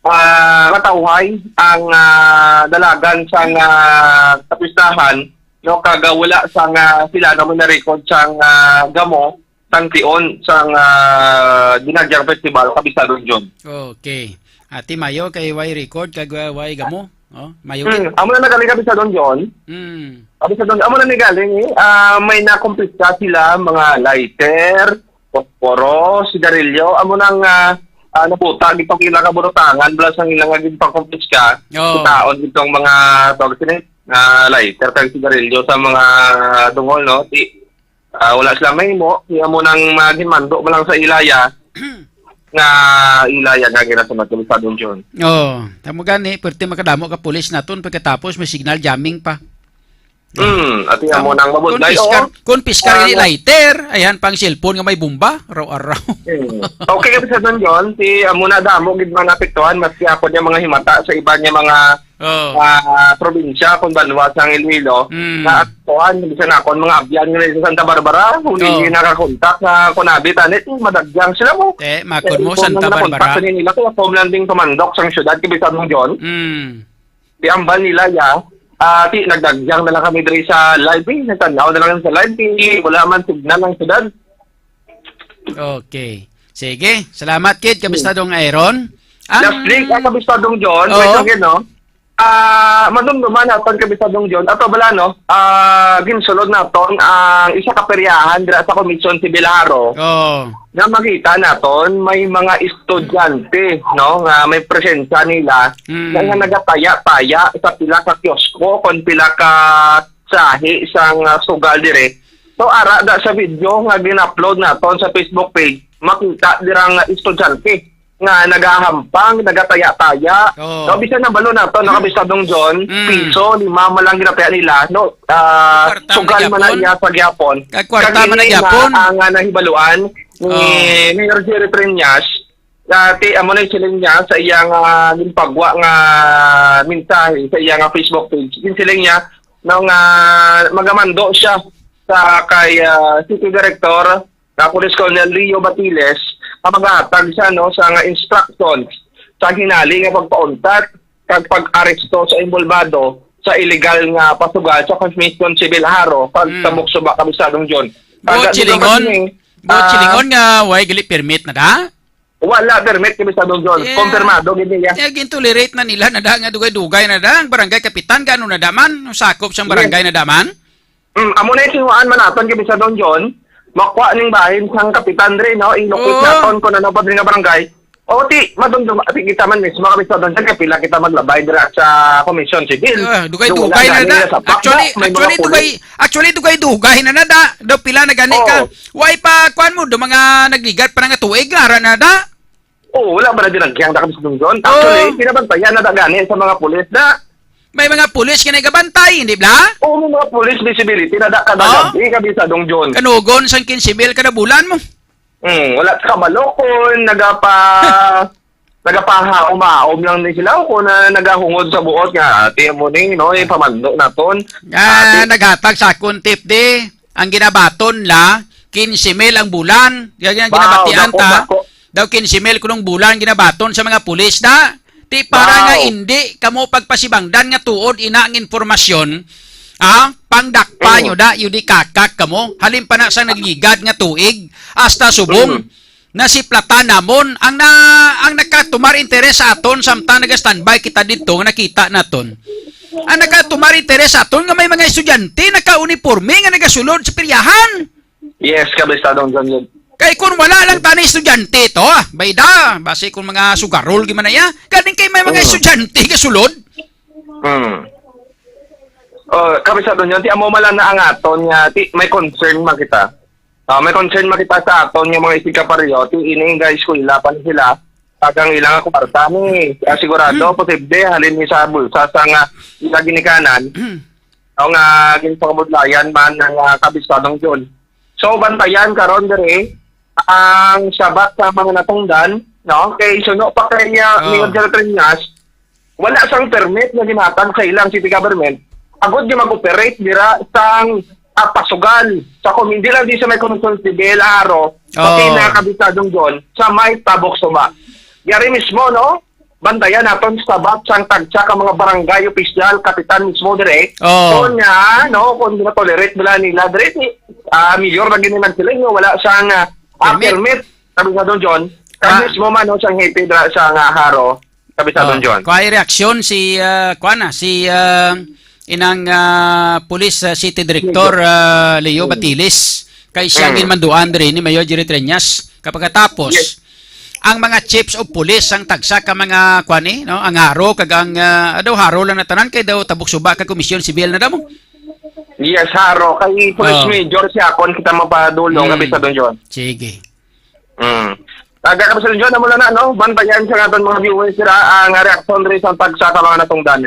ah, matawhay ang, ah, dalagan sang, ah, kapistahan, no, kag, ah, wala sang, ah, sila naman na-record sang, ah, gamo sang tion sang, ah, Dinagyang Festival, Kabisadong John. Okay. Ati mayo kay way record kag, ah, way gamo. Oh, mayo gid. Hmm, amo na nagaling, Kabisadong John. Hmm. Kabisadong, amo na ni galing, eh. Ah, may nakumpiska sila, mga lighter, posporo, sigarilyo. Amo nang, ah, ah, naputa, gitong ilang kaburutangan, bala sang ilang nga ginpangkumpiska. Oh. Kitaon gitong mga, tawag sini, ah, lighter kag sigarilyo sa mga dungol, no? Di, ah, wala sila mahimo, kaya amo nang mga ginmando man lang sa ilaya, nga ilaya nga ginasunod, Kabisadong John. Oh, tamo gani, pwerte makadamo ka pulis naton pagkatapos may signal jamming pa. Hmm, ati amo Tamo. nang mabudlay, Kon piskar, oo. kon piskar Ah, ini nga lighter, ayan pang cellphone nga may bomba, araw-araw. Hmm. Okay, Kabisadong John, si amo na damo gid man naapektuhan, maski ako niya mga himata sa iban niya mga Oh. ah, probinsya, kung banwa sang Iloilo, Mm. na atuan, bisan ako, ang mga abyan nga sa Santa Barbara, huli Oh. nakakontak sa Conabi, tanit, madagyang sila mo. Eh, makon mo, Santa Barbara. Sa nila, kaya ako man ding tumandok sang syudad, Kabisadong John. Mm. Di ambal nila, ya. Ah, ti, nagdagyang na lang kami diri sa live, eh. Nagtanaw na lang sa live, eh. Wala man signal ang syudad. Okay. Sige, salamat, kid, Kabistadong Aaron. Ang Last week, ang Kabistadong John, Oo. may tungkol, no? Ah, madumduman naton, Kabistadong John. Ato bala, no? Ah, ginsulod naton ang isa ka peryahan dira sa Commission si Bilaro. Oo. Nga makita naton may mga estudyante, no, nga may presensya nila Mm. na nga nagataya-taya sa pila ka kiosko kon pila ka sahi sang, ah, sugal dire. So, ara da sa video nga gin-upload naton sa Facebook page, makita dira nga estudyante nga nagahampang, nagataya-taya. Oo. No, bisan nabalo nato, no, Kabistadong John, Mm. piso, lima man lang ginataya nila, no, ah, Kwarta man sugal man na gyapon. iya sa gyapon. Kag kwarta Kag man na ini gyapon. nga ang, ah, nahibaluan, ni Oh. Mayor Jerry Treñas, dati amo na yung siling niya sa iyang, ah, ginpagwa nga mensahe sa iyang, ah, Facebook page. Yung siling niya, no, nga magamando siya sa kay, ah, City Director nga Police Colonel Leo Batiles, nga maghatag siya, no, sa nga instructions sa hinali nga pagpauntat kag pag-aresto sa involbado sa illegal nga pasugal sa Commission Civil Haro kag Hmm. Tabok Suba, Kabisadong John. Buot Kag silingon, dugang kini, buot ah, silingon nga way gali permit na da? Wala permit, Kabisadong John. Yeah. Kompirmado gid niya. Yeah, gintolerate na nila na da nga dugay-dugay na da ang barangay kapitan, gano na da man, sakop sang Yes. barangay na da man. Mm, amo na yung tinguhaan man naton, Kabisadong John. Makuha ning bahin sang kapitan dre, no? Ilukit Oo. naton kung ano pa dre nga barangay. O, ti, madumdum, ti, kita man mismo, Kabisadong John, kay pila kita maglabay dira sa Commission Civil. Ah, dugay-dugay Wala na gani da. sa pakpak, Actually, may mga actually, pulis. dugay, actually, dugay-dugay na na da. Daw pila na gani ka. Oo. Way pa, kuan mo, do mga nagligad pa na nga tuig, ara na da. Oo, wala ba na dinagyang da, Kabisadong John? Oo. Actually, pinabantayan na da gani sa mga pulis da. May mga pulis nga nagabantay, hindi bla? Oo, may mga pulis visibility na da kada Oh? gabi, Kabisadong John. Kanugon sang quince mil kada bulan mo. Hmm, wala ka kabalo kung nagapa-, nagapahaom-haom lang ni sila o kung na nagahungod sa buot nga, "Ati mo ni, no, ipamando naton." Ah, Ati naghatag sa akon tip di. Ang ginabaton la, quince mil ang bulan. Yan ang Wow, ginabatian dako, ta. dako. Daw quince mil kunong bulan ginabaton sa mga pulis da. Ti para nga Wow. indi kamo pagpasibangdan nga tuod ina ang impormasyon, ah, pangdakpa Mm. nyo da, yun di kakak kamo. Halin pa na sa nagligad nga tuig, hasta subong. Mm. Nasiplatan namon ang na, ang nakatumar interes sa aton samtang naga-standby kita didto nga nakita naton. Ang nakatumar interes sa aton nga may mga estudyante nakauniporme nga nagasulod sa peryahan. Yes, Kabistadong John, yun. Kay kung wala lang tani estudyante to, ah, bayda, basi kung mga sugarol gyud man na iya, galing kay may mga Mm. estudyante gasulod. Mm. Oh, Kabistadong John, ti amo man lang na ang aton nga, ti, may concern man kita. Ah, may concern man kita sa aton nga mga isigkapareho, ti ini nga eskwela pa ni sila, kag ang ilang kwarta ni, ah, sigurado, Mm. posible, halin ni sa bulsa sa nga ila ginikanan, Mm. o nga ginpangabudlayan man ng, ah, Kabistadong John. So, bantayan karon diri ang sabat sa mga natungdan, no? Kay suno pa kay, ah, Oh. Mayor Jerry Treñas, wala sang permit nga ginhatag sa ilang city government, agod nga mag-operate dira sang, ah, pasugal sa kom-, hindi lang di sa may Commission Civil, Haro, pati Oh. na Kabistadong John, sa may Tabok Suba. Yari mismo, no? Bantayan naton sa bat sang tagsa ka mga barangay opisyal, kapitan mismo dire. Oh. Kung nga, no, kung na-tolerate nila nila dire, si, ah, mayor na gini nagsiling, no, wala sang, ah, ah, Permit. permit, Kabistadong John. Kag Ah. mismo man, no, sang hepe dira sa nga Haro, Kabistadong Oh, John. Kuha reaksyon si, ah, kuha na, si, ah, inang, ah, Police, ah, City Director, ah, Leo Mm. Batilis. Kay siya Mm. ginmanduan diri ni Mayor Jerry Treñas. Kapagkatapos, Yes. ang mga chiefs of police, ang tagsa ka mga, kuha ni, no? Ang Haro, kag ang, ah, daw Haro lang na tanan, kay daw Tabok Suba ka Komisyon Sibil na daw mo. Yes, Haro. Kay Police Oh. Major siya, kon kita mapadulong, Mm. Kabistadong John. Sige. Mm. Taga Kabistadong John, amo na na, no? Bantayan sa aton mga viewers sira ang reaksyon diri sa tagsa ka mga natungdan.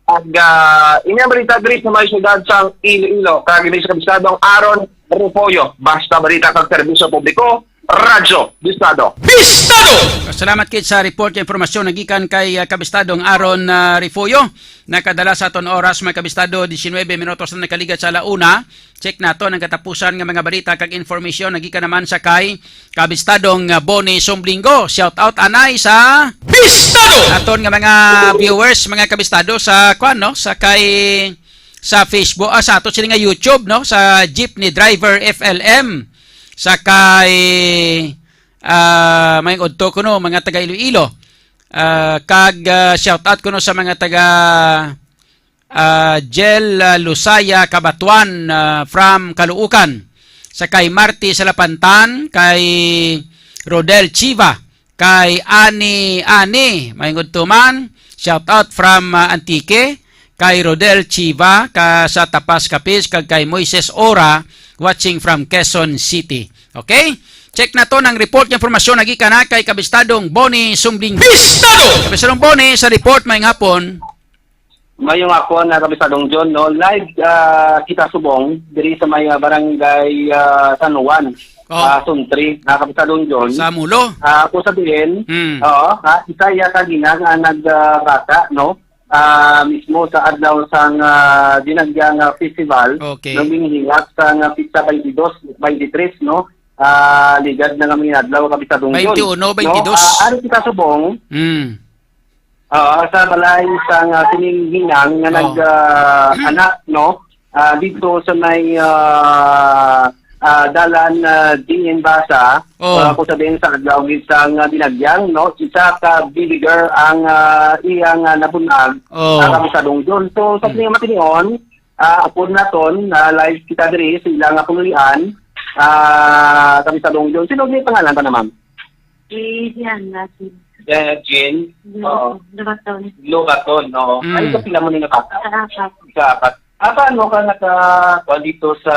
Ag, ah, ini ang balita diri sa may siyudad sa Iloilo, kag ini sa Kabistadong Aaron Refollo. Basta balita kag serbisyo publiko, Radyo Bistado. Bistado! Salamat kit sa report nga impormasyon nagikan kay, ah, Kabistadong Aaron, ah, Refollo. Nakadala sa aton oras, mga kabistado, diecinuebe minutos na nakaligat sa ala una. Check naton ang katapusan nga mga balita kag information nagikan naman sa kay Kabistadong, ah, Bonnie Sumblingo. Shout out anay sa Bistado! Aton nga mga viewers, mga kabistado sa, kuan, no? Sa kay, sa Facebook, ah, sa ato sila nga YouTube, no? Sa Jeepney Driver F L M. Sa kay, ah, may udto ko, no, mga taga Iloilo. Ah, kag, ah, shout out ko, no, sa mga taga ah, Jel, ah, Lusaya Kabatuan, ah, from Caloocan. Sa kay Marty Salapantan, kay Rodel Chiva, kay Ani Ani, maayong udto man. Shout out from, ah, Antique, kay Rodel Chiva, ka sa Tapas Capiz, kag kay Moises Ora, watching from Quezon City. Okay? Check naton ang report nga impormasyon nagikan na kay Kabistadong Bonnie Sumbling. Bistado! Kabistadong Bonnie sa report, maayong hapon. Mayong hapon, ah, Kapisadong John, no? Live, ah, kita subong diri sa may, ah, barangay, ah, San Juan, Oh. ah, Suntri, ah, Kapisadong John. Sa Mulo. Ah, ako sa diin, Hmm. oo, ah, isa iya ka ginang, ah, nag, ah, bata, no? Ah, mismo sa adlaw sang, ah, Dinagyang, ah, Festival, Okay. nang ginhilak sang, ah, pitsa twenty-two, twenty-three, no? Ah, ligad na nga mga adlaw, Kapisadong John. Twenty-one, No? twenty-two. Ah, ari kita subong, Hmm. Ah, sa balay sang, ah, sining ginang nga Oh. nag, ah, anak, no? Ah, dito sa may, ah, ah, dalan, ah, G N Basa, Oh. ah, kung sabihin sa adlaw gid sang, ah, Dinagyang, no? Isa ka baby girl ang, ah, iyang, ah, nabunag, Oh. ah, Kapisadong John. So, sa Hmm. sining matinion, ah, upod naton, ah, live kita diri sa ilang, ah, punulian, ah, Kapisadong John. Sino ang pangalan pa na, ma'am? Eh, Diana, si Diana Jean? Lo-, Oo. Lobaton. Lobaton, oo. Mm. Ay, kapila mo ni nga bata? Sa apat. Sa apat. Ah, paano ka naka-, kuha dito sa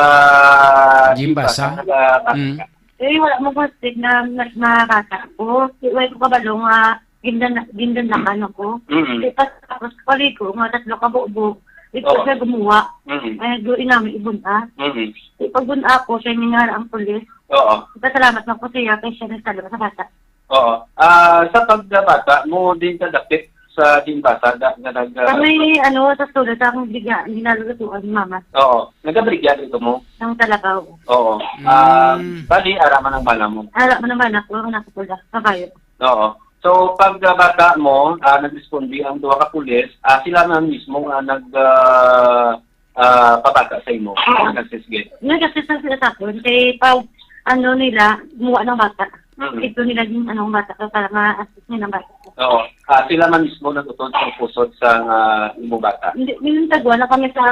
Gym Basa? Gym Basa? Naka-, Mm. Eh, wala mo posted na mas makakata ko. Di, wala ko kabalo nga gindan-, gindandakan ako. Mm. Di, pas, tapos paligo, mga tatlo ka bubo. Di ko Oo. siya gumuha. Mm. Ay, doon namin ibun, ah. Mm. Di, pag bun ako, siya ningara ang pulis. Oo. Pasalamat na po siya kay siya nagtalo sa bata. Oo. Ah, sa pagbata mo din kadapit sa Gym Basa da, nga nag, ah, Sa may, ano, sa sulod sa akong biga, ginalulutuan ni mama. Oo. Nagabrigya dito mo? Ang talaga, oo. Oo. Mm. Ah, bali, ara man ang bana mo? Ara man ang bana ko, ang anak ko pala, kabayo. Oo. So, pag, ah, bata mo, ah, nagresponde ang duha ka pulis, ah, sila na mismo nga nag, ah, ah, pabata sa imo, Oo. nag-assist gid? Nag-assist lang sila sa akon. Kay pag, ano nila, kumuha ng bata. Mm. Ito nila yung, ano, bata ko para ma-assist nila ang bata ko. Oo. Ah, sila man mismo nag-utod sa pusod sa, ah, imo bata? Hindi, yung tagwa na kami sa,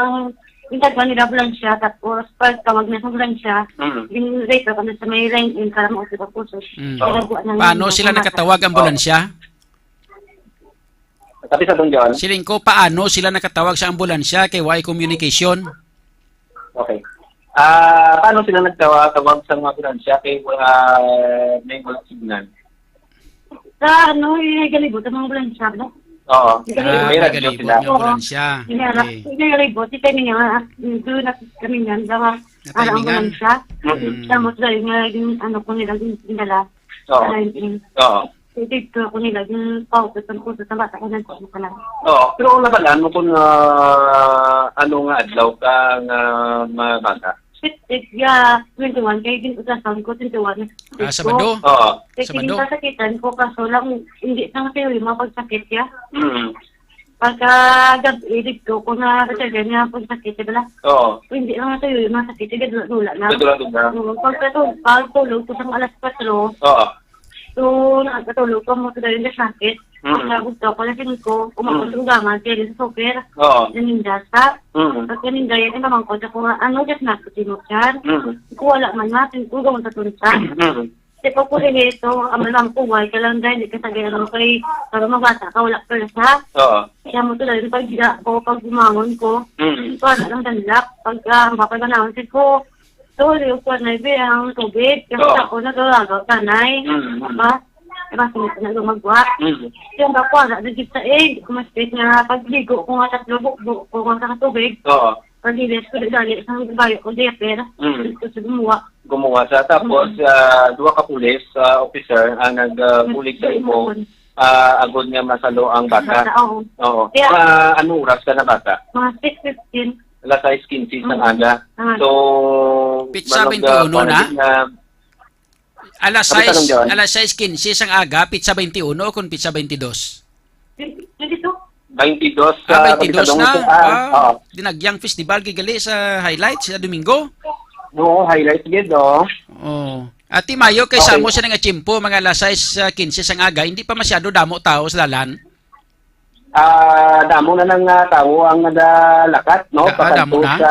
yung tagwa nila ambulansya, tapos pag tawag na sa ambulansya, Mm. yung rito kami sa may line in para mausap ang pusod. Mm. Oo. Kaya buwan ng Paano sila mga nakatawag Oo. ambulansya? Kapisadong John? Siling ko, paano sila nakatawag sa ambulansya kay way communication? Okay. Ah, paano sila nagtawag, tawag sa mga ambulansya kay wala, may wala signal? Sa ano, eh, galibot ang mga ambulansya, no? Oo. Ah, May may radyo galibot sila. nga Oo. ambulansya. May ra-, Okay. may galibot, si Temi nga, ah, doon na kami nga, daw, Sa ah, timingan. ambulansya. Mm. Mm. Tapos dahil nga, yung ano ko nila, yung dala. Oo. Sa line in. Oo. Dito ako nila, yung pautos ang puso sa bata, kung nagkuha ka lang. Oo, pero ang nabalaan mo kung, ah, ano nga adlaw ka nga mabata? Sixteen, yeah, twenty-one, kaya din ultrasound ko, twenty-one. Ah, Sabado? Oo. Kaya Sabado? Kasakitan ko, kaso lang, hindi na kasi yung mga pagsakit, ya. Mm. Pagka gabi, dito ko na talaga niya pagsakit, di ba? Oo. Hindi na kasi yung mga sakit, di ba, wala na. Wala na. Oo, pagkatulog, pagtulog ko sa alas kwatro, Oo. So, nakatulog ko mo sa gayon na sakit. Mm. Pagka gusto ko, lasing ko, kumakot Mm. ang gamal, kaya sa super. Oo. Naninda sa. Mm. Pag naninda yan, naman ko, sa kung ano, just nakot mo, sir. Mm. Kung wala man natin, kung gawin sa tunta. Mm. Kasi pag ko rin ito, ang malang kuway ka lang dahil, hindi ka sa ganyan, okay, para mabata ka, wala ka sa. Oo. Kaya mo to dahil pag higa ko, pag bumangon ko, Mm. ito, ano lang, danlak. Pag, ah, ang baka ganawan, kasi ko, So, yung kuwan na, ibe, ang tubig. Kasi Oo. ako, nagagaw, tanay. Mm, mm. Diba? Diba, sa mga nagmagwa. Mm. Yung ba, kuwan, nagigit sa eh, kumaspit nga, pagligo ko nga tatlo, bu-, bu-, ko nga sa tubig. Oo. Paglilis ko, dali, sa bayo ko, diaper. Mm. Gusto sa gumuha. Gumuha sa. Tapos, Mm. ah, duha ka pulis, ah, officer, ang nag, ah, bulig sa imo, Nagsusumbon. ah, agod nga masalo ang bata. Bata, oo. Oo. Kaya Ah, ano oras ka na bata? Mga six fifteen. Alas sais quince sang Mm. aga. Ah. So, Pitsa manog, ah, twenty-one na? Panagit na Alas Kapitan sais, John. Alas sais quince sang aga, pitsa twenty-one o kung pitsa twenty-two? Twenty-two. Twenty-two Ah, sa twenty-two Kapitan na. John. Ah, Ah, oo. Dinagyang Festival, gigali sa highlights sa Domingo. Oo, highlights gid, oh. Oh. Ati Mayo, kay Okay. Samo sa nga tiyempo, mga alas sais quince sang aga, hindi pa masyado damo tao sa dalan. Ah, damo na nang, ah, tawo ang nagalakat, no? Ah, damo Pakadto na? sa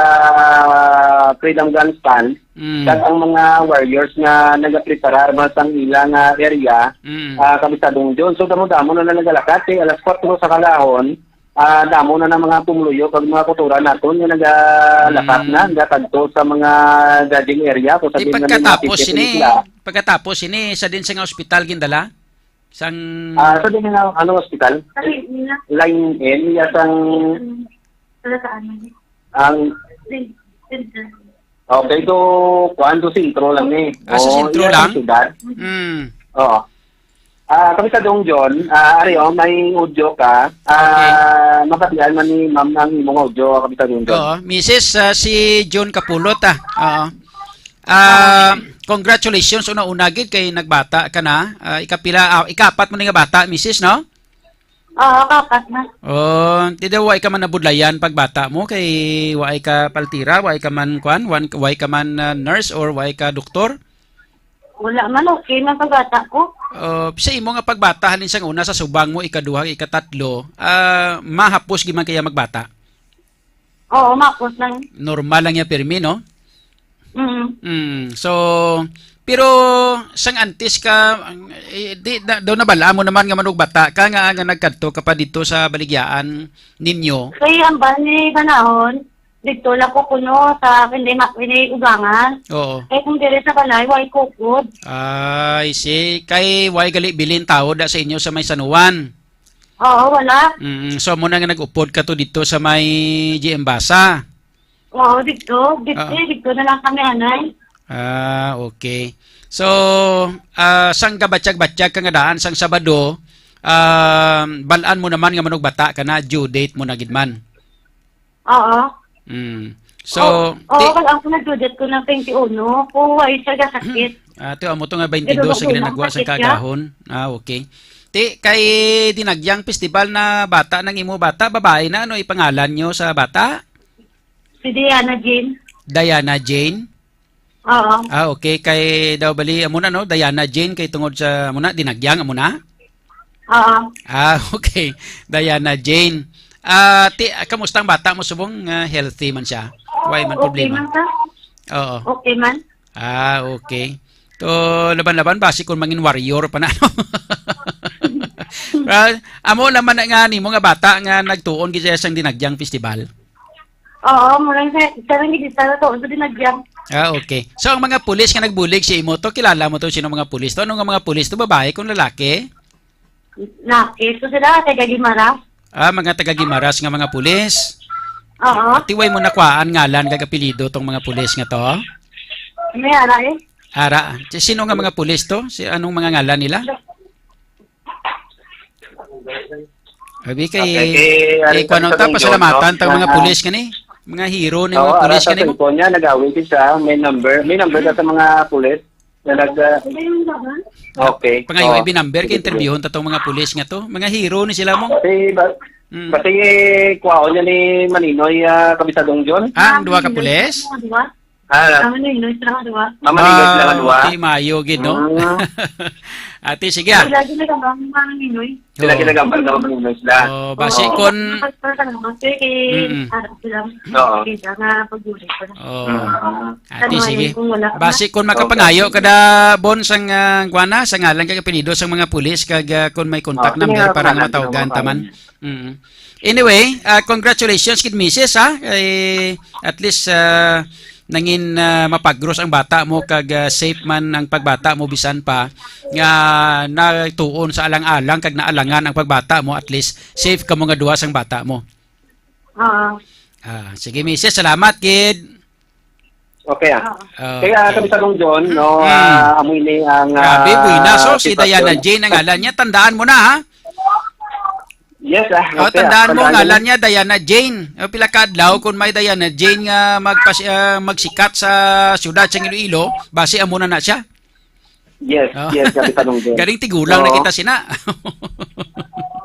Freedom Grandstand. Mm. Kag ang mga warriors nga nagapreparar man sang ilang, ah, area, Mm. ah, Kapisadong John. So, damo-damo na na nagalakat. Kay alas kwatro sa kalahon, ah, damo na na mga pumuluyo kag mga kuturan naton nga nagalakat Mm. na, nagakadto sa mga judging area. Kung Di sabihin nga may mga pagkatapos ticket sini, sila. pagkatapos sini, sa din sa nga ospital gindala? Sang Ah, sa din nga, ano, ospital? Sa Line N. Line N, ya sang Wala sa ano. Ang Cen-, center. Okay, so, kuan, to sentro lang eh. Ah, sa Oo, sentro iya, lang? sa syudad. Mm. Oo. Ah, Kapisadong John, ah, ari, oh, may audio ka. Ah, Okay. mabatian man ni Ma'am ang imong audio, Kapisadong John. Oo, Misis, ah, si John Kapulot, ah. Oo. Ah, congratulations, una-una gid kay nagbata ka na. Ah, ikapila, ah, ikaapat mo na nga bata, Misis, no? Oo, kapat na. Oh, ti daw wa ka man nabudlayan pagbata mo kay wa ka paltira, wa ka man kwan, wan-, wa ka man, ah, nurse or wa ka doktor? Wala man, okay man pagbata ko. Oh, sa imo nga pagbata halin sang una sa subang mo, ikaduha, ikatatlo, ah, mahapos gid man kaya magbata? Oo, mahapos lang. Normal lang ya pirmi, no? Mm. Mm. So, pero sang antes ka, ang, eh, di, na, daw nabal-an mo naman nga manugbata ka nga, nga nagkadto ka pa dito sa baligyaan ninyo. Kay ang ban ni panahon, dito lang ko kuno sa hindi ma-, hindi ugangan. Oo. Kay kung dire sa balay, way kukod. Ay, si, kay way gali bilin tao da sa inyo sa may San Juan. Oo, wala. Mm, so, amo na nga nag-upod ka to dito sa may G M Basa? Oo, dito. Dito, Ah. dito na lang kami, anay. Ah, okay. So, ah, sang gabatyag-batyag ka nga daan sang Sabado, ah, bal-an mo naman nga manugbata ka na, due date mo na gid man. Oo. Mm. So, Oo, ti- oo, wala ako nag-due date ko ng twenty-uno. Kung wa siya gasakit. Ah, to, amo to nga Pero twenty-dos sa wala ginanagwa sa sakit siya. Kagahon. Ah, okay. Ti, kay Dinagyang Festival na bata nang imo bata, babae na, ano ipangalan nyo sa bata? Si Diana Jane. Diana Jane? Oo. Ah, okay. Kay daw bali, amo na, no? Diana Jane, kay tungod sa, amo na, Dinagyang, amo na? Oo. Ah, okay. Diana Jane. Ah, ti, ah, kamusta ang bata mo subong? Ah, healthy man siya? Way man Okay problema? man ka? Oo. Okay man? Ah, okay. To, laban-laban, basi kung mangin warrior pa na, no? Well, amo naman na nga nimo nga bata nga nagtuon gid siya sang Dinagyang Festival. Oo, murang sa, sa lang gid sa to, sa Dinagyang. Ah, okay. So, ang mga pulis nga nagbulig sa imo to, kilala mo to, sino mga pulis to? Ano nga mga pulis to? Babae kung lalaki? Laki. So, sila, taga Guimaras. Ah, mga taga Guimaras nga mga pulis. Oo. Ati, way mo nakwaan ngalan kag apelyido tong mga pulis nga to? May ara eh. Ara. Si-, sino nga mga pulis to? Si, anong mga ngalan nila? Abi kay, Okay, kay, kay ano, kuwan ta, Kapisadong John, pasalamatan no? ta mga Nga, pulis kani. Mga hero ni oo, mga ara pulis sa kani mo. cellphone niya, nag-away siya. May number. May number ka sa mga pulis na nag, ah, Hindi yung naman. Okay. Pangayo, Oo. Ibi number kay Sige, sige. interviewon ta tong mga pulis nga to. Mga hero ni sila mo. Kasi ba, Mm. kasi, eh, kwaon niya ni Maninoy, ah, Kapisadong John. Ah, ang duha ka pulis? Ang duha? Ah, Ang Maninoy sila nga duha. Mama Ninoy sila nga Ah, duha. Okay, maayo gid, no? Mm. Ate, sige, ah. Sila gid nagambang mga Ninoy. Sila Oo. ginagambal na Mama Ninoy sila. Oh, basi Oo. kon Kapag talaga, kasi kay Mm-mm. harap lang. Oo. Kita nga pag-uli ko na. Oh. Mm. Ate, Ano sige. yun kung wala ka? Basi kung makapangayo Okay. ka da, Bon, sang, ah, kuwan na, sa ngalan kag apelyido sang mga pulis, kag, ah, kung may contact Ah, number sige, para nga pangalan matawgan ng mga taman. Mm. Anyway, ah, congratulations kid misis, ha. Eh, at least, ah, nangin, ah, mapagros ang bata mo kag, ah, safe man ang pagbata mo bisan pa nga natuon sa alang-alang kag naalangan ang pagbata mo, at least safe kamo nga duha sang bata mo. Oo. Ah, sige, misis, salamat gid. Okay, ah. Oo. Kaya, Okay. Kapisadong John, no, Mm. ah, amo ini ang, Grabe, ah, buenas, oh, si sitwasyon. Diana Jane ang ngalan niya. Tandaan mo na, ha? Yes, ah, Oh, okay, ah. tandaan mo, Tandaan ngalan niya. niya Diana Jane. Oh, pila ka adlaw kung may Diana Jane nga magpas-, ah, magsikat sa siyudad sa Iloilo, basi amo na na siya. Yes, Oh. yes, Kapisadong John. Galing tigulang na Oo. kita sina.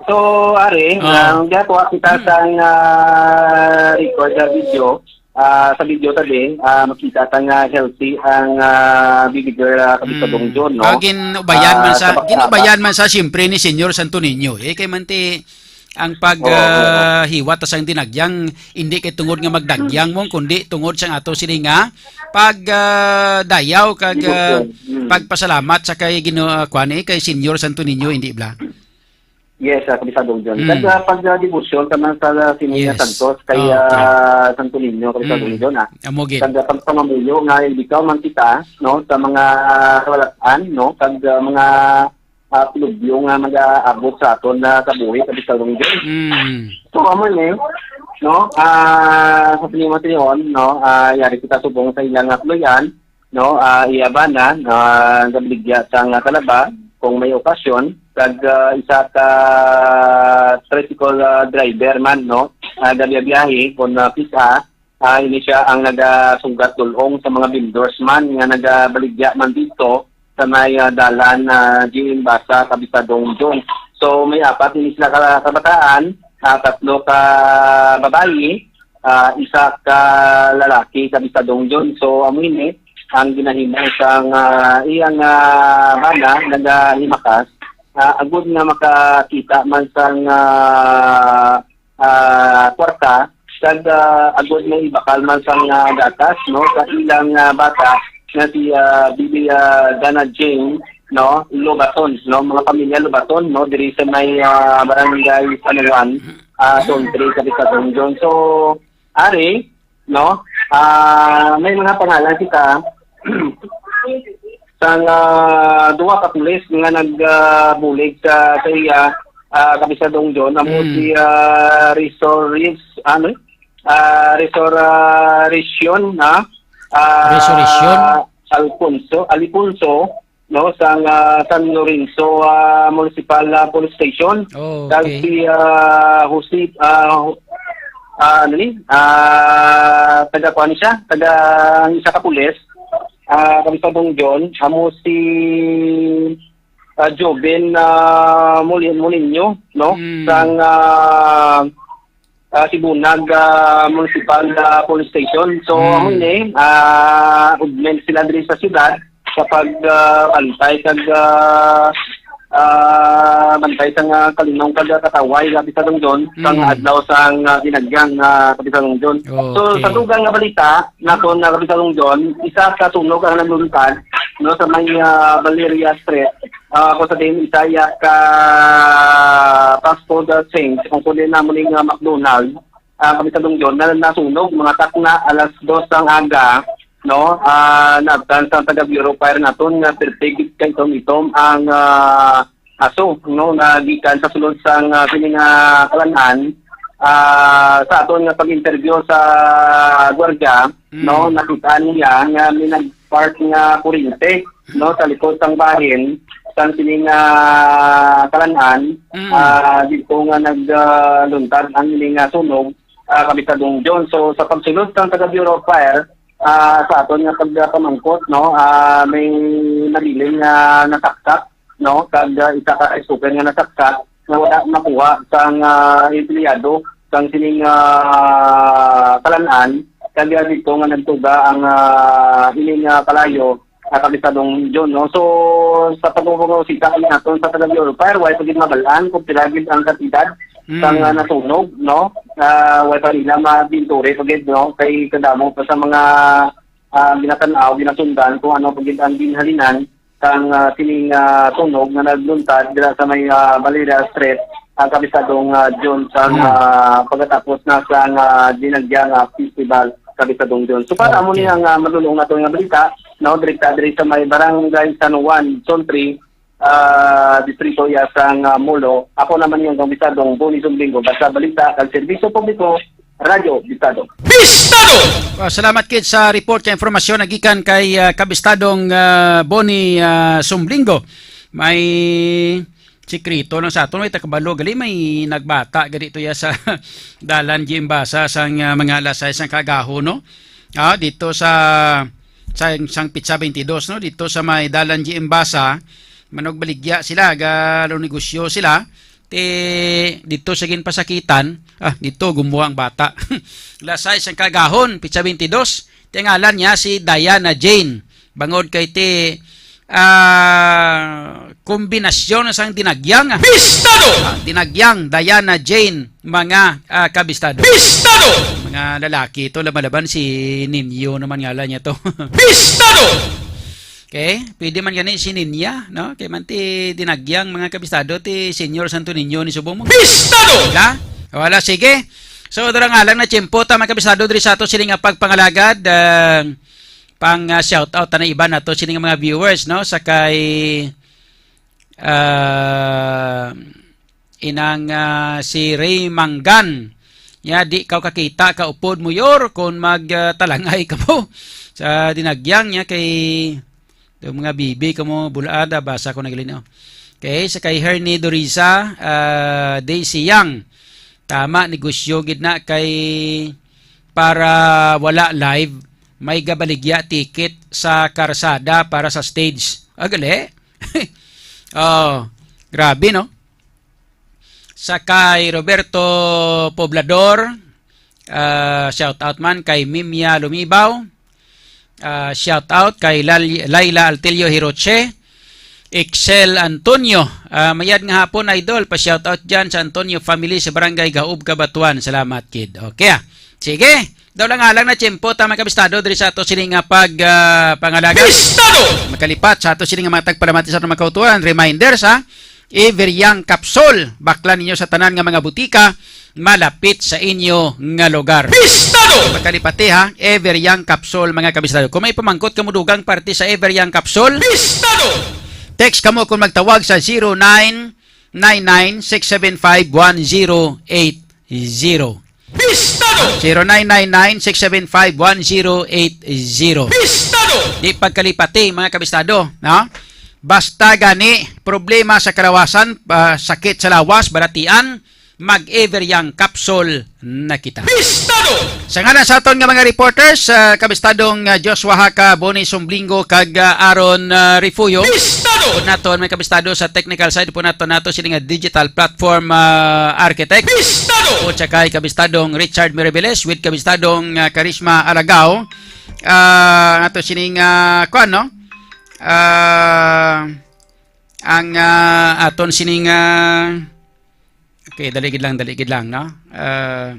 So, ari, Oh. ang ginakuha kita Mm. sa, ah, record na video, ah, sa video tadi, ah, makita ta nga healthy ang, ah, baby girl, ah, Kapisadong Mm. John, no? Ah, ginubayan man Ah, sa, sa baka- ginubayan man sa, siyempre, ni Senyor Santo Niño. Eh, kay man ti, ang pag, Oo, oo. ah, hiwat sang dinagyang, hindi kay tungod nga magdagyang mo, kundi tungod sang ato sini nga pag, ah, dayaw kag, ah, Devotion. Mm. pagpasalamat sa kay Gino-, ah, kuwan, eh, kay Senyor Santo Niño, hindi bla? Yes, ah, Kapisadong John. Mm. Kag, ah, pag, ah, debosyon ka man sa, ah, sini nga Yes. santos kay, Ah, okay. ah, Santo Niño, Kapisadong Mm. John, ah. Amo gid. Kag, ah, pagpangamuyo nga ikaw man kita, no, sa mga kawalat-an, no, kag, ah, mga ah, plubyo nga mag-aabot sa aton na kabuhi, Kabistadong John. Mm. So, amo ni, no? Ah, sa panimot yon, no? Ah, yari kita subong sa ilang nga puloy-an, no? Ah, iya bana, ah, gabaligya sang talaba kung may okasyon, kag, ah, isa ka tricycle, ah, driver man, no? Ah, gabiyahe kung, ah, pis-a, ah, ini siya ang nagasugat dul-ong sa mga vendors man nga nagabaligya man dito sa may, ah, dalan, ah, G M Basa, Kabistadong John. So, may apat ini sila ka kabataan, ah, tatlo ka babayi, ah, isa ka lalaki, Kabistadong John. So, amo ini ang ginahimo sang, ah, iyang, ah, bana nagahimakas, ah, agud nga makakita man sang, ah, ah, kwarta, kag, ah, agud nga ibakal man sang, ah, gatas, no, sa ilang, ah, bata nga si, ah, Bibi, ah, Dana Jane, no, Lobaton, no, mga pamilya Lobaton, no, diri sa may, ah, barangay San Juan, ah, Zone three, Kabistadong John. So, ari, no, ah, may mga pangalan kita sang, ah, duha ka pulis nga nag, ah, bulig sa, sa iya, ah, Kabistadong John, amo Mm. si, ah, Resor Ris-, ano, ah, Resor, ah, Rision, ha? Ah, Resurrection? Alfonso, Alifonso, no, sang, ah, San Lorenzo, ah, Municipal, ah, Police Station. Oh, Kag okay. si, ah, Jose, ah, Ho-, ah, ano ni? Ah, taga kuan siya, taga ang isa ka pulis, ah, Kabistadong John, amo si, ah, Joven, ah, Muli-, Molinho, no? Mm. Sang, ah, ah, Sibunag, ah, Municipal, ah, Police Station. So, Mm. amo ni, ah, ugmen sila diri sa syudad sa pag, ah, bantay kag, ah, ah, bantay sang, ah, kalinong kag, ah, katawhay, Kabistadong John, sang Mm. adlaw sang, ah, dinagyang, ah, Kabistadong John. So, Okay. sa dugang nga balita, naton na Kabistadong John, isa ka sunog ang nagluntad, no, sa may, ah, Valeria Street. Ah, kung sa din, isa iya ka fast food, ah, chain, kung kundi na muli nga McDonald, ah, Kabistadong John, na nasunog, mga takna, alas dos sang aga, no? Ah, naabtan sang taga Bureau of Fire naton nga pertig kay itom-itom ang, ah, aso, no? Nga gikan sa sulod sang, ah, sini nga kalan-an, ah, sa aton nga pag-interview sa gwardiya, Mm. no? Nakita niya nga may nag-spark nga kurente, no? Sa likod sang bahin, sang sini nga kalan-an, Mm. ah, dito nga nag, ah, luntad ang ini nga sunog, ah, Kabistadong John. So, sa pagsulod sang taga Bureau of Fire, ah, sa aton nga pagpamangkot, no, ah, may nabilin nga nasaksak, no, kag, ah, isa ka rice cooker nga nasaksak nga wala makuha sang, ah, empleyado sang sining, ah, kalan-an, kag, ah, dito nga nagtuga ang, ah, ining, ah, kalayo, ah, Kabistadong John, no? So, sa pagpapangusisa kami naton sa taga Bureau of Fire, way pa gid mabal-an kung pila gid ang kantidad Mm. sang, ah, nasunog, no? Ah, way pa nila mabinturi pa gid, no? Kay kadamo pa sa mga, ah, ginatan-aw, ginasundan kung ano pa gid ang ginhalinan sang, ah, sining, ah, sunog nga nagluntad dira sa may, ah, Valeria Street, ang Kabistadong, ah, John sang, Mm. ah, pagkatapos na sang, ah, Dinagyang, ah, Festival, Kabistadong John. So, para amo Okay. ni ang, ah, madulong nato nga balita, no, direkta diri sa may Barangay San Juan, Zone three, ah, distrito iya sang, ah, Molo. Ako naman yung Kabistadong Boni Sumblingo, basta balita kag serbisyo publiko, Radyo Bistado. Bistado! Ah, salamat kid sa report kay informasyon nagikan kay, ah, Kabistadong, ah, Boni, ah, Sumblingo. May sikreto lang sa aton, may takabalo gali, may nagbata gali to ya sa dalan Gimbasa sang, ah, mga alas sais sang kagahon, no? Ah, dito sa, sa sang pitsa twenty-two, no? Dito sa may dalan Gimbasa, manugbaligya sila, ga negosyo sila. Ti dito sa ginpasakitan, ah, dito gumuha ang bata. Alas sais ang kagahon, pitsa twenty-two. Ti ngalan niya si Diana Jane. Bangod kay ti, ah, kombinasyon na sang Dinagyang, ah. Bistado! Ah, Dinagyang, Diana Jane, mga, ah, kabistado. Bistado! Mga lalaki ito, laban-laban si Ninyo naman ngalan niya to. Bistado! Okay? Pwede man gani si Ninya, no? Kay man ti Dinagyang, mga kabistado, ti Señor Santo Niño ni subong mo. Bistado! Wala? Wala, sige. So, dara nga lang na tiyempo ta, mga kabistado, diri sa ato sini nga pagpangalagad, ah, pang, ah, shout out ta na iban nato sini nga mga viewers, no? Sa kay ah, inang, ah, si Ray Manggan. Ya, di kaw kakita ka upod mo, Yor, kon mag, ah, talangay ka mo sa dinagyang niya kay do mga bibi ka mo, bulaada, basa ko na gali, no? Okay, sa kay Hernie Dorisa, ah, Daisy Yang. Tama, negosyo gid na kay para wala live, may gabaligya ticket sa karsada para sa stage. Ah, gali? Oh, grabe, no? Sa kay Roberto Poblador, ah, shout out man kay Mimia Lumibaw. Ah, shout out kay Lal-, Laila Altilio Hiroche, Excel Antonio. Ah, mayad nga hapon, idol. Pa-shout out dyan sa Antonio family sa Barangay Gaub, Cabatuan. Salamat, kid. Okay, ah. Sige. Daw lang alang na tiyempo ta, mga kabistado, diri sa ato sini nga pag, ah, pangalaga. Bistado! Makalipat sa ato sini nga mga tagpalamati sa ato mga kauturan. Reminder sa Ever Young Capsule. Baklan ninyo sa tanan nga mga butika malapit sa inyo nga lugar. Bistado! Makalipati, ha, Ever Young Capsule, mga kabistado. Kung may pamangkot kamo dugang parte sa Ever Young Capsule, Bistado! Text kamo kung magtawag sa zero nine nine nine six seven five one zero eight zero. Bistado! Zero nine nine nine six seven five one zero eight zero. Bistado! Di pagkalipati, mga kabistado, no? Basta gani, problema sa kalawasan, ah, sakit sa lawas, balatian, mag-Ever Young Capsule na kita. Bistado! Sa ngalan sa aton nga mga reporters, ah, kabistadong, ah, Joshua Haka, Bonnie Sumblingo, kag, ah, Aaron, ah, Refugio. Bistado! Upod naton, mga kabistado, sa technical side, upod naton nato sini nga digital platform, ah, architect. Bistado! Upod sa kay kabistadong Richard Mirabeles with kabistadong, ah, Karisma Alagao. Ah, nato sining, ah, kuan, no? Ah, ang, ah, aton sining, ah, okay, dali gid lang, dali gid lang, no? Ah,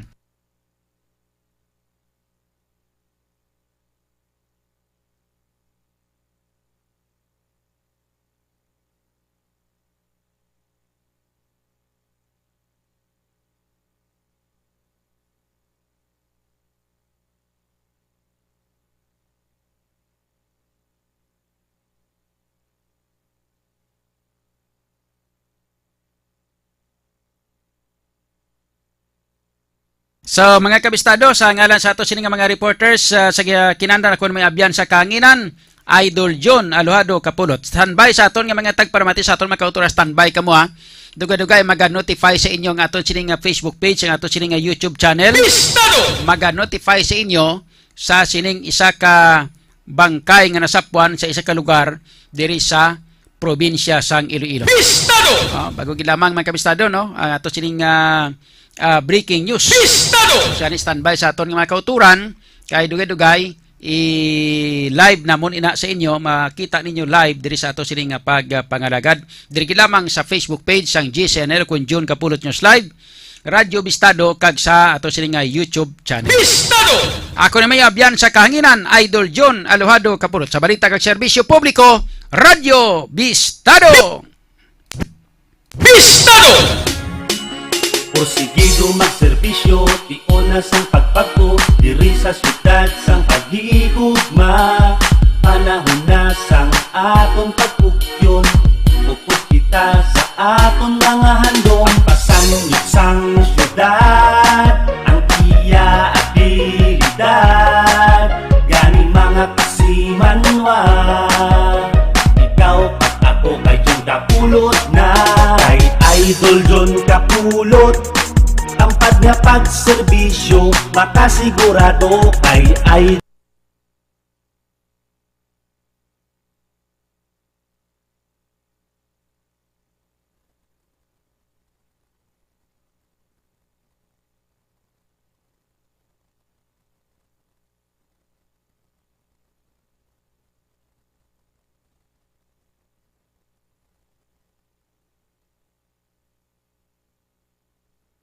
So, mga kabistado, sa ngalan sa ato sini nga mga reporters, ah, sa gi-, kinahanglan ako may abyan sa kahanginan, Idol John Alojado Kapulot. Standby sa aton nga mga tagpalamati sa aton mga kauturan, standby kamo, ha. Dugay-dugay maga-notify sa inyo ang aton sini nga Facebook page, ang aton sini nga YouTube channel. Bistado! Maga-notify sa inyo sa sining isa ka bangkay nga nasapwan sa isa ka lugar diri sa probinsya sang Iloilo. Bistado! Ah, bago gid lamang, mga kabistado, no? Ang ato sining, ah, ah, breaking news. Bistado! Siya ni standby sa aton nga mga kauturan, kay dugay-dugay i-live namon ina sa inyo, makita ninyo live diri sa ato sining nga pagpangalagad. Diri gid lamang sa Facebook page sang G C N L, kun June Kapulot News Live. Radyo Bistado, kag sa ato sini nga YouTube channel. Bistado! Ako na may abyan sa kahanginan, Idol John Alojado Kapulot, sa balita kag serbisyo publiko, Radyo Bistado. Bistado! Porsigido magserbisyo, tion na sang pagpagko, diri sa siyudad sang paghigugma. Panahon na sang aton pagpugyon, focus kita sa aton mga handom. Ang pasangit sang syudad, ang iya abilidad. Gani, mga kasimanwa, ikaw kag ako kay Jun Kapulot na. Kay Idol Jun Kapulot, tampad nga pagserbisyo, makasigurado kay Idol.